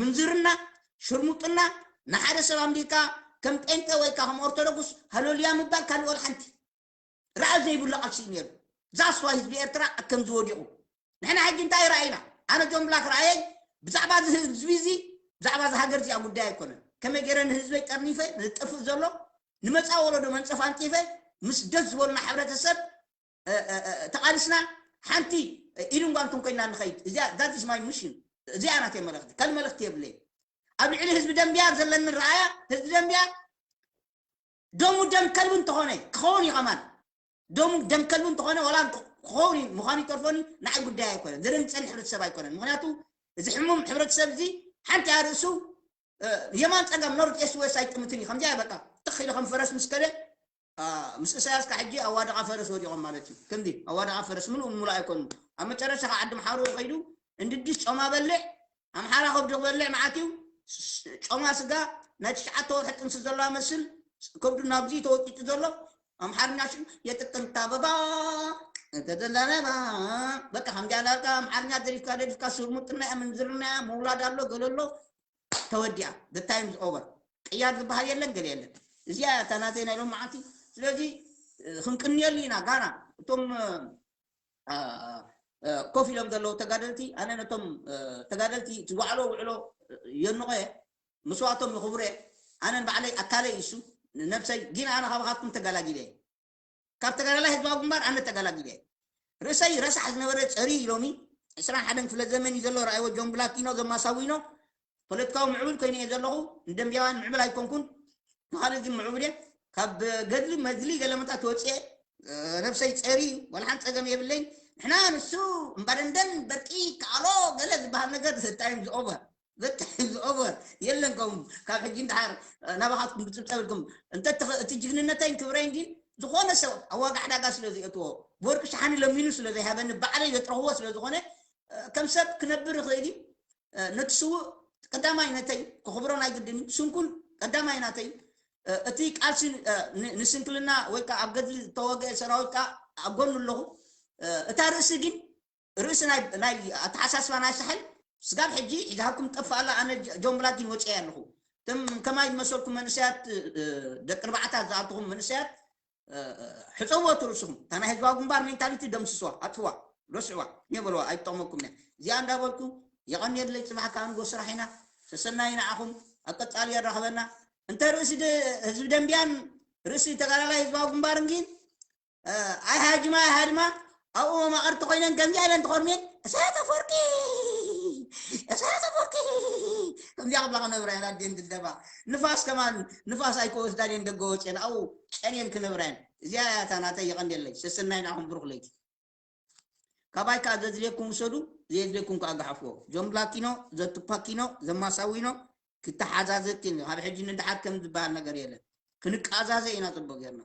ምንዝርና ሽርሙጥና ንሓደ ሰብ ኣምሊካ ከም ጴንጠ ወይ ከዓ ከም ኦርቶዶክስ ሃለሉያ ምባል ካልእ ወላ ሓንቲ ረኣ ዘይብሉ ቃልሲ እዩ ነይሩ ዛስዋ ህዝቢ ኤርትራ ከምዚ ወዲቑ ንሕና ሕጂ እንታይ ረኣይና ኣነ ጆን ብላክ ረኣየይ ብዛዕባ እዚ ህዝቢ እዚ ብዛዕባ እዚ ሃገር እዚኣ ጉዳይ ኣይኮነን ከመይ ገይረ ንህዝበይ ጠርኒፈ ንጠፍእ ዘሎ ንመፃ ወለዶ መንፀፍ ኣንፂፈ ምስ ደስ ዝበሉና ሕብረተሰብ ተቓሊስና ሓንቲ ኢድን ጓንትን ኮይና ንኸይድ እዚኣ that is my mission እዚኣ ናተይ መልእኽቲ ካልእ መልእኽቲ የብለይ ኣብ ልዕሊ ህዝቢ ደንብያ ዘለኒ ረኣያ ህዝቢ ደንብያ ደሙ ደም ከልቢ እንተኾነ ክኸውን እዩ ከማን ደሙ ደም ከልቢ እንተኾነ ወላ ክኸውን እዩ ምዃኑ ይተርፎኒ ንዓይ ጉዳይ ኣይኮነን ዘደንግፀኒ ሕብረተሰብ ኣይኮነን ምክንያቱ እዚ ሕሙም ሕብረተሰብ እዚ ሓንቲ ኣርእሱ የማን ጸጋም ኖርት ኤስት ዌስት ኣይጥምትን እዩ። ከምዚኣ በቃ ትኽ ኢሉ ከም ፈረስ ምስ ከደ ምስ እሳያስ ካ ሕጂ ኣዋደቓ ፈረስ ወዲቖም ማለት እዩ። ከምዚ ኣዋደቓ ፈረስ ምሉእ ምሉእ ኣይኮኑ። ኣብ መጨረሻ ከዓ ዓዲ ምሓሩ ከይዱ እንድድስ ጮማ በልዕ ኣምሓራ ከብዱ ክበልዕ መዓት እዩ። ጮማ ስጋ ናይ ትሽዓተ ወርሒ ጥንሲ ዘለዋ መስል ከብዱ ናብዚ ተወጢጡ ዘሎ ኣምሓርኛ ሽም የጥቅምታ በባ ተዘለለባ በቃ ከምዚ ኣላልካ ኣምሓርኛ ደሪፍካ ደሪፍካ ስርሙጥና ምንዝርና ምውላድ ኣሎ ገለሎ ተወዲኣ። The time is over። ቅያር ዝበሃል የለን ገለ የለን። እዚኣ እታ ናተይ ናይ ሎም መዓልቲ። ስለዚ ክንቅንየሉ ኢና ጋና እቶም ኮፍ ኢሎም ዘለዉ ተጋደልቲ። ኣነ ነቶም ተጋደልቲ ዝዋዕሎ ውዕሎ የንቆ መስዋእቶም ይኽብሮ። ኣነን ባዕለይ ኣካለይ እሱ ነብሰይ ግን ኣነ ካባኻትኩም ተጋላጊለ። ካብ ተጋዳላይ ህዝባዊ ግንባር ኣነ ተጋላጊለ። ርእሰይ ረሳሕ ዝነበረ ጸሪ ሎሚ ዕስራን ሓደን ክፍለ ዘመን እዩ ዘሎ። ረኣይዎ ጆን ብላኪኖ ዘማሳዊኖ ፖለቲካዊ ምዕቡል ኮይኑ እየ ዘለኹ። ንደንብያውያን ምዕቡል ኣይኮንኩን፣ ንኻልእ ግን ምዕቡል እየ። ካብ ገድሊ መድሊ ገለመታት ወፅኤ ነብሰይ ፀሪ ዋላ ሓንቲ ፀገም የብለይን። ንሕና ንሱ እምባደንደን በርቂ ከኣሎ ገለ ዝበሃል ነገር time is over። Time is over። የለን ከም ካብ ሕጂ እንድሓር ናባኻትኩም ብፅብፀብልኩም እንተ እቲ ጅግንነተይን ክብረይን ግን ዝኾነ ሰብ ኣብ ዋጋ ዕዳጋ ስለ ዘእትዎ ብወርቂ ሸሓኒ ለሚኑ ስለ ዘይሃበኒ ባዕለይ ዘጥረኽዎ ስለ ዝኾነ ከም ሰብ ክነብር ይኽእል እዩ። ነቲ ስውእ ቀዳማይ ነተይ ክኽብሮ ናይ ግድን እዩ። ስንኩል ቀዳማይ ናተይ እቲ ቃልሲ ንስንክልና ወይ ከዓ ኣብ ገድሊ ዝተወገአ ሰራዊት ከዓ ኣብ ጎኑ ኣለኹ። እታ ርእሲ ግን ርእሲ ናይ ኣተሓሳስባ ናይ ሳሕል ስጋብ ሕጂ ሒዛኩም ጠፋ ኣላ። ኣነ ጆን ብላኪን ወፅአ ኣለኹ። እቶም ከማይ ዝመሰልኩም መንእሰያት ደቂ ኣርባዕታት ዝኣልትኹም መንእሰያት ሕፀብዎ ትርእስኹም እታ ናይ ህዝባዊ ግንባር ሜንታሊቲ ደምስስዋ ኣጥፍዋ ረስዕዋ የበልዋ ኣይጠቕመኩም እያ። እዚኣ እንዳበልኩ የቐንየለይ። ፅባሕ ከዓ ንጎ ስራሕ ኢና። ሰሰናይ ንዓኹም ኣብ ቀፃሊ የራኽበና። እንተ ርእሲ ህዝቢ ደንቢያን ርእሲ ተጋዳላይ ህዝባዊ ግንባርን ግን ኣይሃጅማ ኣይሃድማ ኣብኡ መቐርቲ ኮይነን ከምዚኣ ኢለን ትኾርሜን እሳያስ ኣፈወርቂ እሳያስ ኣፈወርቂ ከምዚኣ ክብላ ክነብራ ኢና። ኣዴን ድደባ ንፋስ ከማን ንፋስ ኣይከወስዳን እየን ደገ ወፅየን ኣብኡ ጨንየን ክነብራ እየን። እዚኣ እያ እታ ናተይ። የቐንየለይ። ሰሰናይ ንዓኹም። ብሩኽ ለይቲ። ካባይ ከዓ ዘድልየኩም ውሰዱ፣ ዘየድልየኩም ከዓ ገሓፍዎ። ጆን ብላኪኖ፣ ዘቱፓኪኖ፣ ዘማሳዊኖ ክተሓዛዘክን ካብ ሕጂ ንድሓር ከም ዝበሃል ነገር የለን። ክንቀዛዘ ኢና ፅቡቅ ጌርና።